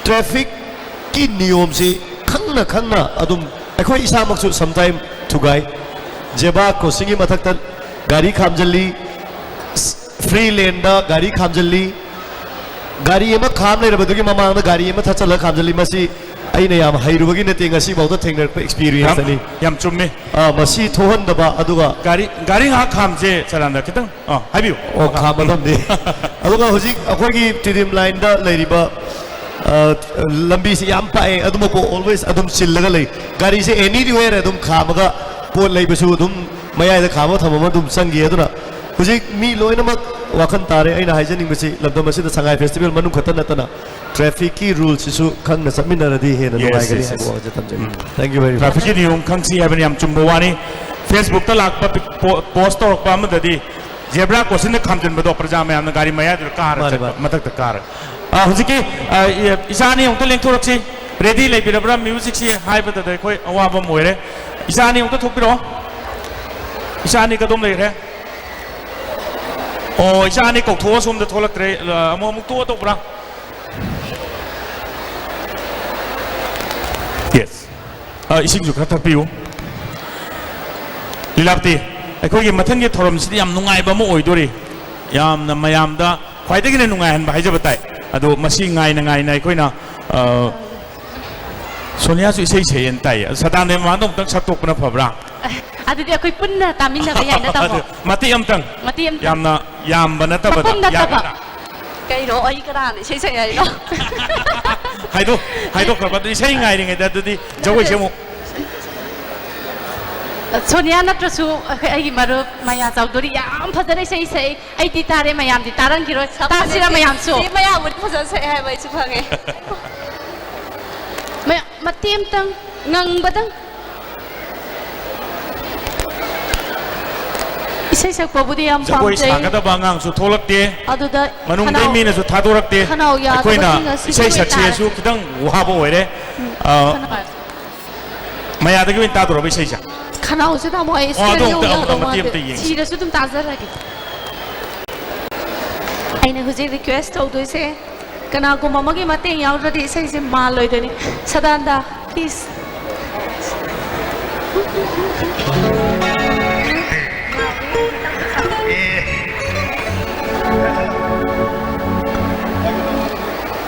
ꯇ꯭ꯔꯥꯐꯤꯛꯀꯤ ꯅꯤꯌꯣꯝꯁꯤ ꯈꯪꯅ ꯈꯪꯅ ꯑꯗꯨꯝ ꯑꯩꯈꯣꯏ ꯏꯁꯥꯃꯛꯁꯨ sometime ꯊꯨꯒꯥꯏ꯫ ꯖꯦꯕ꯭ꯔꯥ ꯀ꯭ꯔꯣꯁꯤꯡꯒꯤ ꯃꯊꯛꯇ ꯒꯥꯔꯤ ꯈꯥꯝꯖꯜꯂꯤ, ꯐ꯭ꯔꯤ ꯂꯦꯟꯗ ꯒꯥꯔꯤ ꯈꯥꯝꯖꯜꯂꯤ, ꯒꯥꯔꯤ ꯑꯃ ꯈꯥꯝ ꯂꯩꯔꯕꯗꯨꯒꯤ ꯃꯃꯥꯡꯗ ꯒꯥꯔꯤ ꯑꯃ ꯊꯠꯆꯜꯂꯒ ꯈꯥꯝꯖꯜꯂꯤ꯫ ꯃꯁꯤ ꯑꯩꯅ ꯌꯥꯝ ꯍꯩꯔꯨꯕꯒꯤ ꯅꯠꯇꯦ, ꯉꯁꯤꯐꯥꯎꯗ ꯊꯦꯡꯅꯔꯛꯄ ꯑꯦꯛꯁꯄꯤꯔꯤꯌꯦꯟꯁ ꯌꯥꯝ, ꯑꯅꯤ꯫ ꯌꯥꯝ ꯆꯨꯝꯃꯤ꯫ ꯑꯥ, ꯃꯁꯤ ꯊꯣꯛꯍꯟꯗꯕ, ꯑꯗꯨꯒ ꯒꯥꯔꯤ, ꯒꯥꯔꯤ ꯉꯥꯏꯍꯥꯛ ꯈꯥꯝꯁꯦ, ꯁꯗꯥꯅꯟꯗ, ꯈꯤꯇꯪ꯫ ꯑꯥ, ꯍꯥꯏꯕꯤꯌꯨ꯫ ꯑꯣ, ꯃꯈꯥ꯫ ꯈꯥꯝꯃꯗꯝꯅꯤ꯫ ꯑꯗꯨꯒ ꯍꯧꯖꯤꯛ ꯑꯩꯈꯣꯏꯒꯤ ꯇꯤꯗꯤꯝ ꯂꯥꯏꯟꯗ ꯂꯩꯔꯤꯕ, ꯑ, ꯂꯝꯕꯤꯁꯤ ꯌꯥꯝ ꯄꯥꯛꯑꯦ, ꯑꯗꯨꯃꯛꯄꯨ always ꯑꯗꯨꯝ ꯆꯤꯜꯂꯒ ꯂꯩ꯫ ꯒꯥꯔꯤꯁꯦ anywhere ꯑꯗꯨꯝ ꯈꯥꯝꯃꯒ, ꯄꯣꯠ ꯂꯩꯕꯁꯨ ꯑꯗꯨꯝ ꯃꯌꯥꯏꯗ ꯈꯥꯝꯃꯒ ꯊꯝꯃꯝꯃ ꯑꯗꯨꯝ ꯆꯪꯈꯤ꯫ ꯑꯗꯨꯅ ꯍꯧꯖꯤꯛ ꯃꯤ ꯂꯣꯏꯅꯃꯛ ꯋꯥꯈꯜ ꯇꯥꯔꯦ꯫ ꯑꯩꯅ ꯍꯥꯏꯖꯅꯤꯡꯕꯁꯤ, ꯂꯝꯗꯝ ꯑꯁꯤꯗ ꯁꯉꯥꯏ ꯐꯦꯁꯇꯤꯚꯦꯜ ꯃꯅꯨꯡ ꯈꯛꯇ ꯅꯠꯇꯅ ꯇ꯭ꯔꯥꯐꯤꯛꯀꯤ ꯔꯨꯜꯁꯤꯁꯨ ꯈꯪꯅ ꯆꯠꯃꯤꯟꯅꯔꯗꯤ ꯍꯦꯟꯅ Yes, ꯅꯨꯡꯉꯥꯏꯒꯅꯤ yes, ꯍꯥꯏꯕ yes. ꯋꯥꯍꯪꯁꯦ ꯊꯝꯖꯒꯦ꯫ ꯎꯝ꯫ Thank you very much. ꯇ꯭ꯔꯥꯐꯤꯛꯀꯤ ꯅꯤꯌꯣꯝ ꯈꯪꯁꯤ ꯍꯥꯏꯕꯅꯤ, ꯌꯥꯝ ꯆꯨꯝꯕ ꯋꯥꯅꯤ꯫ ꯐꯦꯁꯕꯨꯛꯇ ꯂꯥꯛꯄ ꯄꯤ-, ꯄꯣ-, ꯄꯣꯁ ꯇꯧꯔꯛꯄ ꯑꯃꯗꯗꯤ ꯖꯦꯕ꯭ꯔꯥ ꯀ꯭ꯔꯣꯁꯤꯡꯗ ꯈꯥꯝꯖꯤꯟꯕꯗꯣ ꯄ꯭ꯔꯖꯥ ꯃꯌꯥꯝꯅ ꯒꯥꯔꯤ ꯃꯌꯥꯏꯗꯨꯗ ꯀꯥꯔ ꯃꯥꯅꯦ, ꯆꯠꯄ, ꯃꯥꯅꯦ꯫ ꯃꯊꯛꯇ ꯀꯥꯔ꯫ ꯑ, ꯍꯧꯖꯤꯛꯀꯤ, ꯑ, ꯏ-, ꯏꯆꯥ ꯑꯅꯤ ꯑꯃꯨꯛꯇ ꯂꯦꯡꯊꯣꯔꯛꯁꯤ꯫ ꯔꯦꯗꯤ ꯂꯩꯕꯤꯔꯕ꯭ꯔꯥ? ꯃ꯭ꯌꯨꯖꯤꯛꯁꯤ ꯍꯥꯏꯕꯗꯗ ꯑꯩꯈꯣꯏ ꯑꯋꯥꯕ ꯑꯃ ꯑꯣꯏꯔꯦ꯫ ꯏꯆꯥ ꯑꯅꯤ ꯑꯃꯨꯛꯇ ꯊꯣꯛꯄꯤꯔꯛꯑꯣ꯫ ꯏꯆꯥ ꯑꯅꯤ ꯀꯗꯣꯝ ꯂꯩꯈ꯭ꯔꯦ? ꯑꯣ, ꯏꯆꯥ ꯑꯅꯤ ꯀꯧꯊꯣꯛꯑ ꯁꯣꯝꯗ ꯊꯣꯛꯂꯛꯇ꯭ꯔꯦ꯫ ꯑ, ꯑꯃꯨꯛ, ꯑꯃꯨꯛ ꯇꯣꯛꯑ ꯇꯧꯕ꯭ꯔꯥ? Yes. ꯑ, ꯏꯁꯤꯡꯁꯨ ꯈꯔ ꯊꯛꯄꯤꯌꯨ꯫ ꯂꯤꯂꯥꯞꯇꯤ, ꯑꯩꯈꯣꯏꯒꯤ ꯃꯊꯪꯒꯤ ꯊꯧꯔꯝꯁꯤꯗꯤ ꯌꯥꯝ ꯅꯨꯡꯉꯥꯏꯕ ꯑꯃ ꯑꯣꯏꯗꯣꯔꯤ꯫ ꯌꯥꯝꯅ ꯃꯌꯥꯝꯗ ꯈ꯭ꯋꯥꯏꯗꯒꯤꯅ ꯅꯨꯡꯉꯥꯏꯍꯟꯕ ꯍꯥꯏꯖꯕ ꯇꯥꯏ꯫ ꯑꯗꯣ ꯃꯁꯤ ꯉꯥꯏꯅ ꯉꯥꯏꯅ ꯑꯩꯈꯣꯏꯅ, ꯑ, ꯁꯣꯅꯤꯌꯥꯁꯨ ꯏꯁꯩ ꯁꯛꯑꯦꯅ ꯇꯥꯏꯌꯦ꯫ ꯑꯗꯣ ꯁꯗꯥꯅꯟꯗ ꯃꯃꯥꯡꯗ ꯑꯃꯨꯛꯇꯪ ꯁꯛꯇꯣꯛꯄꯅ ꯐꯕ꯭ꯔꯥ? ꯑꯗꯨꯗꯤ ꯑꯩꯈꯣꯏ ꯄꯨꯟꯅ ꯇꯥꯃꯤꯟꯅꯕ ꯌꯥꯏ ꯅꯠꯇ꯭ꯔꯣ? ꯑꯗꯨ ꯃꯇꯦꯛ ꯑꯃꯇꯪ꯫ ꯃꯇꯦꯛ ꯑꯃꯇꯪ꯫ ꯌꯥꯝꯅ ꯌꯥꯝꯕ ꯅꯠꯇꯕꯗ꯫ ꯃꯄꯨꯝ ꯅꯠꯇꯕ꯫ ꯌꯥꯒꯗ꯭ꯔꯥ? ꯀꯩꯅꯣ, ꯑꯩ ꯀꯅꯥꯅ ꯏꯁꯩ ꯁꯛꯑꯦ ꯍꯥꯏꯅꯣ? ꯍꯥꯏꯗꯣꯛ-, ꯍꯥꯏꯗꯣꯛꯈ꯭ꯔꯕ꯫ ꯑꯗꯨ ꯏꯁꯩ ꯉꯥꯏꯔꯤꯉꯩꯗ ꯑꯗꯨꯗꯤ ꯖꯒꯣꯏꯁꯦ ꯑꯃꯨꯛ꯫ ꯁꯣꯅꯤꯌꯥ ꯅꯠꯇ꯭ꯔꯁꯨ ꯑꯩꯈꯣꯏ, ꯑꯩꯒꯤ ꯃꯔꯨꯞ ꯃꯌꯥ ꯆꯧꯙꯨꯔꯤ ꯌꯥꯝ ꯐꯖꯅ ꯏꯁꯩ ꯁꯛꯏ꯫ ꯑꯩꯗꯤ ꯇꯥꯔꯦ, ꯃꯌꯥꯝꯗꯤ ꯇꯥꯔꯝꯈꯤꯔꯣꯏ꯫ ꯁꯛꯄ ꯇꯥꯁꯤꯔ ꯅꯠꯇꯦ꯫ ꯃꯌꯥꯝꯁꯨ? ꯆꯦ ꯃꯌꯥꯕꯨꯗꯤ ꯐꯖꯅ ꯁꯛꯑꯦ ꯍꯥꯏꯕ ꯑꯩꯁꯨ ꯈꯪꯉꯦ꯫ ꯃꯌꯥꯝ ꯃꯇꯦꯛ ꯑꯃꯇꯪ, ꯉꯪꯕꯗꯪ꯫ ꯏꯁꯩ ꯁꯛꯄꯕꯨꯗꯤ ꯌꯥꯝ ꯖꯒꯣꯏ ꯄꯥꯝꯖꯩ꯫ ꯁꯥꯒꯗꯕ ꯑꯉꯥꯡꯁꯨ ꯊꯣꯛꯂꯛꯇꯦ꯫ ꯑꯗꯨꯗ ꯃꯅꯨꯡꯗꯩ ꯈꯅꯥꯎ- ꯃꯤꯅꯁꯨ ꯊꯥꯗꯣꯔꯛꯇꯦ꯫ ꯈꯅꯥꯎ ꯑꯩꯈꯣꯏꯅ ꯌꯥꯗꯕꯁꯤꯡ ꯑꯁꯤ ꯏꯁꯩ ꯁꯤꯕ ꯁꯛꯁꯤ ꯇꯥꯔꯦ꯫ ꯍꯥꯏꯁꯨ ꯈꯤꯇꯪ ꯋꯥꯕ ꯑꯣꯏꯔꯦ꯫ ꯑ, ꯈꯅꯥꯎ- ꯃꯌꯥꯗꯒꯤ ꯑꯣꯏꯅ ꯇꯥꯗꯣꯔꯕ ꯏꯁꯩꯁꯦ꯫ ꯈꯅꯥꯎꯁꯦ ꯇꯥꯃꯣ ꯑꯩ ꯑꯣ, ꯑꯗꯨ ꯁ꯭ꯀꯦꯜ ꯑꯃꯨꯛꯇ- ꯌꯧ ꯑꯃꯨꯛꯇ ꯌꯥꯗꯧ ꯃꯇꯦꯛ ꯃꯥꯟꯗꯦ꯫ ꯑꯃꯇ ꯌꯦꯡꯁꯤ꯫ ꯁꯤꯔꯁꯨ ꯑꯗꯨꯝ ꯇꯥꯖꯔꯒꯦ꯫ ꯑꯩꯅ ꯍꯧꯖꯤꯛ ꯔꯤꯀ꯭ꯋꯦꯁ ꯇꯧꯗꯣꯏꯁꯦ, ꯀꯅꯥꯒꯨꯝꯕ ꯑꯃꯒꯤ ꯃꯇꯦꯡ ꯌꯥꯎꯗ꯭ꯔꯗꯤ ꯏꯁꯩꯁꯦ ꯃꯥꯜꯂꯣꯏꯗꯣꯏꯅꯤ꯫ ꯁꯗꯥꯟꯗ, please꯫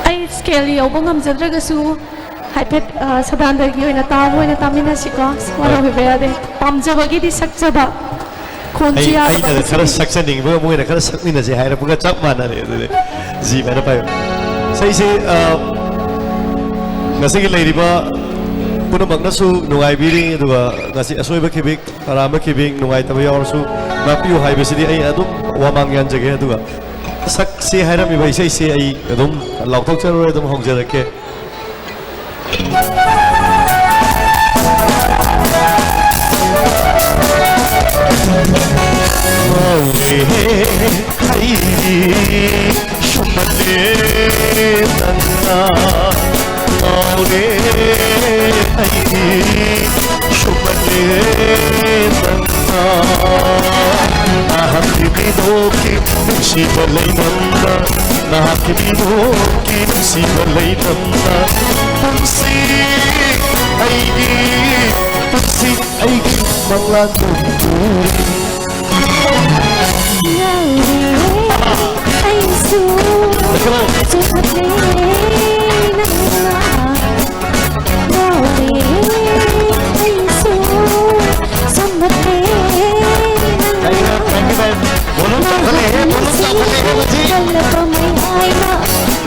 ꯑꯩ ꯁ꯭ꯀꯦꯜ ꯌꯧꯕ ꯉꯝꯖꯗ꯭ꯔꯒꯁꯨ ꯍꯥꯏꯐꯦꯠ, ꯑ, ꯁꯗꯥꯟꯗꯒꯤ ꯑꯣꯏꯅ ꯇꯥꯕ ꯑꯣꯏꯅ ꯇꯥꯃꯤꯟꯅꯁꯤꯀꯣ꯫ ꯋꯥꯔꯧꯕꯤꯕ ꯌꯥꯗꯦ꯫ ꯄꯥꯝꯖꯕꯒꯤꯗꯤ ꯁꯛꯆꯕ꯫ ꯈꯣꯟꯁꯤ ꯑꯩ ꯌꯥꯗꯕ ꯑꯩꯅ ꯈꯔ ꯉꯁꯤꯗꯤ꯫ ꯁꯛꯆꯅꯤꯡꯕꯒ ꯃꯣꯏꯅ ꯈꯔ ꯁꯛꯃꯤꯟꯅꯁꯦ ꯍꯥꯏꯔꯛꯄꯒ ꯆꯞ ꯃꯥꯟꯅꯔꯦ꯫ ꯑꯗꯨꯗꯤ ꯖꯤ ꯐꯖꯅ ꯄꯥꯏꯌꯨ꯫ ꯏꯁꯩꯁꯦ, ꯑ, ꯉꯁꯤꯒꯤ ꯂꯩꯔꯤꯕ ꯄꯨꯝꯅꯃꯛꯅꯁꯨ ꯅꯨꯡꯉꯥꯏꯕꯤꯔꯤ, ꯑꯗꯨꯒ ꯉꯁꯤ ꯑꯁꯣꯏꯕ ꯈꯤꯕꯤꯛ ꯑꯔꯥꯟꯕ ꯈꯤꯕꯤꯛ ꯅꯨꯡꯉꯥꯏꯇꯕ ꯌꯥꯎꯔꯁꯨ ꯉꯥꯛꯄꯤꯌꯨ ꯍꯥꯏꯕꯁꯤꯗꯤ ꯑꯩ ꯑꯗꯨꯝ ꯋꯥꯃꯥꯡ ꯌꯥꯟꯖꯒꯦ꯫ ꯑꯗꯨꯒ ꯁꯛꯁꯤ ꯍꯥꯏꯔꯝꯃꯤꯕ ꯏꯁꯩꯁꯦ ꯑꯩ ꯑꯗꯨꯝ ꯂꯥꯎꯊꯣꯛꯆꯔꯣꯏ, ꯑꯗꯨꯝ ꯍꯧꯖꯔꯛꯀꯦ꯫ ꯃꯧꯅꯦ ꯑꯩꯗꯤ ꯁꯨꯝꯕꯅꯦ ꯅꯪꯅ ꯃꯧꯅꯦ ꯑꯩꯗꯤ ꯁꯨꯝꯕꯅꯦ ꯅꯪꯅ ꯅꯍꯥꯛꯀꯤ ꯃꯤꯅꯣꯛꯀꯤ ꯅꯨꯡꯁꯤꯕ ꯂꯩꯅꯝꯅ ꯅꯍꯥꯛꯀꯤ ꯃꯤꯅꯣꯛꯀꯤ ꯅꯨꯡꯁꯤꯕ ꯂꯩꯅꯝꯅ ꯄꯨꯟꯁꯤ ꯑꯩꯒꯤ ꯄꯨꯟꯁꯤ ꯑꯩꯒꯤ ꯃꯪꯂꯥꯟ ꯄꯨꯔꯤ꯫ ꯉꯥꯎꯔꯦ ꯑꯩꯁꯨ ꯆꯨꯝꯂꯦ ꯅꯪꯅ ꯉꯥꯎꯔꯦ ꯑꯩꯁꯨ ꯆꯨꯝꯂꯦ ꯅꯪꯅ ꯅꯍꯥꯛꯀꯤ ꯅꯨꯡꯁꯤꯒꯤ ꯄꯜꯂꯕ ꯃꯌꯥꯏꯅ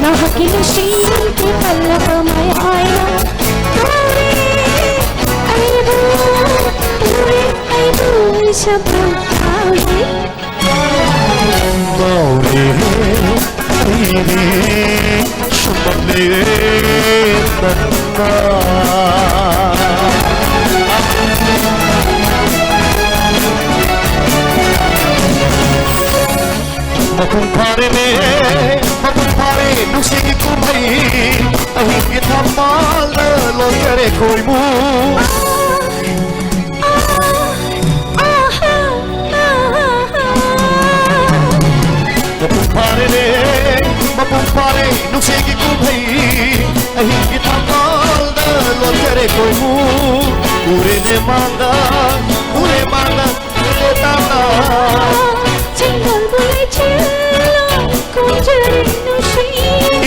ꯅꯍꯥꯛꯀꯤ ꯅꯨꯡꯁꯤꯒꯤ ꯄꯜꯂꯕ ꯃꯌꯥꯏꯅ ꯉꯥꯎꯔꯦ ꯑꯩꯕꯨ ꯎꯔꯦ ꯑꯩꯕꯨ ꯏꯁꯥꯕꯨ ꯉꯥꯎꯔꯦ꯫ ꯃꯧꯅꯦ ꯑꯩꯗꯤ ꯁꯨꯝꯕꯅꯦ ꯅꯪꯅ ꯃꯄꯨꯡ ꯐꯥꯔꯦꯅꯦ, ꯃꯄꯨꯡ ꯐꯥꯔꯦ ꯅꯨꯡꯁꯤꯒꯤ ꯀꯨꯝꯍꯩ꯫ ꯑꯍꯤꯡꯒꯤ ꯊꯝꯕꯥꯜꯗ ꯂꯣꯟꯖꯔꯦ ꯈꯣꯏꯃꯨ꯫ ꯃꯄꯨꯡ ꯐꯥꯔꯦꯅꯦ, ꯃꯄꯨꯡ ꯐꯥꯔꯦ ꯅꯨꯡꯁꯤꯒꯤ ꯀꯨꯝꯍꯩ꯫ ꯑꯍꯤꯡꯒꯤ ꯊꯝꯕꯥꯜꯗ ꯂꯣꯟꯖꯔꯦ ꯈꯣꯏꯃꯨ꯫ ꯎꯔꯦꯅꯦ ꯃꯥꯡꯗ, ꯎꯔꯦ ꯃꯥꯡꯗ, ꯎꯔꯦ ꯇꯥꯡꯗ꯫ ꯆꯤꯡꯗꯣꯜꯕꯨ ꯂꯩꯆꯤꯜꯂꯣ ꯈꯣꯡꯖꯔꯦ ꯅꯨꯡꯁꯤ꯫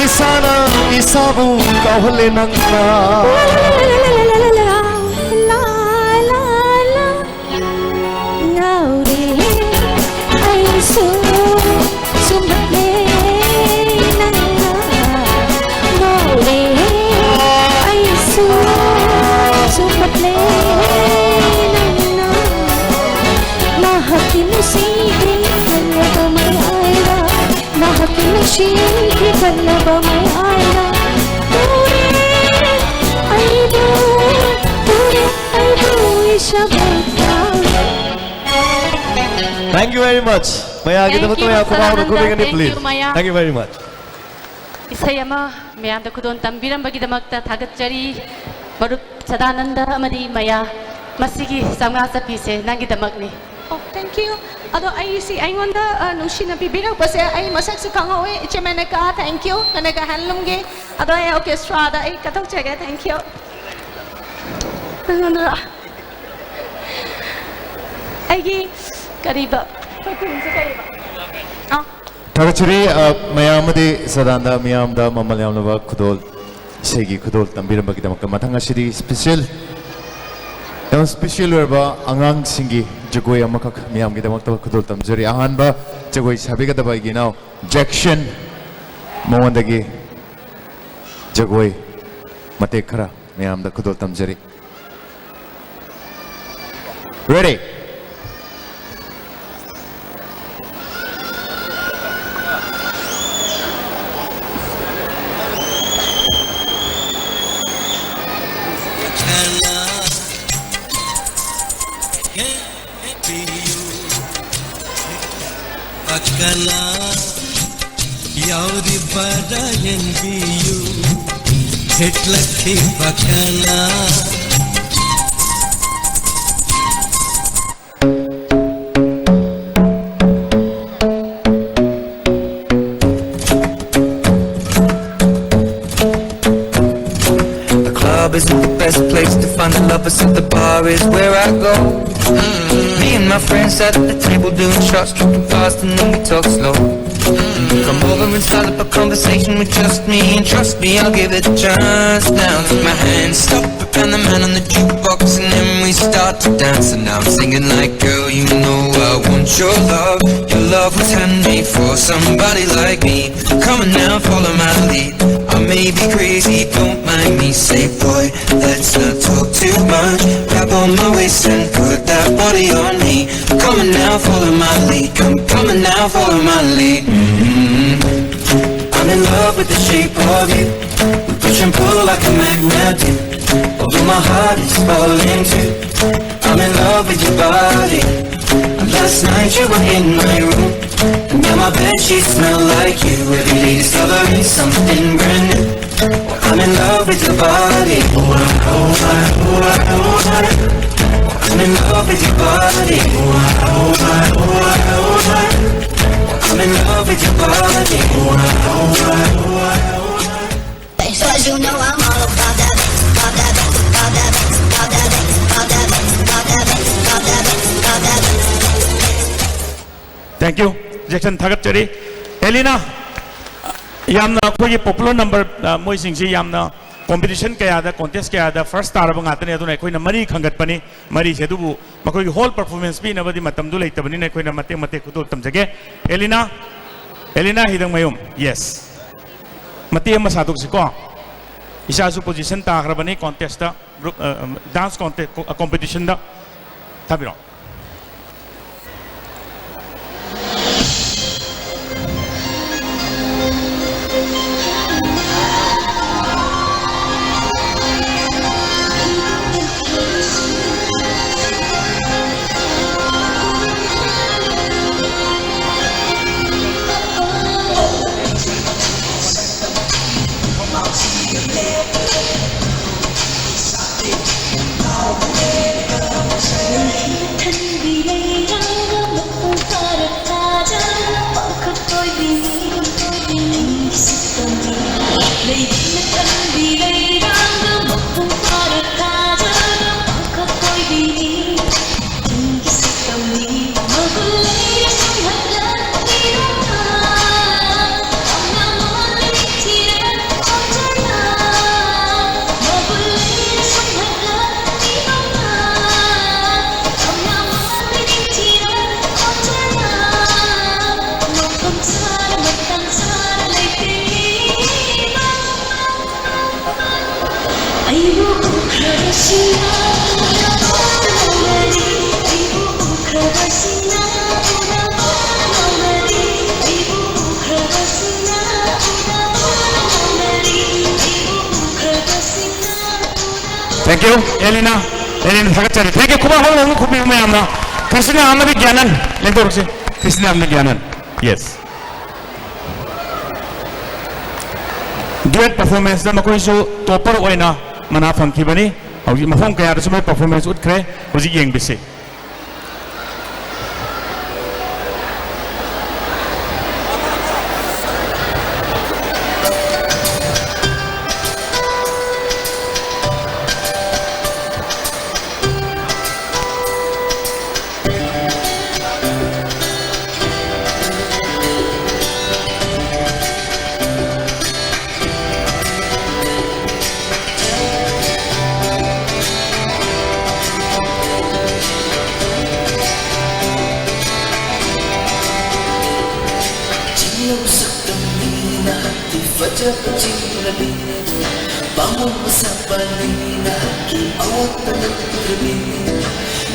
ꯏꯁꯥꯅ ꯏꯁꯥꯕꯨ ꯀꯥꯎꯍꯜꯂꯦ ꯅꯪꯅ꯫ ꯂꯥ, ꯂꯥ, ꯂꯥ, ꯂꯥ, ꯂꯥ꯫ ꯉꯥꯎꯔꯦ ꯑꯩꯁꯨ ꯁꯨꯝꯕꯠꯂꯦ ꯅꯪꯅ꯫ ꯉꯥꯎꯔꯦ ꯑꯩꯁꯨ ꯁꯨꯝꯕꯠꯂꯦ ꯅꯪꯅ꯫ ꯃꯍꯥꯛꯀꯤ ꯅꯨꯡꯁꯤꯕꯤ ꯈꯜꯂꯕ ꯃꯌꯥꯏꯗ, ꯃꯍꯥꯛꯀꯤ ꯅꯨꯡꯁꯤꯕꯤ ꯈꯜꯂꯕ ꯃꯌꯥꯏꯗ꯫ ꯎꯔꯦ ꯑꯩꯕꯨ, ꯎꯔꯦ ꯑꯩꯕꯨ ꯏꯁꯥꯃꯛꯇ꯫ Thank you very much. ꯃꯌꯥꯒꯤꯗꯃꯛꯇ Thank you, ꯃꯌꯥ ꯈꯨꯕꯥꯛ ꯑꯃ ꯁꯗꯥꯅꯟꯗ. ꯈꯨꯕꯤꯒꯅꯤ, Thank please. You, ꯃꯌꯥ. Thank you very much. ꯏꯁꯩ ꯑꯃ ꯃꯌꯥꯝꯗ ꯈꯨꯗꯣꯜ ꯇꯝꯕꯤꯔꯝꯕꯒꯤꯗꯃꯛꯇ ꯊꯥꯒꯠꯆꯔꯤ꯫ ꯃꯔꯨꯞ ꯁꯗꯥꯅꯟꯗ ꯑꯃꯗꯤ ꯃꯌꯥ, ꯃꯁꯤꯒꯤ ꯆꯥꯝꯃꯉꯥ ꯆꯠꯄꯤꯁꯦ ꯅꯪꯒꯤꯗꯃꯛꯅꯤ꯫ Oh, thank you. ꯑꯗꯣ ꯑꯩꯁꯤ ꯑꯩꯉꯣꯟꯗ, ꯑ, ꯅꯨꯡꯁꯤꯅ ꯄꯤꯕꯤꯔꯛꯄꯁꯦ ꯑꯩ ꯃꯁꯛꯁꯨ ꯈꯪꯍꯧꯋꯤ꯫ ꯏꯆꯦ ꯃꯦꯅꯀꯥ, thank you. ꯀꯅꯀꯥ Handloomꯒꯤ꯫ ꯑꯗꯣ ꯑꯩ orchestraꯗ ꯑꯩ ꯀꯠꯊꯣꯛꯆꯒꯦ, thank you. ꯑꯩꯉꯣꯟꯗꯔꯣ? ꯑꯩꯒꯤ ꯀꯔꯤꯕ? ꯑꯩꯈꯣꯏ ꯈꯨꯟꯁꯦ ꯀꯔꯤꯕ? ꯑꯥ꯫ ꯊꯥꯒꯠꯆꯔꯤ, ꯑ, ꯃꯌꯥꯝ ꯑꯃꯗꯤ ꯁꯗꯥꯟꯗ ꯃꯤꯌꯥꯝꯗ ꯃꯃꯜ ꯌꯥꯝꯂꯕ ꯈꯨꯗꯣꯜ, ꯏꯁꯩꯒꯤ ꯈꯨꯗꯣꯜ ꯇꯝꯕꯤꯔꯝꯕꯒꯤꯗꯃꯛꯇ꯫ ꯃꯊꯪ ꯑꯁꯤꯗꯤ special, ꯌꯥꯝ special ꯑꯣꯏꯔꯕ ꯑꯉꯥꯡꯁꯤꯡꯒꯤ ꯖꯒꯣꯏ ꯑꯃꯈꯛ ꯃꯤꯌꯥꯝꯒꯤꯗꯃꯛꯇ ꯈꯨꯗꯣꯜ ꯇꯝꯖꯔꯤ꯫ ꯑꯍꯥꯟꯕ ꯖꯒꯣꯏ ꯁꯥꯕꯤꯒꯗꯕ ꯑꯩꯒꯤ ꯏꯅꯥꯎ ꯖꯦꯛꯁꯟ, ꯃꯉꯣꯟꯗꯒꯤ ꯖꯒꯣꯏ ꯃꯇꯦꯛ ꯈꯔ ꯃꯌꯥꯝꯗ ꯈꯨꯗꯣꯜ ꯇꯝꯖꯔꯤ꯫ Ready? ꯀꯅꯥ ꯌꯥꯎꯔꯤꯕꯔꯥ ꯌꯦꯡꯕꯤꯌꯨ, ꯊꯦꯠꯂꯛꯈꯤꯕ ꯀꯅꯥ? The club isn't the best place to find the lovers, so the bar is where I go. Mm. Me and my friends at the table doing shots, tripping fast, and then we talk slow. Mm. Come over and start up a conversation with just me, and trust me, I'll give it a chance. Now take my hand, stop it, and the man on the jukebox, and then we start to dance. And I'm singing like, "Girl, you know I want your love. Your love was handmade for somebody like me. Come on now, follow my lead. I may be crazy, don't mind me. Say, boy, let's not talk too much. Grab on my waist and put that body on me. Come on now, follow my lead. Come, come on now, follow my lead. Mm-hmm. I'm in love with the shape of you. We push and pull like a magnet do. Although my heart is falling too. I'm in love with your body. And last night you were in my room. And now my bedsheets smell like you. Every day discovering something brand new. I'm in love with your body. I'm in love with your body. I'm in love with your body. So as you know, I'm all about that bass, about that bass, about that bass, about that bass, about that bass, about that bass, about that bass, about that bass, about that bass. Thank you. Jackson, ꯊꯥꯒꯠꯆꯔꯤ꯫ ꯑꯦꯂꯤꯅꯥ, ꯌꯥꯝꯅ ꯑꯩꯈꯣꯏꯒꯤ popular number, ꯑ, ꯃꯣꯏꯁꯤꯡꯁꯤ ꯌꯥꯝꯅ competition ꯀꯌꯥꯗ, contest ꯀꯌꯥꯗ first ꯇꯥꯔꯕ ꯉꯥꯛꯇꯅꯤ꯫ ꯑꯗꯨꯅ ꯑꯩꯈꯣꯏꯅ ꯃꯔꯤ ꯈꯟꯒꯠꯄꯅꯤ꯫ ꯃꯔꯤꯁꯦ ꯑꯗꯨꯕꯨ ꯃꯈꯣꯏꯒꯤ whole performance ꯄꯤꯅꯕꯗꯤ ꯃꯇꯝꯗꯨ ꯂꯩꯇꯕꯅꯤꯅ ꯑꯩꯈꯣꯏꯅ ꯃꯇꯦꯛ ꯃꯇꯦꯛ ꯈꯨꯗꯣꯜ ꯇꯝꯖꯒꯦ꯫ ꯑꯦꯂꯤꯅꯥ, ꯑꯦꯂꯤꯅꯥ ꯍꯤꯗꯪꯃꯌꯨꯝ, yes꯫ ꯃꯇꯦꯛ ꯑꯃ ꯁꯥꯗꯣꯛꯁꯤꯀꯣ꯫ ꯏꯆꯥꯁꯨ position ꯇꯥꯈ꯭ꯔꯕꯅꯤ contest ꯇ, group, ꯑ, dance contest, ꯀꯣ-, competition ꯗ꯫ ꯊꯥꯕꯤꯔꯛꯑꯣ꯫ Thank you, Elina. Elina ꯊꯥꯒꯠꯆꯔꯤ꯫ Thank you. ꯈꯨꯕꯥꯛ ꯍꯧꯅ ꯑꯃꯨꯛ ꯈꯨꯕꯤꯌꯨ ꯃꯌꯥꯝꯅ꯫ ꯀ꯭ꯔꯤꯁꯇꯤꯅꯥ ꯑꯃꯗꯤ ꯒ꯭ꯌꯥꯅꯟ꯫ ꯂꯦꯡꯊꯣꯔꯛꯁꯤ꯫ ꯀ꯭ꯔꯤꯁꯇꯤꯅꯥ ꯑꯃꯗꯤ ꯒ꯭ꯌꯥꯅꯟ꯫ Yes. Duet performance ꯇ ꯃꯈꯣꯏꯁꯨ topper ꯑꯣꯏꯅ ꯃꯅꯥ ꯐꯪꯈꯤꯕꯅꯤ꯫ ꯍꯧꯖꯤꯛ ꯃꯐꯝ ꯀꯌꯥꯗꯁꯨ ꯃꯣꯏ performance ꯎꯠꯈ꯭ꯔꯦ꯫ ꯍꯧꯖꯤꯛ ꯌꯦꯡꯕꯤꯁꯤ꯫ ꯆꯤꯡꯂꯧ ꯁꯛꯇꯝꯅꯤ ꯅꯍꯥꯛꯀꯤ ꯐꯖꯕ ꯆꯤꯡꯂꯕꯤ, ꯄꯥꯝꯃꯨꯕ ꯁꯥꯄꯥꯟꯅꯤ ꯅꯍꯥꯛꯀꯤ ꯑꯋꯥꯠꯄ ꯂꯨꯞꯂꯕꯤ꯫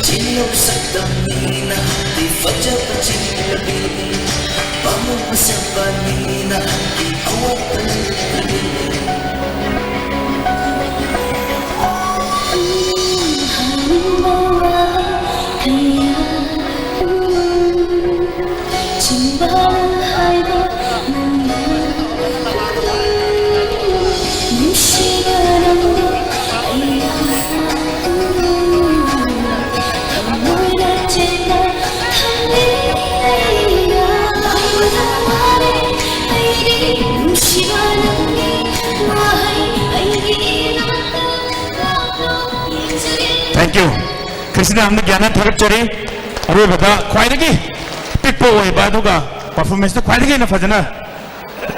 ꯆꯤꯡꯂꯧ ꯁꯛꯇꯝꯅꯤ ꯅꯍꯥꯛꯀꯤ ꯐꯖꯕ ꯆꯤꯡꯂꯕꯤ, ꯄꯥꯝꯃꯨꯕ ꯁꯥꯄꯥꯟꯅꯤ ꯅꯍꯥꯛꯀꯤ ꯑꯋꯥꯠꯄ ꯂꯨꯞꯂꯕꯤ꯫ Thank you. ꯈ꯭ꯔꯤꯁꯇꯤꯅꯥ ꯑꯃꯗꯤ ꯒ꯭ꯌꯥꯅꯟ ꯊꯥꯒꯠꯆꯔꯤ꯫ ꯑꯔꯣꯏꯕꯗ ꯈ꯭ꯋꯥꯏꯗꯒꯤ ꯄꯤꯛꯄ ꯑꯣꯏꯕ ꯑꯗꯨꯒ performance ꯇ ꯈ꯭ꯋꯥꯏꯗꯒꯤ ꯍꯦꯟꯅ ꯐꯖꯅ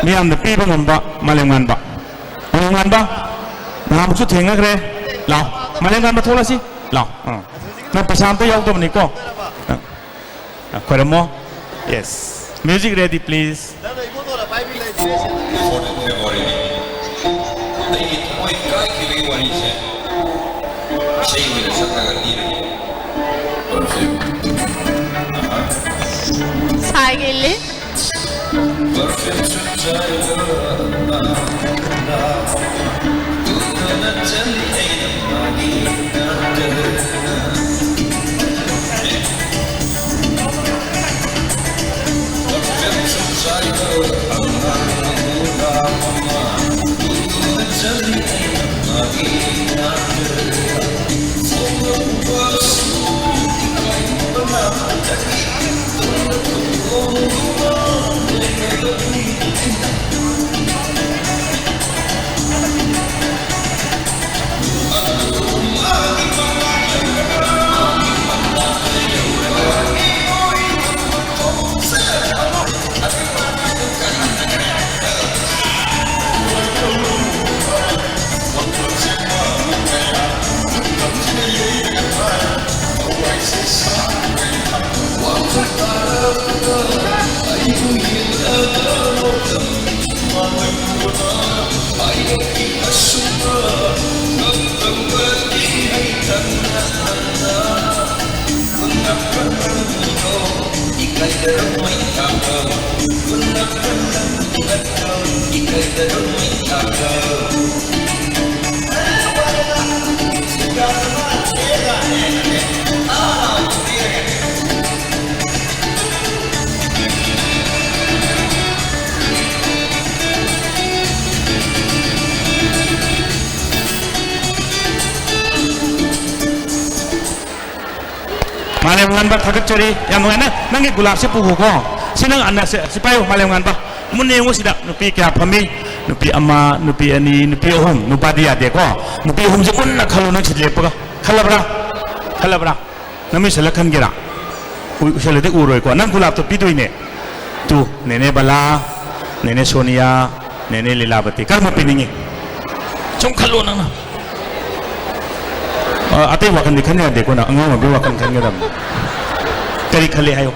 ꯃꯤꯌꯥꯝꯗ ꯄꯤꯕ ꯉꯝꯕ ꯃꯥꯂꯦꯝꯉꯥꯟꯕ꯫ ꯃꯥꯂꯦꯝꯉꯥꯟꯕ, ꯅꯍꯥꯟꯃꯨꯛꯁꯨ ꯊꯦꯡꯅꯈ꯭ꯔꯦ꯫ ꯂꯥꯎ꯫ ꯃꯥꯂꯦꯝꯉꯥꯟꯕ ꯊꯣꯛꯂꯁꯤ꯫ ꯂꯥꯎ꯫ ꯑꯥ꯫ ꯅꯪ ꯄꯩꯁꯥ ꯑꯝꯇ ꯌꯥꯎꯗꯕꯅꯤꯀꯣ꯫ ꯑꯥ꯫ ꯑꯥ, ꯈꯣꯏꯔꯝꯃꯣ꯫ Yes. Music ready, please. Fourteen ꯐꯦꯕ꯭ꯔꯨꯋꯥꯔꯤꯅꯤ꯫ ꯑꯩꯒꯤ ꯊꯃꯣꯏ ꯀꯥꯏꯈꯤꯕꯒꯤ ꯋꯥꯔꯤꯁꯦ ꯏꯁꯩ ꯑꯣꯏꯅ ꯁꯛꯂꯒ ꯂꯤꯔꯒꯦ꯫ ꯄꯔꯐ꯭ꯌꯨꯝ꯫ ꯑꯍꯥ꯫ ꯁꯥꯏꯒ ꯏꯜꯂꯤ꯫ ꯄꯔꯐ꯭ꯌꯨꯝ ꯁꯨꯝ ꯆꯥꯏꯔꯒ ꯅꯥ, ꯅꯥ, ꯇꯨꯝꯗꯅ ꯆꯠꯂꯤ ꯑꯩꯅ ꯃꯥꯒꯤ ꯃꯥꯂꯦꯝ ꯉꯥꯟꯕ, ꯊꯥꯒꯠꯆꯔꯤ꯫ ꯌꯥꯝ ꯅꯨꯡꯉꯥꯏ꯫ ꯅꯪ, ꯅꯪꯒꯤ ꯒꯨꯂꯥꯞꯁꯦ ꯄꯨꯈꯣꯀꯣ꯫ ꯁꯤ ꯅꯪ ꯑꯟꯅꯁꯦ, ꯁꯤ ꯄꯥꯏꯌꯨ, ꯃꯥꯂꯦꯝ ꯉꯥꯟꯕ꯫ ꯃꯨꯟꯅ ꯌꯦꯡꯉꯨ ꯁꯤꯗ꯫ ꯅꯨꯄꯤ ꯀꯌꯥ ꯐꯝꯃꯤ? ꯅꯨꯄꯤ ꯑꯃ, ꯅꯨꯄꯤ ꯑꯅꯤ, ꯅꯨꯄꯤ ꯑꯍꯨꯝ꯫ ꯅꯨꯄꯥꯗꯤ ꯌꯥꯗꯦꯀꯣ꯫ ꯅꯨꯄꯤ ꯑꯍꯨꯝꯁꯦ ꯃꯨꯟꯅ ꯈꯜꯂꯣ ꯅꯪ ꯁꯤ ꯂꯦꯞꯄꯒ꯫ ꯈꯜꯂꯕ꯭ꯔꯥ? ꯈꯜꯂꯕ꯭ꯔꯥ? ꯅꯃꯤꯠ ꯎꯏꯁꯜꯂ ꯈꯟꯒꯦꯔꯥ? ꯎ-, ꯎꯏꯁꯜꯂꯗꯤ ꯎꯔꯣꯏꯀꯣ꯫ ꯅꯪ ꯒꯨꯂꯥꯞꯇꯣ ꯄꯤꯗꯣꯏꯅꯦ꯫ ꯇꯨ, ꯅꯦꯅꯦ ꯕꯂꯥ, ꯅꯦꯅꯦ ꯁꯣꯅꯤꯌꯥ, ꯅꯦꯅꯦ ꯂꯤꯂꯥꯕꯇꯤ꯫ ꯀꯔꯝꯕ ꯄꯤꯅꯤꯡꯉꯤ? ꯁꯨꯝ ꯈꯜꯂꯣ ꯅꯪꯅ꯫ ꯑ, ꯑꯇꯩ ꯋꯥꯈꯜꯗꯤ ꯈꯟ ꯌꯥꯗꯦꯀꯣ ꯅꯪ꯫ ꯑꯉꯥꯡ ꯑꯣꯏꯕꯒꯤ ꯋꯥꯈꯜ ꯈꯟꯒꯗꯕꯅꯤ꯫ ꯀꯔꯤ ꯈꯜꯂꯤ ꯍꯥꯏꯌꯨ꯫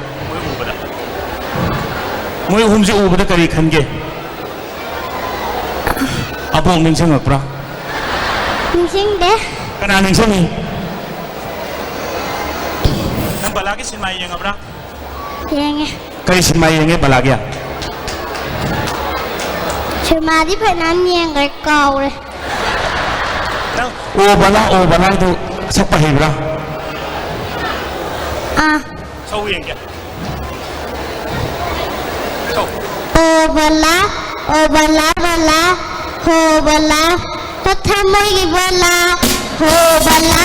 ꯃꯣꯏ ꯑꯍꯨꯝꯁꯦ ꯎꯕꯗ ꯀꯔꯤ ꯈꯟꯒꯦ? ꯑꯕꯣꯛ ꯅꯤꯡꯁꯤꯡꯉꯛꯄ꯭ꯔꯥ? ꯅꯤꯡꯁꯤꯡꯗꯦ꯫ ꯀꯅꯥ ꯅꯤꯡꯁꯤꯡꯉꯤ? ꯅꯪ ꯕꯂꯥꯒꯤ ꯁꯤꯅꯦꯃꯥ ꯌꯦꯡꯉꯕ꯭ꯔꯥ? ꯌꯦꯡꯉꯦ꯫ ꯀꯔꯤ ꯁꯤꯅꯦꯃꯥ ꯌꯦꯡꯉꯦ ꯕꯂꯥꯒꯤ? ꯁꯤꯅꯦꯃꯥꯗꯤ ꯐꯅꯌꯥꯝ ꯌꯦꯡꯈ꯭ꯔꯦ, ꯀꯥꯎꯔꯦ꯫ ꯅꯪ ꯑꯣ ꯕꯂꯥ, ꯑꯣ ꯕꯂꯥꯗꯨ ꯁꯛꯄ ꯍꯩꯕ꯭ꯔꯥ? ꯑꯥ꯫ ꯁꯛꯎ ꯌꯦꯡꯒꯦ꯫ ꯁꯛꯎ꯫ ꯑꯣ ꯕꯂꯥ, ꯑꯣ ꯕꯂꯥ ꯕꯂꯥ, ꯍꯣ ꯕꯂꯥ, ꯍꯣ ꯊꯃꯣꯏꯒꯤ ꯕꯂꯥ, ꯍꯣ ꯕꯂꯥ,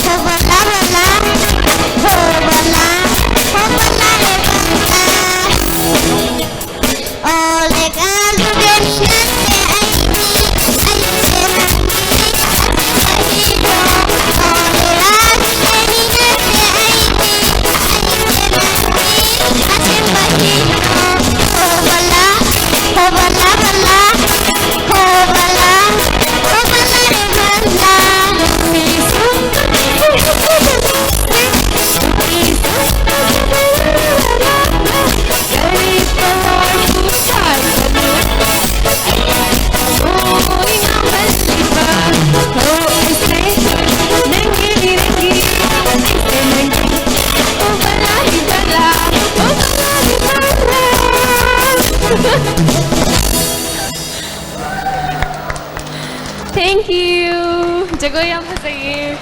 ꯍꯣ ꯕꯂꯥ ꯕꯂꯥ, ꯍꯣ ꯕꯂꯥ, ꯍꯣ ꯕꯂꯥ ꯔꯦ ꯕꯂꯥ꯫ ꯑꯣ ꯂꯦꯒꯥ ꯂꯨꯒꯦꯅꯤ ꯅꯠꯇꯦ ꯑꯩꯗꯤ, ꯑꯩꯁꯦ ꯅꯪꯅꯤ꯫ Thank you. ꯖꯒꯣꯏ ꯌꯥꯝ ꯐꯖꯩꯌꯦ꯫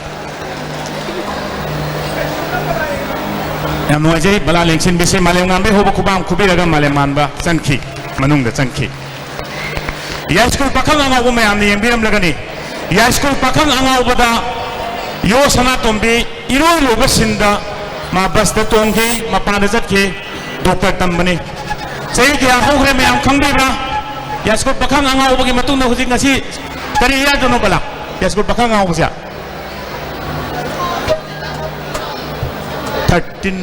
ꯌꯥꯝ ꯅꯨꯡꯉꯥꯏꯖꯩ ꯕꯂꯥ ꯂꯦꯡꯁꯤꯟꯕꯤꯁꯦ꯫ ꯃꯥꯂꯦꯝ ꯉꯥꯟꯕꯤ ꯍꯧꯕ ꯈꯨꯕꯥꯝ ꯈꯨꯕꯤꯔꯒ ꯃꯥꯂꯦꯝ ꯃꯥꯟꯕ ꯆꯪꯈꯤ, ꯃꯅꯨꯡꯗ ꯆꯪꯈꯤ꯫ ꯌꯥꯏꯁ꯭ꯀꯨꯜ ꯄꯥꯈꯪ ꯑꯉꯥꯎꯕ ꯃꯌꯥꯝꯅ ꯌꯦꯡꯕꯤꯔꯝꯂꯒꯅꯤ꯫ ꯌꯥꯏꯁ꯭ꯀꯨꯜ ꯄꯥꯈꯪ ꯑꯉꯥꯎꯕꯗ ꯌꯣ ꯁꯅꯥꯇꯣꯝꯕꯤ ꯏꯔꯣꯏ ꯂꯣꯏꯕ ꯁꯤꯟꯗ ꯃꯥ ꯕꯁꯇ ꯇꯣꯡꯈꯤ, ꯃꯄꯥꯟꯗ ꯆꯠꯈꯤ꯫ ꯗꯣꯛꯇꯔ ꯇꯝꯕꯅꯤ꯫ ꯆꯍꯤ ꯀꯌꯥ ꯍꯧꯈ꯭ꯔꯦ ꯃꯌꯥꯝ ꯈꯪꯕꯤꯕ꯭ꯔꯥ? ꯌꯥꯏꯁ꯭ꯀꯨꯜ ꯄꯥꯈꯪ ꯑꯉꯥꯎꯕꯒꯤ ꯃꯇꯨꯡꯗ ꯍꯧꯖꯤꯛ ꯉꯁꯤ ꯀꯔꯤ ꯌꯥꯗꯣꯏꯅꯣ ꯕꯂꯥ? ꯌꯥꯏꯁ꯭ꯀꯨꯜ ꯄꯥꯈꯪ ꯑꯉꯥꯎꯕꯁꯦ꯫ ꯊꯥꯔꯇꯤꯟ,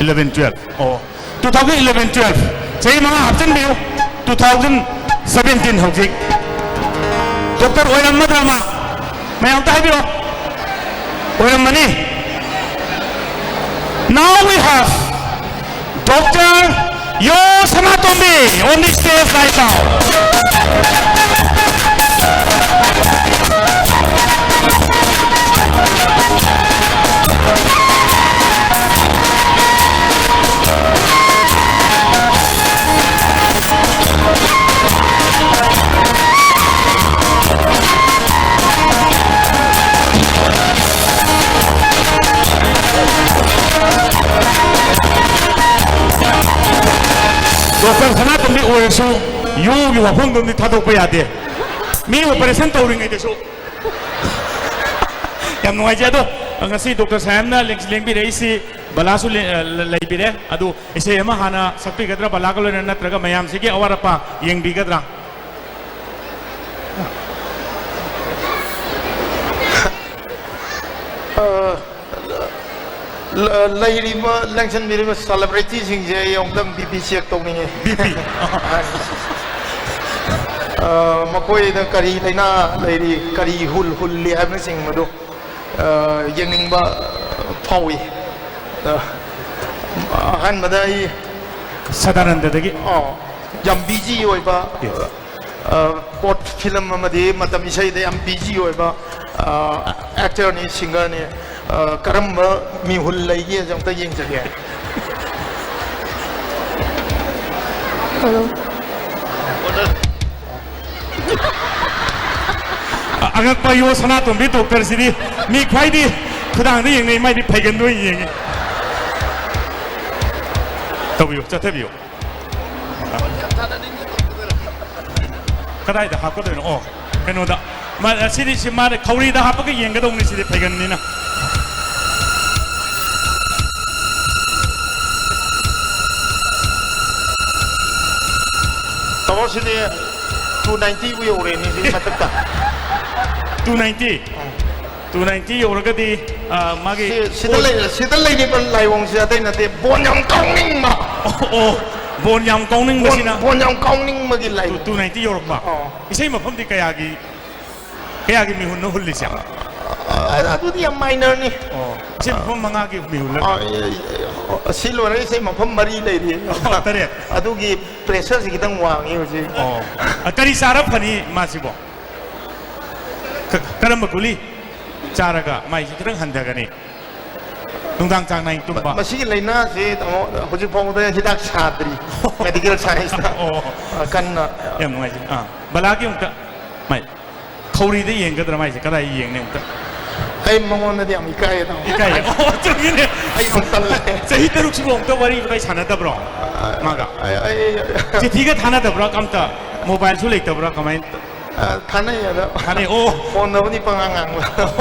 ꯏꯂꯚꯦꯟ, ꯇꯨꯌꯦꯜꯐ꯫ ꯑꯣ, ꯇꯨ ꯊꯥꯎꯖꯟ ꯏꯂꯚꯦꯟ ꯇꯨꯌꯦꯜꯐ꯫ ꯆꯍꯤ ꯃꯉꯥ ꯍꯥꯞꯆꯤꯟꯕꯤꯌꯨ꯫ ꯇꯨ ꯊꯥꯎꯖꯟ ꯁꯚꯦꯟꯇꯤꯟ ꯍꯧꯖꯤꯛ꯫ ꯗꯣꯛꯇꯔ ꯑꯣꯏꯔꯝꯃꯗ꯭ꯔꯥ ꯃꯥ? ꯃꯌꯥꯝ ꯑꯝꯇ ꯍꯥꯏꯕꯤꯔꯣ꯫ ꯑꯣꯏꯔꯝꯃꯅꯤ꯫ Now we have Doctor Yo Sanatombi on the stage right now. Doctor Sanatombi ꯑꯣꯏꯔꯁꯨ ꯌꯣꯒꯤ ꯋꯥꯐꯝꯗꯨꯝꯗꯤ ꯊꯥꯗꯣꯛꯄ ꯌꯥꯗꯦ꯫ ꯃꯤ ꯑꯣꯄꯔꯦꯁꯟ ꯇꯧꯔꯤꯉꯩꯗꯁꯨ꯫ ꯌꯥꯝ ꯅꯨꯡꯉꯥꯏꯖꯩ꯫ ꯑꯗꯣ ꯉꯁꯤ ꯗꯣꯛꯇꯔ ꯁꯥꯍꯦꯕꯅ ꯂꯦꯡ-, ꯂꯦꯡꯕꯤꯔꯛꯏꯁꯤ ꯕꯂꯥꯁꯨ ꯂꯦ-, ꯂꯩꯕꯤꯔꯦ꯫ ꯑꯗꯨ ꯏꯁꯩ ꯑꯃ ꯍꯥꯟꯅ ꯁꯛꯄꯤꯒꯗ꯭ꯔꯥ ꯕꯂꯥꯒ ꯂꯣꯏꯅꯅ, ꯅꯠꯇ꯭ꯔꯒ ꯃꯌꯥꯝꯁꯤꯒꯤ ꯑꯋꯥꯠ ꯑꯄꯥ ꯌꯦꯡꯕꯤꯒꯗ꯭ꯔꯥ? ꯑ, ꯂ-, ꯂꯩꯔꯤꯕ, ꯂꯦꯡꯁꯤꯟꯕꯤꯔꯤꯕ ꯁꯦꯂꯦꯕ꯭ꯔꯤꯇꯤꯁꯤꯡꯁꯦ ꯑꯩ ꯑꯃꯨꯛꯇꯪ ꯕꯤ ꯄꯤ ꯆꯦꯛ ꯇꯧꯅꯤꯡꯉꯤ꯫ B P. ꯑ, ꯃꯈꯣꯏꯗ ꯀꯔꯤ ꯂꯥꯏꯅꯥ ꯂꯩꯔꯤ, ꯀꯔꯤ ꯍꯨꯜ ꯍꯨꯜꯂꯤ ꯍꯥꯏꯕꯅꯆꯤꯡꯕꯗꯨ, ꯑ, ꯌꯦꯡꯅꯤꯡꯕ ꯐꯥꯎꯏ꯫ ꯑ, ꯑꯍꯥꯟꯕꯗ ꯑꯩ ꯁꯗꯥꯅꯟꯗꯗꯒꯤ꯫ ꯑ, ꯌꯥꯝ ꯕꯤꯖꯤ ꯑꯣꯏꯕ, Yes. ꯄꯣꯠ ꯐꯤꯂꯝ ꯑꯃꯗꯤ ꯃꯇꯝ ꯏꯁꯩꯗ ꯌꯥꯝ ꯕꯤꯖꯤ ꯑꯣꯏꯕ ꯑꯦꯛꯇꯔꯅꯤ, ꯁꯤꯡꯒꯔꯅꯤ꯫ ꯀꯔꯝꯕ ꯃꯤꯍꯨꯜ ꯂꯩꯒꯦꯁꯦ ꯑꯝꯇ ꯌꯦꯡꯖꯒꯦ꯫ Hello. ꯑꯉꯛꯄ ꯌꯣ ꯁꯅꯥꯇꯣꯝꯕꯤ ꯗꯣꯛꯇꯔꯁꯤꯗꯤ ꯃꯤ ꯈ꯭ꯋꯥꯏꯗꯤ ꯈꯨꯗꯥꯡꯗ ꯌꯦꯡꯅꯩ, ꯃꯥꯏꯗꯤ ꯐꯩꯒꯟꯗ ꯑꯣꯏꯅ ꯌꯦꯡꯉꯤ꯫ ꯇꯧꯕꯤꯌꯨ, ꯆꯠꯊꯕꯤꯌꯨ꯫ ꯀꯗꯥꯏꯗ ꯍꯥꯞꯀꯗꯣꯏꯅꯣ? ꯑꯣ, ꯀꯩꯅꯣꯗ꯫ ꯃꯥ, ꯁꯤꯗꯤ ꯁꯤ ꯃꯥꯅ ꯈꯧꯔꯤꯗ ꯍꯥꯞꯄꯒ ꯌꯦꯡꯒꯗꯧꯅꯤ, ꯁꯤꯗꯤ ꯐꯩꯒꯟꯅꯤꯅ꯫ ꯇꯥꯃꯣ, ꯁꯤꯗꯤ ꯇꯨ ꯅꯥꯏꯟꯇꯤꯕꯨ ꯌꯧꯔꯦꯅꯦ, ꯁꯤ ꯃꯊꯛꯇ꯫ Two ninety? ꯇꯨ ꯅꯥꯏꯟꯇꯤ ꯌꯧꯔꯒꯗꯤ, ꯑ, ꯃꯥꯒꯤ ꯁꯤ-, ꯁꯤꯗ ꯂꯩ-, ꯁꯤꯗ ꯂꯩꯔꯤꯕ ꯂꯥꯏꯑꯣꯡꯁꯦ ꯑꯇꯩ ꯅꯠꯇꯦ, ꯕꯣꯟ ꯌꯥꯝ ꯀꯥꯎꯅꯤꯡꯕ꯫ ꯑꯣ, ꯑꯣ, ꯕꯣꯟ ꯌꯥꯝ ꯀꯥꯎꯅꯤꯡꯕꯁꯤꯅ ꯕꯣꯟ, ꯕꯣꯟ ꯌꯥꯝ ꯀꯥꯎꯅꯤꯡꯕꯒꯤ ꯂꯥꯏꯑꯣꯡ꯫ ꯇꯨ ꯅꯥꯏꯟꯇꯤ ꯌꯧꯔꯛꯄ꯫ ꯑꯣ꯫ ꯏꯁꯩ ꯃꯐꯝꯗꯤ ꯀꯌꯥꯒꯤ, ꯀꯌꯥꯒꯤ ꯃꯤꯍꯨꯟꯅꯣ ꯍꯨꯜꯂꯤꯁꯦ? ꯑ, ꯑꯗꯨꯗꯤ ꯌꯥꯝ ꯃꯥꯏꯅꯔꯅꯤ꯫ ꯑꯣ, ꯏꯁꯩ ꯃꯐꯝ ꯃꯉꯥꯒꯤ ꯃꯤꯍꯨꯜꯂ? ꯑ, ꯑꯦ, ꯑꯦ, ꯑꯁꯤ ꯂꯣꯏꯔꯒ ꯏꯁꯩ ꯃꯐꯝ ꯃꯔꯤ ꯂꯩꯔꯤ꯫ ꯑꯣ, ꯇꯔꯦꯠ꯫ ꯑꯗꯨꯒꯤ ꯄ꯭ꯔꯦꯁꯔꯁꯤ ꯈꯤꯇꯪ ꯋꯥꯡꯉꯤ ꯍꯧꯖꯤꯛ꯫ ꯑꯣ꯫ ꯑ, ꯀꯔꯤ ꯆꯥꯔ ꯐꯅꯤ ꯃꯥꯁꯤꯕꯣ? ꯀ-, ꯀꯔꯝꯕ ꯒꯨꯂꯤ ꯆꯥꯔꯒ ꯃꯥꯏꯁꯤ ꯈꯤꯇꯪ ꯍꯟꯊꯒꯅꯤ? ꯅꯨꯡꯗꯥꯡ ꯆꯥꯡ ꯅꯥꯏꯅ ꯇꯨꯝꯕ꯫ ꯃꯁꯤꯒꯤ ꯂꯥꯏꯅꯥꯁꯤ, ꯇꯥꯃꯣ, ꯍꯧꯖꯤꯛ ꯐꯥꯎꯕꯗ ꯍꯤꯗꯥꯛ ꯁꯥꯗ꯭ꯔꯤ꯫ ꯃꯦꯗꯤꯀꯦꯜ ꯁꯥꯏꯟꯁꯇ꯫ ꯑꯣ꯫ ꯑ, ꯀꯟꯅ꯫ ꯌꯥꯝ ꯅꯨꯡꯉꯥꯏꯖꯩ꯫ ꯑꯥ, ꯕꯂꯥꯒꯤ ꯑꯃꯨꯛꯇ, ꯃꯥꯏ ꯈꯧꯔꯤꯗ ꯌꯦꯡꯒꯗ꯭ꯔꯥ ꯃꯥꯏꯁꯦ? ꯀꯗꯥꯏ ꯌꯦꯡꯅꯤ ꯑꯃꯨꯛꯇ? ꯑꯩ ꯃꯉꯣꯟꯗꯗꯤ ꯌꯥꯝ ꯏꯀꯥꯏꯌꯦ, ꯇꯥꯃꯣ꯫ ꯏꯀꯥꯏꯌꯦ? ꯑꯣ, ꯆꯨꯝꯃꯤꯅꯦ꯫ ꯑꯩ ꯌꯥꯝ ꯇꯜꯂꯦ꯫ ꯆꯍꯤ ꯇꯔꯨꯛꯁꯤꯕꯨ ꯑꯃꯨꯛꯇ ꯋꯥꯔꯤ ꯋꯥꯇꯥꯏ ꯁꯥꯟꯅꯗꯕ꯭ꯔꯣ ꯃꯥꯒ? ꯑꯩ, ꯑꯩ, ꯑꯩ, ꯆꯤꯊꯤꯒ ꯊꯥꯅꯗꯕ꯭ꯔꯥ ꯑꯝꯇ? ꯃꯣꯕꯥꯏꯜꯁꯨ ꯂꯩꯇꯕ꯭ꯔꯥ? ꯀꯃꯥꯏꯅ? ꯑ, ꯊꯥꯅꯩ ꯑꯗꯣ꯫ ꯊꯥꯅꯩ, ꯑꯣ꯫ ꯐꯣꯟꯗꯕꯨꯗꯤ ꯄꯉꯥꯡ ꯉꯥꯡꯕ꯫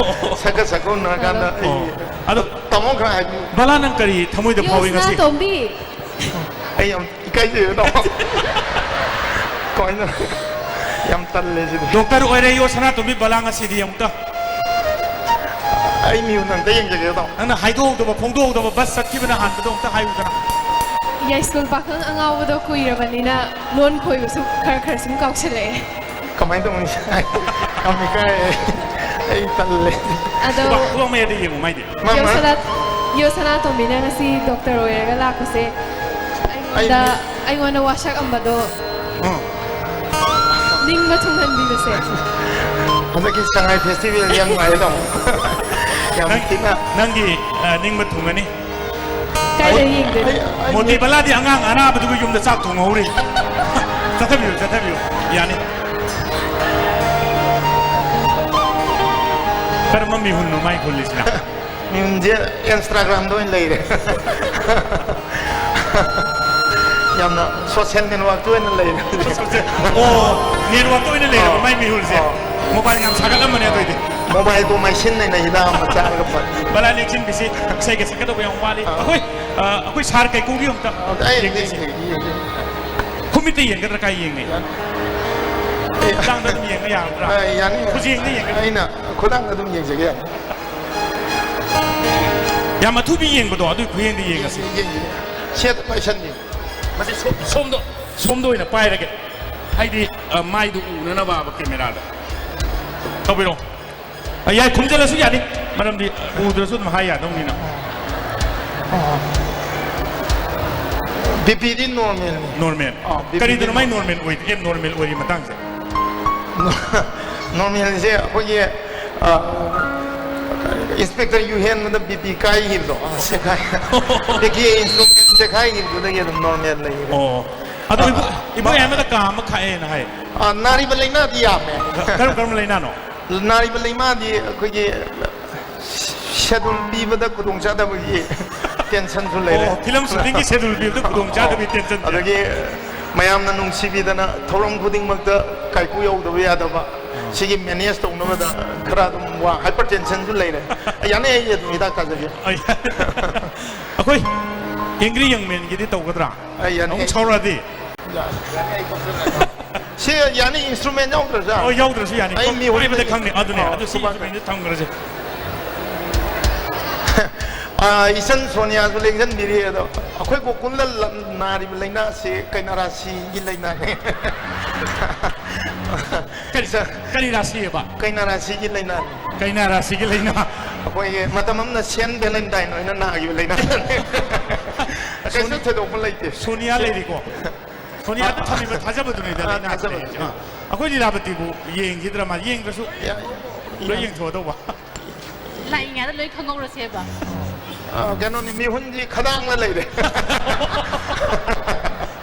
ꯁꯛꯀ ꯁꯛꯀ ꯎꯅꯔꯀꯥꯟꯗ ꯑꯩ ꯑꯣ꯫ ꯑꯗꯣ ꯇꯥꯃꯣ ꯈꯔ ꯍꯥꯏꯕꯤꯌꯨ꯫ ꯕꯂꯥ, ꯅꯪ ꯀꯔꯤ ꯊꯃꯣꯏꯗ ꯐꯥꯎꯏ ꯉꯁꯤ? ꯌꯣꯁꯅꯥꯇꯣꯝꯕꯤ꯫ ꯑꯩ ꯌꯥꯝ ꯏꯀꯥꯏꯖꯩꯌꯦ, ꯇꯥꯃꯣ꯫ ꯀꯃꯥꯏꯅ? ꯌꯥꯝ ꯇꯜꯂꯦ ꯁꯤꯗꯤ꯫ ꯗꯣꯛꯇꯔ ꯑꯣꯏꯔꯦ ꯌꯣ ꯁꯅꯥꯇꯣꯝꯕꯤ ꯕꯂꯥ ꯉꯁꯤꯗꯤ ꯑꯃꯨꯛꯇ꯫ ꯑꯩ ꯃꯤꯍꯨꯟ ꯑꯝꯇ ꯌꯦꯡꯖꯒꯦ, ꯇꯥꯃꯣ꯫ ꯅꯪꯅ ꯍꯥꯏꯗꯣꯛꯍꯧꯗꯕ, ꯐꯣꯡꯗꯣꯛꯍꯧꯗꯕ ꯕꯁ ꯆꯠꯈꯤꯕꯅ ꯍꯥꯟꯕꯗꯣ ꯑꯝꯇ ꯍꯥꯏꯌꯨꯗꯅ꯫ ꯌꯥꯏꯁ꯭ꯀꯨꯜ ꯄꯥꯈꯪ ꯑꯉꯥꯎꯕꯗꯣ ꯀꯨꯏꯔꯕꯅꯤꯅ ꯂꯣꯟ ꯈꯣꯏꯕꯁꯨ ꯈꯔ ꯈꯔ ꯁꯨꯝ ꯀꯥꯎꯁꯜꯂꯛꯑꯦ꯫ ꯀꯃꯥꯏꯅ ꯇꯧꯅꯤ? ꯌꯥꯝ ꯏꯀꯥꯏꯌꯦ꯫ ꯑꯩ ꯇꯜꯂꯦ꯫ ꯑꯗꯣ ꯈꯨꯕꯥꯛ, ꯈꯨꯕꯥꯛ ꯃꯌꯥꯗ ꯌꯦꯡꯉꯨ ꯃꯥꯏꯗꯤ꯫ ꯃꯥ, ꯃꯥ꯫ ꯌꯣꯁꯅꯥ-, ꯌꯣꯁꯅꯥꯇꯣꯝꯕꯤꯅ ꯉꯁꯤ ꯗꯣꯛꯇꯔ ꯑꯣꯏꯔꯒ ꯂꯥꯛꯄꯁꯦ ꯑꯩꯉꯣꯟꯗ, ꯑꯩ ꯑꯩꯉꯣꯟꯗ ꯋꯥꯁꯛꯑꯝꯕꯗꯣ ꯎꯝ꯫ ꯅꯤꯡꯕ ꯊꯨꯡꯍꯟꯕꯤꯕꯁꯦ꯫ ꯍꯟꯗꯛꯀꯤ ꯁꯉꯥꯏ ꯐꯦꯁꯇꯤꯚꯦꯜ ꯌꯥꯝ ꯅꯨꯡꯉꯥꯏꯌꯦ, ꯇꯥꯃꯣ꯫ ꯌꯥꯝ ꯅꯪ-, ꯊꯤꯅ꯫ ꯅꯪꯒꯤ, ꯑ, ꯅꯤꯡꯕ ꯊꯨꯡꯒꯅꯤ꯫ ꯀꯥꯏꯗ ꯌꯦꯡꯗꯣꯏꯅꯣ? ꯑꯩ, ꯑꯩ ꯃꯣꯇꯤ ꯕꯂꯥꯗꯤ ꯑꯉꯥꯡ ꯑꯅꯥꯕꯗꯨꯒꯤ ꯌꯨꯝꯗ ꯆꯥꯛ ꯊꯣꯡꯍꯧꯔꯤ꯫ ꯆꯠꯊꯕꯤꯌꯨ, ꯆꯠꯊꯕꯤꯌꯨ꯫ ꯌꯥꯅꯤ꯫ ꯀꯔꯝꯕ ꯃꯤꯍꯨꯟꯅꯣ ꯃꯥꯏ ꯍꯨꯜꯂꯤꯁꯤꯅ? ꯃꯤꯍꯨꯟꯁꯦ Instagram-ꯗ ꯑꯣꯏꯅ ꯂꯩꯔꯦ꯫ ꯌꯥꯝꯅ social network-ꯇ ꯑꯣꯏꯅ ꯂꯩꯔꯦ꯫ ꯑꯣ, network-ꯇ ꯑꯣꯏꯅ ꯂꯩꯔꯕ ꯑꯣ꯫ ꯃꯥꯏ ꯃꯤꯍꯨꯜꯁꯦ꯫ ꯑꯣ꯫ Mobile ꯌꯥꯝ ꯁꯥꯒꯠꯂꯝꯕꯅꯦ ꯑꯗꯨꯏꯗꯤ꯫ Mobile-ꯗꯣ ꯃꯩꯁꯤꯟꯅꯩꯅ ꯍꯤꯗꯥꯛ ꯑꯃ ꯆꯥꯔꯒ ꯐꯠ꯫ ꯕꯂꯥ ꯂꯦꯛꯁꯤꯟꯕꯤꯁꯤ ꯏꯁꯩꯒ ꯁꯛꯀꯗꯧꯕ ꯌꯥꯝ ꯋꯥꯠꯂꯤ꯫ ꯑꯥ꯫ ꯑꯩꯈꯣꯏ, ꯑ, ꯑꯩꯈꯣꯏ sir ꯀꯩꯀꯨꯒꯤ ꯑꯝꯇ ꯑꯩ ꯌꯦꯡꯕꯤꯁꯤ꯫ ꯌꯦꯡꯒꯦ, ꯌꯦꯡꯒꯦ꯫ ꯈꯨꯃꯤꯠꯇ ꯌꯦꯡꯒꯗ꯭ꯔꯥ ꯀꯥꯏ ꯌꯦꯡꯅꯤ? ꯈꯨꯗꯥꯡꯗ ꯑꯗꯨꯝ ꯌꯦꯡꯕ ꯌꯥꯒꯗ꯭ꯔꯥ? ꯑ, ꯌꯥꯅꯤ, ꯌꯥꯅꯤ꯫ ꯈꯨꯖꯦꯡꯗ ꯌꯦꯡꯒꯗ꯭ꯔꯥ? ꯑꯩꯅ ꯈꯨꯗꯥꯡꯗ ꯑꯗꯨꯝ ꯌꯦꯡꯖꯒꯦ, ꯌꯥꯅꯤ꯫ ꯌꯥꯝ ꯑꯊꯨꯕꯤ ꯌꯦꯡꯕꯗꯣ ꯑꯗꯨꯒꯤ ꯈꯨꯌꯦꯡꯗ ꯌꯦꯡꯉꯁꯤ꯫ ꯌꯦꯡꯒꯦ, ꯌꯦꯡꯒꯦ꯫ ꯁꯦꯠ ꯄꯥꯏꯁꯟꯒꯦ꯫ ꯃꯁꯤ ꯁꯣꯝ-, ꯁꯣꯝꯗ, ꯁꯣꯝꯗ ꯑꯣꯏꯅ ꯄꯥꯏꯔꯒꯦ꯫ ꯍꯥꯏꯗꯤ, ꯑ, ꯃꯥꯏꯗꯨ ꯎꯅꯅꯕ camera-ꯗ꯫ ꯇꯧꯕꯤꯔꯣ꯫ ꯑ, ꯌꯥꯏ, ꯈꯨꯝꯖꯤꯜꯂꯁꯨ ꯌꯥꯅꯤ꯫ ꯃꯔꯝꯗꯤ, ꯑ, ꯎꯗ꯭ꯔꯁꯨ ꯑꯗꯨꯝ ꯍꯥꯏ ꯌꯥꯗꯧꯅꯤꯅ꯫ BP-ꯗꯤ normal-ꯅꯤ꯫ Normal꯫ ꯑꯥ, BP-ꯗꯤ ꯀꯔꯤꯗꯅꯣ ꯃꯥꯏ normal꯫ Normal ꯑꯣꯏ-, ꯑꯦ, normal ꯑꯣꯏꯔꯤ ꯃꯇꯥꯡꯁꯦ? Normal-ꯁꯦ ꯑꯩꯈꯣꯏꯒꯤ, ꯑ, Inspector ꯌꯨꯍꯦꯟꯕꯗ BP ꯀꯥꯏꯈꯤꯕꯗꯣ, ꯆꯦꯈꯥꯏ-, A K instrument ꯆꯦꯈꯥꯏꯈꯤꯕꯗꯨꯗꯒꯤ ꯑꯗꯨꯝ normal ꯂꯩꯈ꯭ꯔꯦ꯫ ꯑꯣ꯫ ꯑꯗꯣ ꯑ, ꯏꯕꯣ-, ꯏꯕꯣ ꯃꯥ- ꯌꯥꯏꯃꯗ ꯀꯥ ꯑꯃ ꯈꯥꯛꯑꯦꯅ ꯍꯥꯏ꯫ ꯑ, ꯅꯥꯔꯤꯕ ꯂꯥꯏꯅꯥꯗꯤ ꯌꯥꯝꯃꯦ꯫ ꯀꯔꯝ ꯀꯔꯝꯕ ꯂꯥꯏꯅꯥꯅꯣ? ꯅꯥꯔꯤꯕ ꯂꯥꯏꯅꯥꯗꯤ ꯑꯩꯈꯣꯏꯒꯤ schedule ꯄꯤꯕꯗ ꯈꯨꯗꯣꯡꯆꯥꯗꯕꯒꯤ tension-ꯁꯨ ꯂꯩꯔꯦ꯫ ꯑꯣ, film shooting-ꯒꯤ schedule ꯄꯤꯕꯗ ꯈꯨꯗꯣꯡꯆꯥꯗꯕꯒꯤ tension-ꯁꯦ꯫ ꯑꯗꯒꯤ ꯃꯌꯥꯝꯅ ꯅꯨꯡꯁꯤꯕꯤꯗꯅ ꯊꯧꯔꯝ ꯈꯨꯗꯤꯡꯃꯛꯇ ꯀꯥꯏꯀꯨ ꯌꯧꯗꯕ ꯌꯥꯗꯕ꯫ ꯁꯤꯒꯤ manage ꯇꯧꯅꯕꯗ ꯈꯔ ꯑꯗꯨꯝ ꯋꯥ-, hypertension-ꯁꯨ ꯂꯩꯔꯦ꯫ ꯌꯥꯅꯤ, ꯑꯩ ꯑꯗꯨꯝ ꯍꯤꯗꯥꯛ ꯆꯥꯖꯒꯦ꯫ ꯑꯩꯈꯣꯏ Angry Young Man-ꯒꯤꯗꯤ ꯇꯧꯒꯗ꯭ꯔꯥ? ꯑꯩ ꯌꯥꯅꯤ꯫ ꯑꯃꯨꯛ ꯁꯥꯎꯔꯛꯑꯗꯤ? ꯁꯤ ꯌꯥꯅꯤ, instrument ꯌꯥꯎꯗ꯭ꯔꯁꯨ ꯌꯥꯅꯤ꯫ ꯑꯣ, ꯌꯥꯎꯗ꯭ꯔꯁꯨ ꯌꯥꯅꯤ꯫ ꯑꯩ ꯃꯤꯍꯨꯟ ꯄꯥꯏꯕꯗ ꯈꯪꯅꯤ꯫ ꯑꯗꯨꯅꯦ, ꯑꯣ, ꯑꯗꯨ ꯁꯤ ꯈꯨꯕꯥꯛ꯫ Instrument-ꯁꯦ ꯊꯝꯈ꯭ꯔꯁꯦ꯫ ꯑꯥ, ꯏꯆꯟ ꯁꯣꯅꯤꯌꯥꯁꯨ ꯂꯦꯡꯁꯤꯟꯕꯤꯔꯤ꯫ ꯑꯗꯣ ꯑꯩꯈꯣꯏ ꯒꯣꯀꯨꯜꯗ ꯂꯝ ꯅꯥꯔꯤꯕ ꯂꯥꯏꯅꯥꯁꯤ ꯀꯩꯅꯥ ꯔꯥꯁꯤꯒꯤ ꯂꯥꯏꯅꯥꯅꯤ꯫ ꯀꯔꯤ, ꯀꯔꯤ ꯔꯥꯁꯤꯑꯕ? ꯀꯩꯅꯥ ꯔꯥꯁꯤꯒꯤ ꯂꯥꯏꯅꯥꯅꯤ꯫ ꯀꯩꯅꯥ ꯔꯥꯁꯤꯒꯤ ꯂꯥꯏꯅꯥ꯫ ꯑꯩꯈꯣꯏꯒꯤ ꯃꯇꯝ ꯑꯃꯅ ꯁꯦꯟ ꯚꯦꯂꯦꯟꯇꯥꯏꯟ ꯑꯣꯏꯅ ꯅꯥꯈꯤꯕ ꯂꯥꯏꯅꯥꯅꯤ꯫ ꯀꯩꯁꯨ ꯁꯣꯅꯤ-, ꯊꯣꯏꯗꯣꯛꯄ ꯂꯩꯇꯦ꯫ ꯁꯣꯅꯤꯌꯥ ꯂꯩꯔꯤꯀꯣ꯫ ꯁꯣꯅꯤꯌꯥꯗ ꯊꯝꯃꯤꯕ ꯊꯥꯖꯕꯗꯨꯅꯤꯗ ꯑꯥ, ꯂꯥꯏꯅꯥ ꯊꯥꯖꯕ꯫ ꯂꯩꯔꯤꯁꯦ꯫ ꯑꯥ꯫ ꯑꯩꯈꯣꯏ ꯂꯤꯂꯥꯕꯇꯤꯕꯨ ꯌꯦꯡꯈꯤꯗ꯭ꯔꯥ ꯃꯥ? ꯌꯦꯡꯗ꯭ꯔꯁꯨ ꯌꯥ-, ꯂꯣꯏ ꯌꯦꯡꯊꯣꯛꯑꯗꯧꯕ꯫ ꯂꯥꯛꯏꯉꯩꯗ ꯂꯣꯏ ꯈꯪꯍꯧꯔꯁꯦꯕ꯫ ꯑꯥ, ꯀꯩꯅꯣꯅꯤ, ꯃꯤꯍꯨꯟꯁꯤ ꯈꯗꯥꯡꯗ ꯂꯩꯔꯦ꯫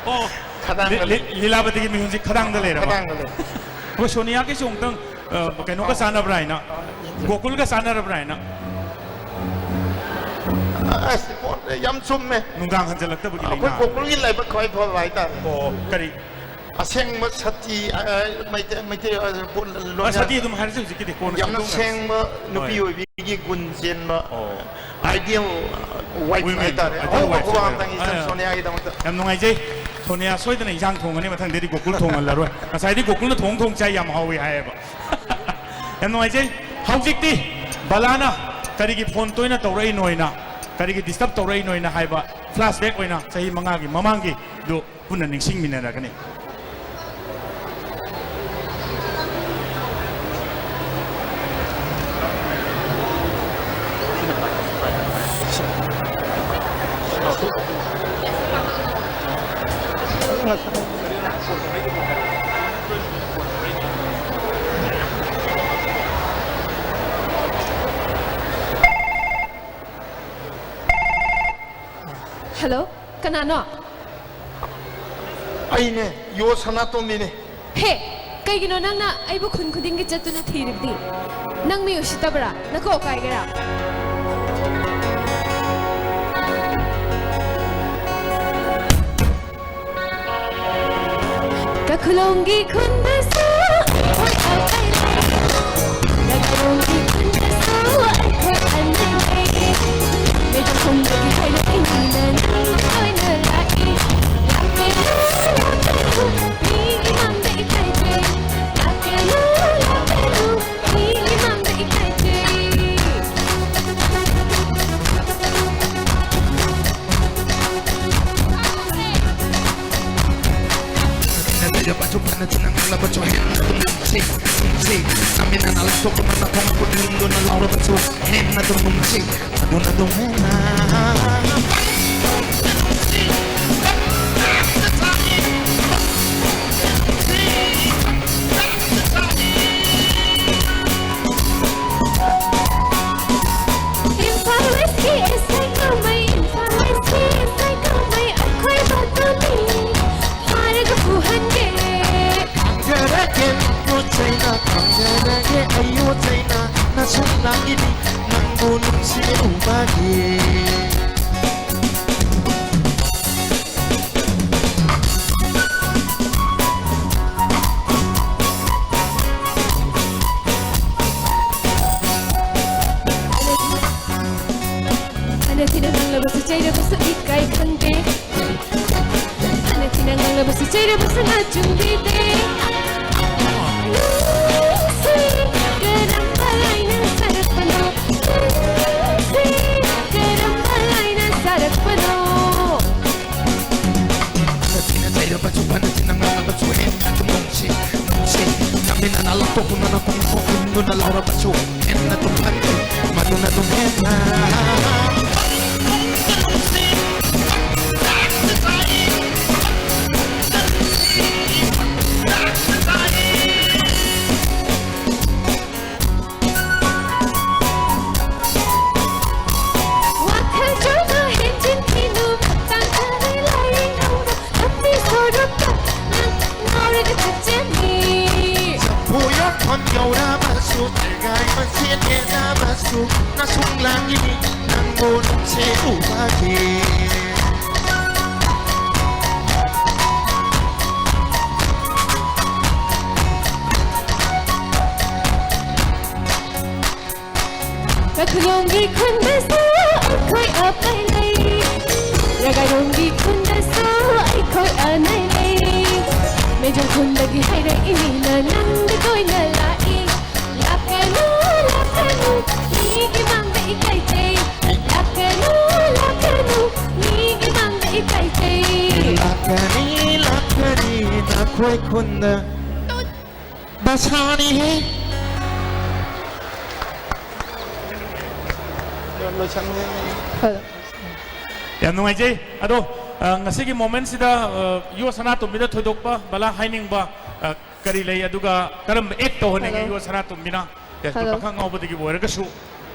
ꯑꯣ, ꯈꯗꯥꯡꯗ ꯂꯤ-, ꯂꯤ-, ꯂꯩ꯫ ꯂꯤꯂꯥꯕꯇꯤꯒꯤ ꯃꯤꯍꯨꯟꯁꯤ ꯈꯗꯥꯡꯗ ꯂꯩꯔꯕ? ꯈꯗꯥꯡꯗ ꯂꯩ꯫ ꯑꯩꯈꯣꯏ ꯁꯣꯅꯤꯌꯥꯒꯤꯁꯨ ꯑꯃꯨꯛꯇꯪ, ꯑ, ꯀꯩꯅꯣꯒ ꯆꯥꯟꯅꯕ꯭ꯔꯥ ꯍꯥꯏꯅ꯫ ꯒꯣꯀꯨꯜꯒ ꯆꯥꯟꯅꯔꯕ꯭ꯔꯥ ꯍꯥꯏꯅ꯫ ꯑꯁ ꯄꯣꯠ ꯌꯥꯝ ꯆꯨꯝꯃꯦ꯫ ꯅꯨꯡꯗꯥꯡ ꯍꯟꯖꯜꯂꯛꯇꯕꯒꯤ ꯑꯩꯈꯣꯏ ꯂꯥꯏꯅꯥ꯫ ꯒꯣꯀꯨꯜꯒꯤ ꯂꯥꯏꯕꯛ ꯈ꯭ꯋꯥꯏ ꯐꯕ ꯍꯥꯏꯇꯥꯔꯦ꯫ ꯑꯣ, ꯀꯔꯤ? ꯑꯁꯦꯡꯕ ꯁꯇꯤ ꯑ, ꯃꯩꯇꯩ ꯃꯩꯇꯩ ꯑ, ꯄꯣꯠ ꯑ, ꯂꯣꯟꯌꯥꯟ ꯁꯇꯤ ꯑꯗꯨꯝ ꯍꯥꯏꯔꯁꯤ ꯍꯧꯖꯤꯛꯀꯤꯗꯤ, ꯀꯣꯟꯅ ꯌꯥꯝꯅ ꯁꯦꯝꯗꯣꯛꯅꯔꯁꯤ꯫ ꯁꯦꯡꯕ ꯅꯨꯄꯤ ꯍꯣꯏ꯫ ꯑꯣꯏꯕꯤꯒꯤ ꯒꯨꯟ ꯆꯦꯟꯕ ꯑꯣ꯫ ꯑꯥꯏꯗꯤꯌꯦꯜ ꯋꯥꯏꯐ Women, ꯍꯥꯏꯇꯥꯔꯦ꯫ ideal ꯑꯍꯧꯕ wife ꯈꯨꯕꯥꯛ ꯑꯣꯏꯕ꯫ ꯑꯝꯇꯪ ꯏꯆꯟ ꯑꯥ꯫ ꯁꯣꯅꯤꯌꯥꯒꯤꯗꯃꯛꯇ꯫ ꯌꯥꯝ ꯅꯨꯡꯉꯥꯏꯖꯩ꯫ ꯁꯣꯅꯤꯌꯥ ꯁꯣꯏꯗꯅ ꯏꯟꯁꯥꯡ ꯊꯣꯡꯒꯅꯤ ꯃꯊꯪꯗꯩꯗꯤ ꯒꯣꯀꯨꯜ ꯊꯣꯡꯍꯜꯂꯔꯣꯏ꯫ ꯉꯁꯥꯏꯗꯤ ꯒꯣꯀꯨꯜꯅ ꯊꯣꯡ ꯊꯣꯡ ꯆꯥꯏ ꯌꯥꯝ ꯍꯥꯎꯋꯤ ꯍꯥꯏꯌꯦꯕ꯫ ꯌꯥꯝ ꯅꯨꯡꯉꯥꯏꯖꯩ꯫ ꯍꯧꯖꯤꯛꯇꯤ ꯕꯂꯥꯅ ꯀꯔꯤꯒꯤ ꯐꯣꯟ ꯇꯣꯏꯅ ꯇꯧꯔꯛꯏꯅꯣꯅ, ꯀꯔꯤꯒꯤ ꯗꯤꯁꯇꯔꯕ ꯇꯧꯔꯛꯏꯅꯣꯅ ꯍꯥꯏꯕ ꯐ꯭ꯂꯥꯁꯕꯦꯛ ꯑꯣꯏꯅ ꯆꯍꯤ ꯃꯉꯥꯒꯤ ꯃꯃꯥꯡꯒꯤꯗꯨ ꯄꯨꯟꯅ ꯅꯤꯡꯁꯤꯡꯃꯤꯟꯅꯔꯒꯅꯤ꯫ ꯍꯜꯂꯣ, ꯀꯅꯥꯅꯣ? ꯑꯩꯅꯦ, ꯌꯣ ꯁꯅꯥꯇꯣꯝꯕꯤꯅꯦ꯫ ꯍꯦ, ꯀꯩꯒꯤꯅꯣ ꯅꯪꯅ ꯑꯩꯕꯨ ꯈꯨꯟ ꯈꯨꯗꯤꯡꯒꯤ ꯆꯠꯇꯨꯅ ꯊꯤꯔꯤꯕꯗꯤ? ꯅꯪ ꯃꯤ ꯎꯁꯤꯠꯇꯕ꯭ꯔꯥ? ꯅꯀꯣꯛ ꯀꯥꯏꯒꯦꯔꯥ? ꯀꯈꯨꯂꯣꯡꯒꯤ ꯈꯨꯟꯗꯁꯨ ꯑꯩꯈꯣꯏ ꯑꯃ ꯂꯩ꯫ ꯀꯈꯨꯂꯣꯡꯒꯤ ꯈꯨꯟꯗꯁꯨ ꯑꯩꯈꯣꯏ ꯑꯅꯤ ꯂꯩ꯫ ꯃꯦꯖꯣꯈꯣꯡꯗꯒꯤ ꯍꯥꯏꯔꯛꯏ ꯃꯤꯅ ꯅꯪ ꯑꯣꯏꯅ ꯂꯥꯛꯏ꯫ ꯂꯥꯛꯄꯤꯔꯨ, ꯂꯥꯛꯄꯤꯔꯨ, ꯃꯤꯒꯤ ꯃꯥꯡꯗ ꯏꯀꯥꯏꯖꯩ꯫ ꯂꯥꯛꯄꯤꯔꯨ, ꯂꯥꯛꯄꯤꯔꯨ, ꯃꯤꯒꯤ ꯃꯥꯡꯗ ꯏꯀꯥꯏꯖꯩ꯫ ꯏꯝꯐꯥꯜ ꯋꯦꯁꯀꯤ ꯏꯁꯩ ꯅꯣꯡꯃꯩ, ꯏꯝꯐꯥꯜ ꯋꯦꯁꯀꯤ ꯏꯁꯩ ꯅꯣꯡꯃꯩ ꯑꯩꯈꯣꯏ ꯃꯗꯨꯅꯤ ꯐꯥꯔꯒ ꯐꯨꯍꯟꯒꯦ꯫ ꯈꯪꯖꯔꯒꯦ ꯅꯪꯕꯨ ꯆꯩꯅ, ꯈꯪꯖꯔꯒꯦ ꯑꯩꯕꯨ ꯆꯩꯅ, ꯅ ꯅꯪꯕꯨ ꯅꯨꯡꯁꯤꯔꯨꯕꯒꯤ꯫ ꯑꯩꯅ ꯊꯤꯅ ꯉꯥꯡꯂꯕꯁꯨ ꯆꯩꯔꯕꯁꯨ ꯏꯀꯥꯏ ꯈꯪꯗꯦ꯫ ꯐꯅ ꯊꯤꯅ ꯉꯥꯡꯂꯕꯁꯨ ꯆꯩꯔꯕꯁꯨ ꯅꯥꯆꯨꯡꯕꯤꯗꯦ꯫ ꯅꯨꯡꯁꯤ, ꯀꯔꯝꯕ ꯂꯥꯏꯅ ꯁꯥꯔꯛꯄꯅꯣ? ꯅꯨꯡꯁꯤ, ꯀꯔꯝꯕ ꯂꯥꯏꯅ ꯁꯥꯔꯛꯄꯅꯣ? ꯐꯅ ꯊꯤꯅ ꯆꯩꯔꯕꯁꯨ, ꯐꯅ ꯊꯤꯅ ꯉꯥꯡꯂꯕꯁꯨ ꯍꯦꯟꯅ ꯑꯗꯨꯝ ꯅꯨꯡꯁꯤ, ꯅꯨꯡꯁꯤ꯫ ꯅꯝꯃꯤꯟꯅ ꯂꯥꯎꯊꯣꯛꯇꯨꯅ ꯅꯈꯣꯡ ꯅꯈꯣꯡ ꯍꯨꯝꯗꯨꯅ ꯂꯥꯎꯔꯕꯁꯨ ꯍꯦꯟꯅ ꯑꯗꯨꯝ ꯐꯖꯩ, ꯃꯗꯨꯅ ꯑꯗꯨꯝ ꯍꯦꯟꯅ꯫ ꯋꯥꯈꯜ ꯆꯣꯏꯅ ꯍꯦꯟꯖꯤꯟꯈꯤꯅꯨ, ꯇꯥꯡꯀꯛꯅꯤ ꯂꯥꯏꯌꯦꯡꯅꯧꯗ, ꯂꯝꯕꯤ ꯁꯣꯔꯣꯛꯇ ꯅꯪ ꯉꯥꯎꯔꯒ ꯆꯠꯆꯅꯤ꯫ ꯆꯐꯨ ꯌꯣꯟꯐꯝ ꯌꯧꯔꯕꯁꯨ, ꯁꯦꯒꯥꯏ ꯃꯆꯦꯠ ꯌꯦꯟꯅꯕꯁꯨ, ꯅꯁꯨꯡ ꯂꯥꯡꯒꯤꯅꯤ ꯅꯪꯕꯨ ꯅꯨꯡꯁꯤꯔꯨꯕꯒꯤ꯫ ꯀꯈꯨꯂꯣꯡꯒꯤ ꯈꯨꯟꯗꯁꯨ ꯑꯩꯈꯣꯏ ꯑꯄꯩ ꯂꯩ꯫ ꯔꯒꯥꯏꯔꯣꯡꯒꯤ ꯈꯨꯟꯗꯁꯨ ꯑꯩꯈꯣꯏ ꯑꯅꯩ ꯂꯩ꯫ ꯃꯦꯖꯣꯡ ꯈꯨꯟꯗꯒꯤ ꯍꯥꯏꯔꯛꯏꯅꯤꯅ ꯅꯪꯗ ꯇꯣꯏꯅ ꯂꯥꯛꯏ꯫ ꯂꯥꯛꯀꯅꯨ, ꯂꯥꯛꯀꯅꯨ, ꯃꯤꯒꯤ ꯃꯥꯡꯗ ꯏꯀꯥꯏꯖꯩ꯫ ꯂꯥꯛꯀꯅꯨ, ꯂꯥꯛꯀꯅꯨ, ꯃꯤꯒꯤ ꯃꯥꯡꯗ ꯏꯀꯥꯏꯖꯩ꯫ ꯂꯥꯛꯀꯅꯤ, ꯂꯥꯛꯀꯅꯤ, ꯅꯈꯣꯏ ꯈꯨꯟꯗ ꯕꯁꯥꯅꯤꯍꯦ꯫ ꯂꯣꯏꯁꯟꯒꯦ꯫ ꯍꯜꯂꯣ꯫ ꯌꯥꯝ ꯅꯨꯡꯉꯥꯏꯖꯩ꯫ ꯑꯗꯣ, ꯑ, ꯉꯁꯤꯒꯤ ꯃꯣꯃꯦꯟꯁꯤꯗ, ꯑ, ꯌꯣ ꯁꯅꯥꯇꯣꯝꯕꯤꯗ ꯊꯣꯏꯗꯣꯛꯄ ꯕꯂꯥ ꯍꯥꯏꯅꯤꯡꯕ, ꯑ, ꯀꯔꯤ ꯂꯩ? ꯑꯗꯨꯒ ꯀꯔꯝꯕ ꯑꯦꯛ ꯇꯧꯍꯟꯅꯤꯡꯉꯤ? ꯍꯜꯂꯣ꯫ ꯌꯣ ꯁꯅꯥꯇꯣꯝꯕꯤꯅ ꯌꯥꯏꯁ꯭ꯀꯨꯜ ꯍꯜꯂꯣ꯫ ꯄꯥꯈꯪ ꯑꯉꯥꯎꯕꯗꯒꯤꯕꯨ ꯑꯣꯏꯔꯒꯁꯨ꯫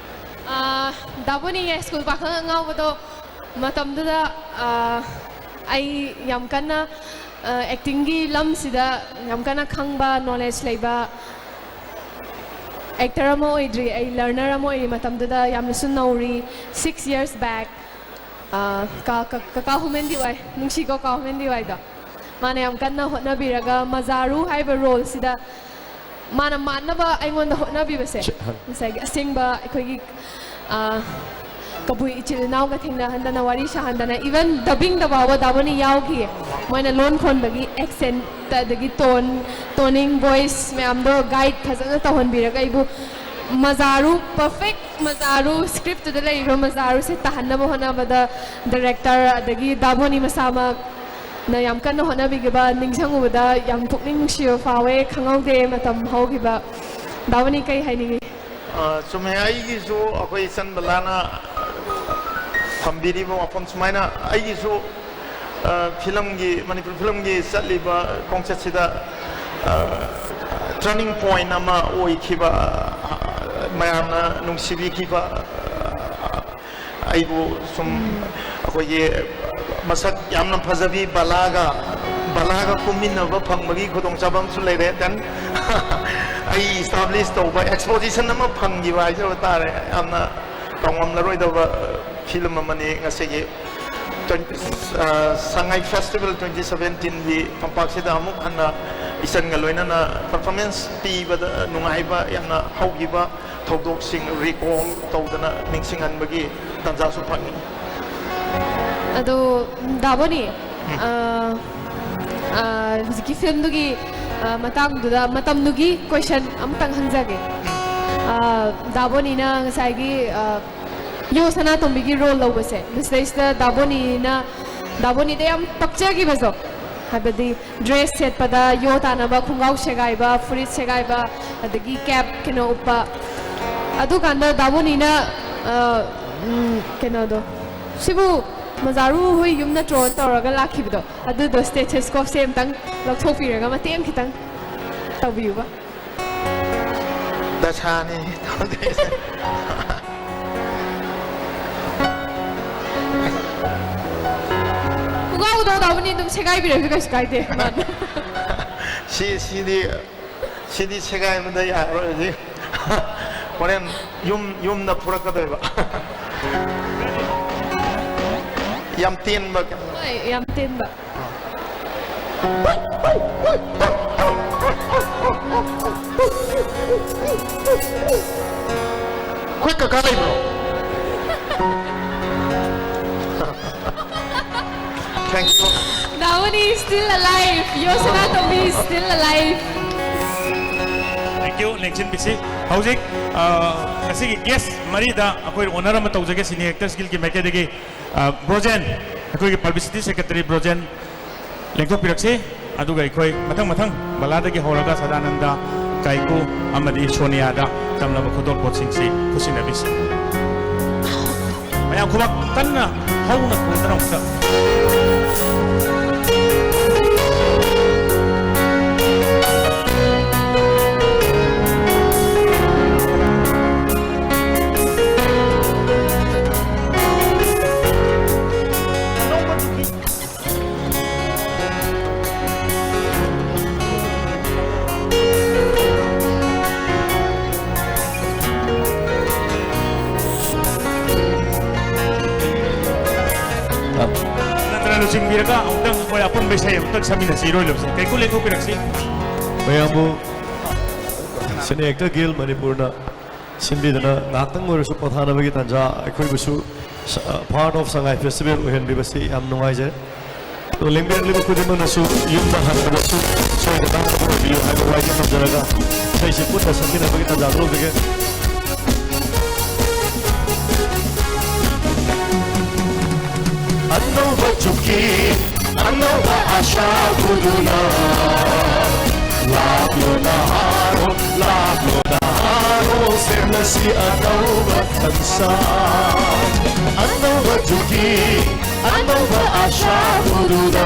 ꯑ, ꯗꯥꯕꯨꯅꯤ ꯌꯥꯏꯁ꯭ꯀꯨꯜ ꯄꯥꯈꯪ ꯑꯉꯥꯎꯕꯗꯣ ꯃꯇꯝꯗꯨꯗ, ꯑ, ꯑꯩ ꯌꯥꯝ ꯀꯟꯅ, ꯑ, ꯑꯦꯛꯇꯤꯡꯒꯤ ꯂꯝꯁꯤꯗ ꯌꯥꯝ ꯀꯟꯅ ꯈꯪꯕ, ꯅꯣꯂꯦꯖ ꯂꯩꯕ ꯑꯦꯛꯇꯔ ꯑꯃ ꯑꯣꯏꯗ꯭ꯔꯤ, ꯑꯩ ꯂꯔꯅꯔ ꯑꯃ ꯑꯣꯏꯔꯤ꯫ ꯃꯇꯝꯗꯨꯗ ꯌꯥꯝꯅꯁꯨ ꯅꯧꯔꯤ꯫ Six years back, ꯑꯥ, ꯀꯥ- ꯀꯥ- ꯀꯀꯥ ꯍꯨꯃꯦꯟ ꯗꯤꯋꯥꯏ, ꯅꯨꯡꯁꯤꯀꯣ ꯀꯥ ꯍꯨꯃꯦꯟ ꯗꯤꯋꯥꯏꯗꯣ꯫ ꯃꯥꯅ ꯌꯥꯝ ꯀꯟꯅ ꯍꯣꯠꯅꯕꯤꯔꯒ ꯃꯖꯥꯔꯨ ꯍꯥꯏꯕ ꯔꯣꯜꯁꯤꯗ ꯃꯥꯅ ꯃꯥꯟꯅꯕ ꯑꯩꯉꯣꯟꯗ ꯍꯣꯠꯅꯕꯤꯕꯁꯦ, ꯉꯁꯥꯏꯒꯤ ꯑꯁꯦꯡꯕ ꯑꯩꯈꯣꯏꯒꯤ, ꯑꯥ, ꯀꯕꯨꯏ ꯏꯆꯤꯜ ꯏꯅꯥꯎꯒ ꯊꯦꯡꯅꯍꯟꯗꯅ, ꯋꯥꯔꯤ ꯁꯥꯍꯟꯗꯅ, even dubbing ꯗ ꯐꯥꯎꯕ ꯗꯥꯕꯣꯅꯤ ꯌꯥꯎꯈꯤꯌꯦ꯫ ꯃꯣꯏꯅ ꯂꯣꯟ ꯈꯣꯟꯕꯒꯤ accent, ꯑꯗꯒꯤ tone, toning, voice ꯃꯌꯥꯝꯗꯣ guide ꯐꯖꯅ ꯇꯧꯍꯟꯕꯤꯔꯒ ꯑꯩꯕꯨ ꯃꯖꯥꯔꯨ, perfect ꯃꯖꯥꯔꯨ, script ꯇꯨꯗ ꯂꯩꯔꯤꯕ ꯃꯖꯥꯔꯨꯁꯦ ꯇꯥꯍꯟꯅꯕ ꯍꯣꯠꯅꯕꯗ director ꯑꯗꯒꯤ ꯗꯥꯕꯣꯅꯤ ꯃꯁꯥꯃꯛꯅ ꯌꯥꯝ ꯀꯟꯅ ꯍꯣꯠꯅꯕꯤꯈꯤꯕ ꯅꯤꯡꯁꯤꯡꯉꯨꯕꯗ ꯌꯥꯝ ꯄꯨꯛꯅꯤꯡ ꯅꯨꯡꯁꯤꯕ ꯐꯥꯎꯋꯦ꯫ ꯈꯪꯍꯧꯗꯦ ꯃꯇꯝ ꯍꯧꯈꯤꯕ꯫ ꯗꯥꯕꯣꯅꯤ, ꯀꯩ ꯍꯥꯏꯅꯤꯡꯉꯤ? ꯑ, ꯆꯨꯝꯃꯦ꯫ ꯑꯩꯒꯤꯁꯨ ꯑꯩꯈꯣꯏ ꯏꯆꯟ ꯕꯂꯥꯅ ꯊꯝꯕꯤꯔꯤꯕ ꯋꯥꯐꯝ ꯁꯨꯃꯥꯏꯅ, ꯑꯩꯒꯤꯁꯨ, ꯑ, ꯐꯤꯂꯝꯒꯤ, ꯃꯅꯤꯄꯨꯔ ꯐꯤꯂꯝꯒꯤ ꯆꯠꯂꯤꯕ ꯈꯣꯡꯆꯠꯁꯤꯗ, ꯑ, turning point ꯑꯃ ꯑꯣꯏꯈꯤꯕ, ꯑ, ꯃꯌꯥꯝꯅ ꯅꯨꯡꯁꯤꯕꯤꯈꯤꯕ, ꯑ, ꯑꯩꯕꯨ ꯁꯨꯝ ꯑꯩꯈꯣꯏꯒꯤ ꯃꯁꯛ ꯌꯥꯝꯅ ꯐꯖꯕꯤ ꯕꯂꯥꯒ, ꯕꯂꯥꯒ ꯀꯨꯝꯃꯤꯟꯅꯕ ꯐꯪꯕꯒꯤ ꯈꯨꯗꯣꯡꯆꯥꯕ ꯑꯃꯁꯨ ꯂꯩꯔꯦ꯫ Then ꯑꯩ establish ꯇꯧꯕ exposition ꯑꯃ ꯐꯪꯈꯤꯕ ꯍꯥꯏꯖꯕ ꯇꯥꯔꯦ꯫ ꯌꯥꯝꯅ ꯀꯥꯎꯉꯝꯂꯔꯣꯏꯗꯕ film ꯑꯃꯅꯤ ꯉꯁꯤꯒꯤ twenty, ꯑ, ꯁꯉꯥꯏ Festival twenty seventeen ꯒꯤ ꯇꯝꯄꯥꯛꯁꯤꯗ ꯑꯃꯨꯛ ꯍꯟꯅ ꯏꯆꯟꯒ ꯂꯣꯏꯅꯅ performance ꯄꯤꯕꯗ ꯅꯨꯡꯉꯥꯏꯕ, ꯌꯥꯝꯅ ꯍꯧꯈꯤꯕ ꯊꯧꯗꯣꯛꯁꯤꯡ recall ꯇꯧꯗꯅ ꯅꯤꯡꯁꯤꯡꯍꯟꯕꯒꯤ ꯇꯥꯟꯖꯥꯁꯨ ꯐꯪꯉꯤ꯫ ꯑꯗꯣ, ꯗꯥꯕꯣꯅꯤ, ꯎꯝ꯫ ꯑ, ꯑ, ꯍꯧꯖꯤꯛꯀꯤ filmꯗꯨꯒꯤ, ꯑ, ꯃꯇꯥꯡꯗꯨꯗ, ꯃꯇꯝꯗꯨꯒꯤ question ꯑꯃꯇꯪ ꯍꯪꯖꯒꯦ꯫ ꯑ, ꯗꯥꯕꯣꯅꯤꯅ ꯉꯁꯥꯏꯒꯤ, ꯑ, ꯌꯣ ꯁꯅꯥꯇꯣꯝꯕꯤꯒꯤ role ꯂꯧꯕꯁꯦ, ꯃꯁꯤꯗꯩꯁꯤꯗ ꯗꯥꯕꯣꯅꯤꯅ, ꯗꯥꯕꯣꯅꯤꯗ ꯌꯥꯝ ꯄꯛꯆꯈꯤꯕꯗꯣ, ꯍꯥꯏꯕꯗꯤ dress ꯁꯦꯠꯄꯗ ꯌꯣ ꯇꯥꯅꯕ, ꯈꯣꯡꯒ꯭ꯔꯥꯎ ꯁꯦꯒꯥꯏꯕ, ꯐꯨꯔꯤꯠ ꯁꯦꯒꯥꯏꯕ, ꯑꯗꯒꯤ cap ꯀꯩꯅꯣ ꯎꯞꯄ꯫ ꯑꯗꯨꯀꯥꯟꯗ ꯗꯥꯕꯣꯅꯤꯅ, ꯑ, ꯎꯝ, ꯀꯩꯅꯣꯗꯣ, "ꯁꯤꯕꯨ ꯃꯖꯥꯔꯨ ꯍꯣꯏ ꯌꯨꯝ ꯅꯠꯇ꯭ꯔꯣ?" ꯇꯧꯔꯒ ꯂꯥꯛꯈꯤꯕꯗꯣ, ꯑꯗꯨꯗꯣ stethoscopeꯁꯦ ꯑꯝꯇꯪ ꯂꯧꯊꯣꯛꯄꯤꯔꯒ ꯃꯇꯦꯡ ꯈꯤꯇꯪ ꯇꯧꯕꯤꯌꯨꯕ꯫ ꯗꯁꯥꯅꯤ ꯇꯧꯗꯣꯏꯁꯦ꯫ ꯈꯣꯡꯒ꯭ꯔꯥꯎꯗꯣ ꯗꯥꯕꯣꯅꯤ ꯑꯗꯨꯝ ꯁꯦꯒꯥꯏꯕꯤꯔꯁꯨ ꯀꯩꯁꯨ ꯀꯥꯏꯗꯦ꯫ ꯁꯤ, ꯁꯤꯗꯤ, ꯁꯤꯗꯤ ꯁꯦꯒꯥꯏꯕꯗ ꯌꯥꯔꯔꯣꯏ ꯍꯧꯖꯤꯛ꯫ ꯍꯣꯔꯦꯟ ꯌꯨꯝ, ꯌꯨꯝꯗ ꯐꯨꯔꯛꯀꯗꯣꯏꯕ꯫ ꯌꯥꯝ ꯇꯦꯟꯕ ꯀꯩꯅꯣ꯫ ꯍꯣꯏ, ꯌꯥꯝ ꯇꯦꯟꯕ꯫ ꯑꯩꯈꯣꯏ ꯀꯀꯥ ꯂꯩꯕ꯭ꯔꯣ? Thank you. Navani is still alive. Yosana Tomi is still alive. Thank you, ꯂꯦꯡꯁꯤꯟꯕꯤꯁꯤ꯫ ꯍꯧꯖꯤꯛ, ꯑ, ꯉꯁꯤꯒꯤ guest ꯃꯔꯤꯗ ꯑꯩꯈꯣꯏ honor ꯑꯃ ꯇꯧꯖꯒꯦ, Cine Actors Guild ꯀꯤ ꯃꯥꯏꯀꯩꯗꯒꯤ꯫ ꯑ, ꯕ꯭ꯔꯣꯖꯦꯟ, ꯑꯩꯈꯣꯏꯒꯤ publicity secretary ꯕ꯭ꯔꯣꯖꯦꯟ ꯂꯦꯡꯊꯣꯛꯄꯤꯔꯛꯁꯤ꯫ ꯑꯗꯨꯒ ꯑꯃꯨꯛꯇꯪ ꯃꯊꯪ ꯕꯂꯥꯗꯒꯤ ꯍꯧꯔꯒ ꯁꯗꯥꯅꯟꯗ, ꯀꯥꯏꯀꯨ ꯑꯃꯗꯤ ꯁꯣꯅꯤꯌꯥꯗ ꯇꯝꯅꯕ ꯈꯨꯗꯣꯜꯄꯣꯠꯁꯤꯡꯁꯤ ꯈꯨꯠꯁꯤꯟꯅꯕꯤꯁꯤ꯫ ꯃꯌꯥꯝ ꯈꯨꯕꯥꯛ ꯀꯟꯅ ꯍꯧꯅ ꯈꯣꯡꯗꯅ ꯑꯃꯨꯛꯇ꯫ ꯅꯠꯇ꯭ꯔ ꯂꯨꯆꯤꯡꯕꯤꯔꯒ ꯑꯃꯨꯛꯇꯪ ꯑꯩꯈꯣꯏ ꯑꯄꯨꯟꯕ ꯏꯁꯩ ꯑꯃꯨꯛꯇꯪ ꯁꯛꯃꯤꯟꯅꯁꯤ, ꯏꯔꯣꯏ ꯂꯣꯏꯕꯁꯦ꯫ ꯀꯩꯀꯨ ꯂꯦꯡꯊꯣꯛꯄꯤꯔꯛꯁꯤ꯫ ꯃꯌꯥꯝꯕꯨ Cine Actors Guild ꯃꯅꯤꯄꯨꯔꯅ ꯁꯤꯟꯕꯤꯗꯨꯅ ꯉꯥꯏꯍꯥꯛꯇꯪ ꯑꯣꯏꯔꯁꯨ ꯄꯣꯊꯥꯅꯕꯒꯤ ꯇꯥꯟꯖꯥ ꯑꯩꯈꯣꯏꯕꯨꯁꯨ ꯁ-, ꯑ, part of ꯁꯉꯥꯏ festival ꯑꯣꯏꯍꯟꯕꯤꯕꯁꯤ ꯌꯥꯝ ꯅꯨꯡꯉꯥꯏꯖꯔꯦ꯫ ꯑꯗꯣ ꯂꯦꯡꯕꯤꯔꯛꯂꯤꯕ ꯈꯨꯗꯤꯡꯃꯛꯅꯁꯨ ꯌꯨꯝꯗ ꯍꯟꯕꯗꯁꯨ ꯁꯣꯏꯗꯅ ꯑꯣꯏꯕꯤꯌꯨ ꯍꯥꯏꯕ ꯋꯥꯍꯩ ꯊꯝꯖꯔꯒ ꯏꯁꯩꯁꯤ ꯄꯨꯟꯅ ꯁꯛꯃꯤꯟꯅꯕꯒꯤ ꯇꯥꯟꯖꯥꯗꯨ ꯂꯧꯖꯒꯦ꯫ ꯑꯅꯧꯕ ꯆꯨꯛꯀꯤ, ꯑꯅꯧꯕ ꯑꯥꯁꯥ ꯄꯨꯗꯨꯅ, ꯂꯥꯛꯂꯣ ꯅꯍꯥꯔꯣꯜ, ꯂꯥꯛꯂꯣ ꯅꯍꯥꯔꯣꯜ, ꯁꯦꯝꯂꯁꯤ ꯑꯅꯧꯕ ꯁꯪꯁꯥꯔ꯫ ꯑꯅꯧꯕ ꯆꯨꯛꯀꯤ, ꯑꯅꯧꯕ ꯑꯥꯁꯥ ꯄꯨꯗꯨꯅ,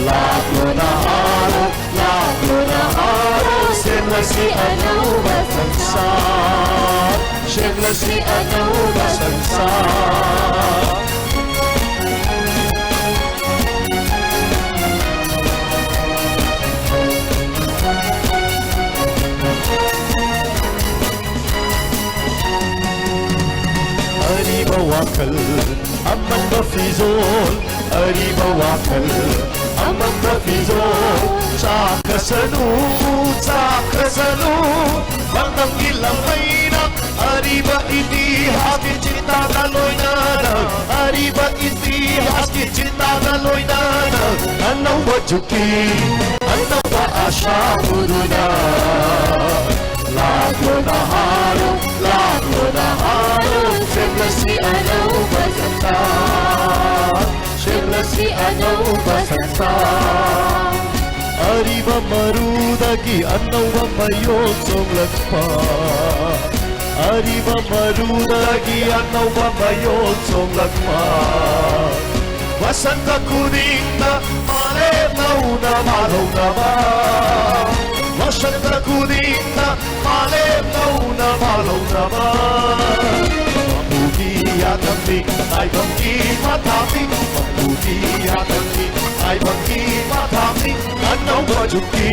ꯂꯥꯛꯂꯣ ꯅꯍꯥꯔꯣꯜ, ꯂꯥꯛꯂꯣ ꯅꯍꯥꯔꯣꯜ, ꯁꯦꯝꯂꯁꯤ ꯑꯅꯧꯕ ꯁꯪꯁꯥꯔ, ꯁꯦꯝꯂꯁꯤ ꯑꯅꯧꯕ ꯁꯪꯁꯥꯔ꯫ ꯑꯔꯤꯕ ꯋꯥꯈꯜ, ꯑꯃꯟꯕ ꯐꯤꯖꯣꯜ, ꯑꯔꯤꯕ ꯋꯥꯈꯜ, ꯑꯃꯟꯕ ꯐꯤꯖꯣꯜ꯫ ꯆꯥꯈ꯭ꯔꯁꯅꯨ, ꯆꯥꯈ꯭ꯔꯁꯅꯨ, ꯃꯇꯝꯒꯤ ꯂꯝꯃꯩꯅ ꯑꯔꯤꯕ ꯏꯇꯤꯍꯥꯁꯀꯤ ꯆꯤꯇꯥꯗ ꯂꯣꯏꯅꯅ, ꯑꯔꯤꯕ ꯏꯇꯤꯍꯥꯁꯀꯤ ꯆꯤꯇꯥꯗ ꯂꯣꯏꯅꯅ ꯑꯅꯧꯕ ꯖꯨꯛꯀꯤ ꯑꯅꯧꯕ ꯑꯥꯁꯥ ꯄꯨꯗꯨꯅ ꯂꯥꯛꯂꯣ ꯅꯍꯥꯔꯣꯜ, ꯂꯥꯛꯂꯣ ꯅꯍꯥꯔꯣꯜ, ꯁꯦꯝꯂꯁꯤ ꯑꯅꯧꯕ ꯁꯪꯁꯥꯔ, ꯁꯦꯝꯂꯁꯤ ꯑꯅꯧꯕ ꯁꯪꯁꯥꯔ꯫ ꯑꯔꯤꯕ ꯃꯔꯨꯗꯒꯤ ꯑꯅꯧꯕ ꯃꯌꯣꯜ ꯆꯣꯡꯂꯛꯄ, ꯑꯔꯤꯕ ꯃꯔꯨꯗꯒꯤ ꯑꯅꯧꯕ ꯃꯌꯣꯜ ꯆꯣꯡꯂꯛꯄ꯫ ꯋꯥꯁꯛꯇ ꯈꯨꯗꯤꯡꯗ ꯃꯥꯂꯦꯝ ꯅꯧꯅ ꯃꯥꯜꯍꯧꯅꯕ, ꯋꯥꯁꯛꯇ ꯈꯨꯗꯤꯡꯗ ꯃꯥꯂꯦꯝ ꯅꯧꯅ ꯃꯥꯜꯍꯧꯅꯕ꯫ ꯃꯄꯨꯒꯤ ꯌꯥꯊꯪꯅꯤ, ꯇꯥꯏꯕꯪꯒꯤ ꯃꯊꯥꯞꯅꯤ, ꯃꯄꯨꯒꯤ ꯌꯥꯊꯪꯅꯤ, ꯇꯥꯏꯕꯪꯒꯤ ꯃꯊꯥꯞꯅꯤ꯫ ꯑꯅꯧꯕ ꯖꯨꯛꯀꯤ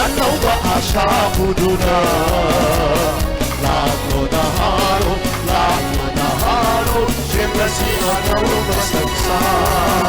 ꯑꯅꯧꯕ ꯑꯥꯁꯥ ꯄꯨꯗꯨꯅ ꯂꯥꯛꯂꯣ ꯅꯍꯥꯔꯣꯜ, ꯂꯥꯛꯂꯣ ꯅꯍꯥꯔꯣꯜ, ꯁꯦꯝꯂꯁꯤ ꯑꯅꯧꯕ ꯁꯪꯁꯥꯔ,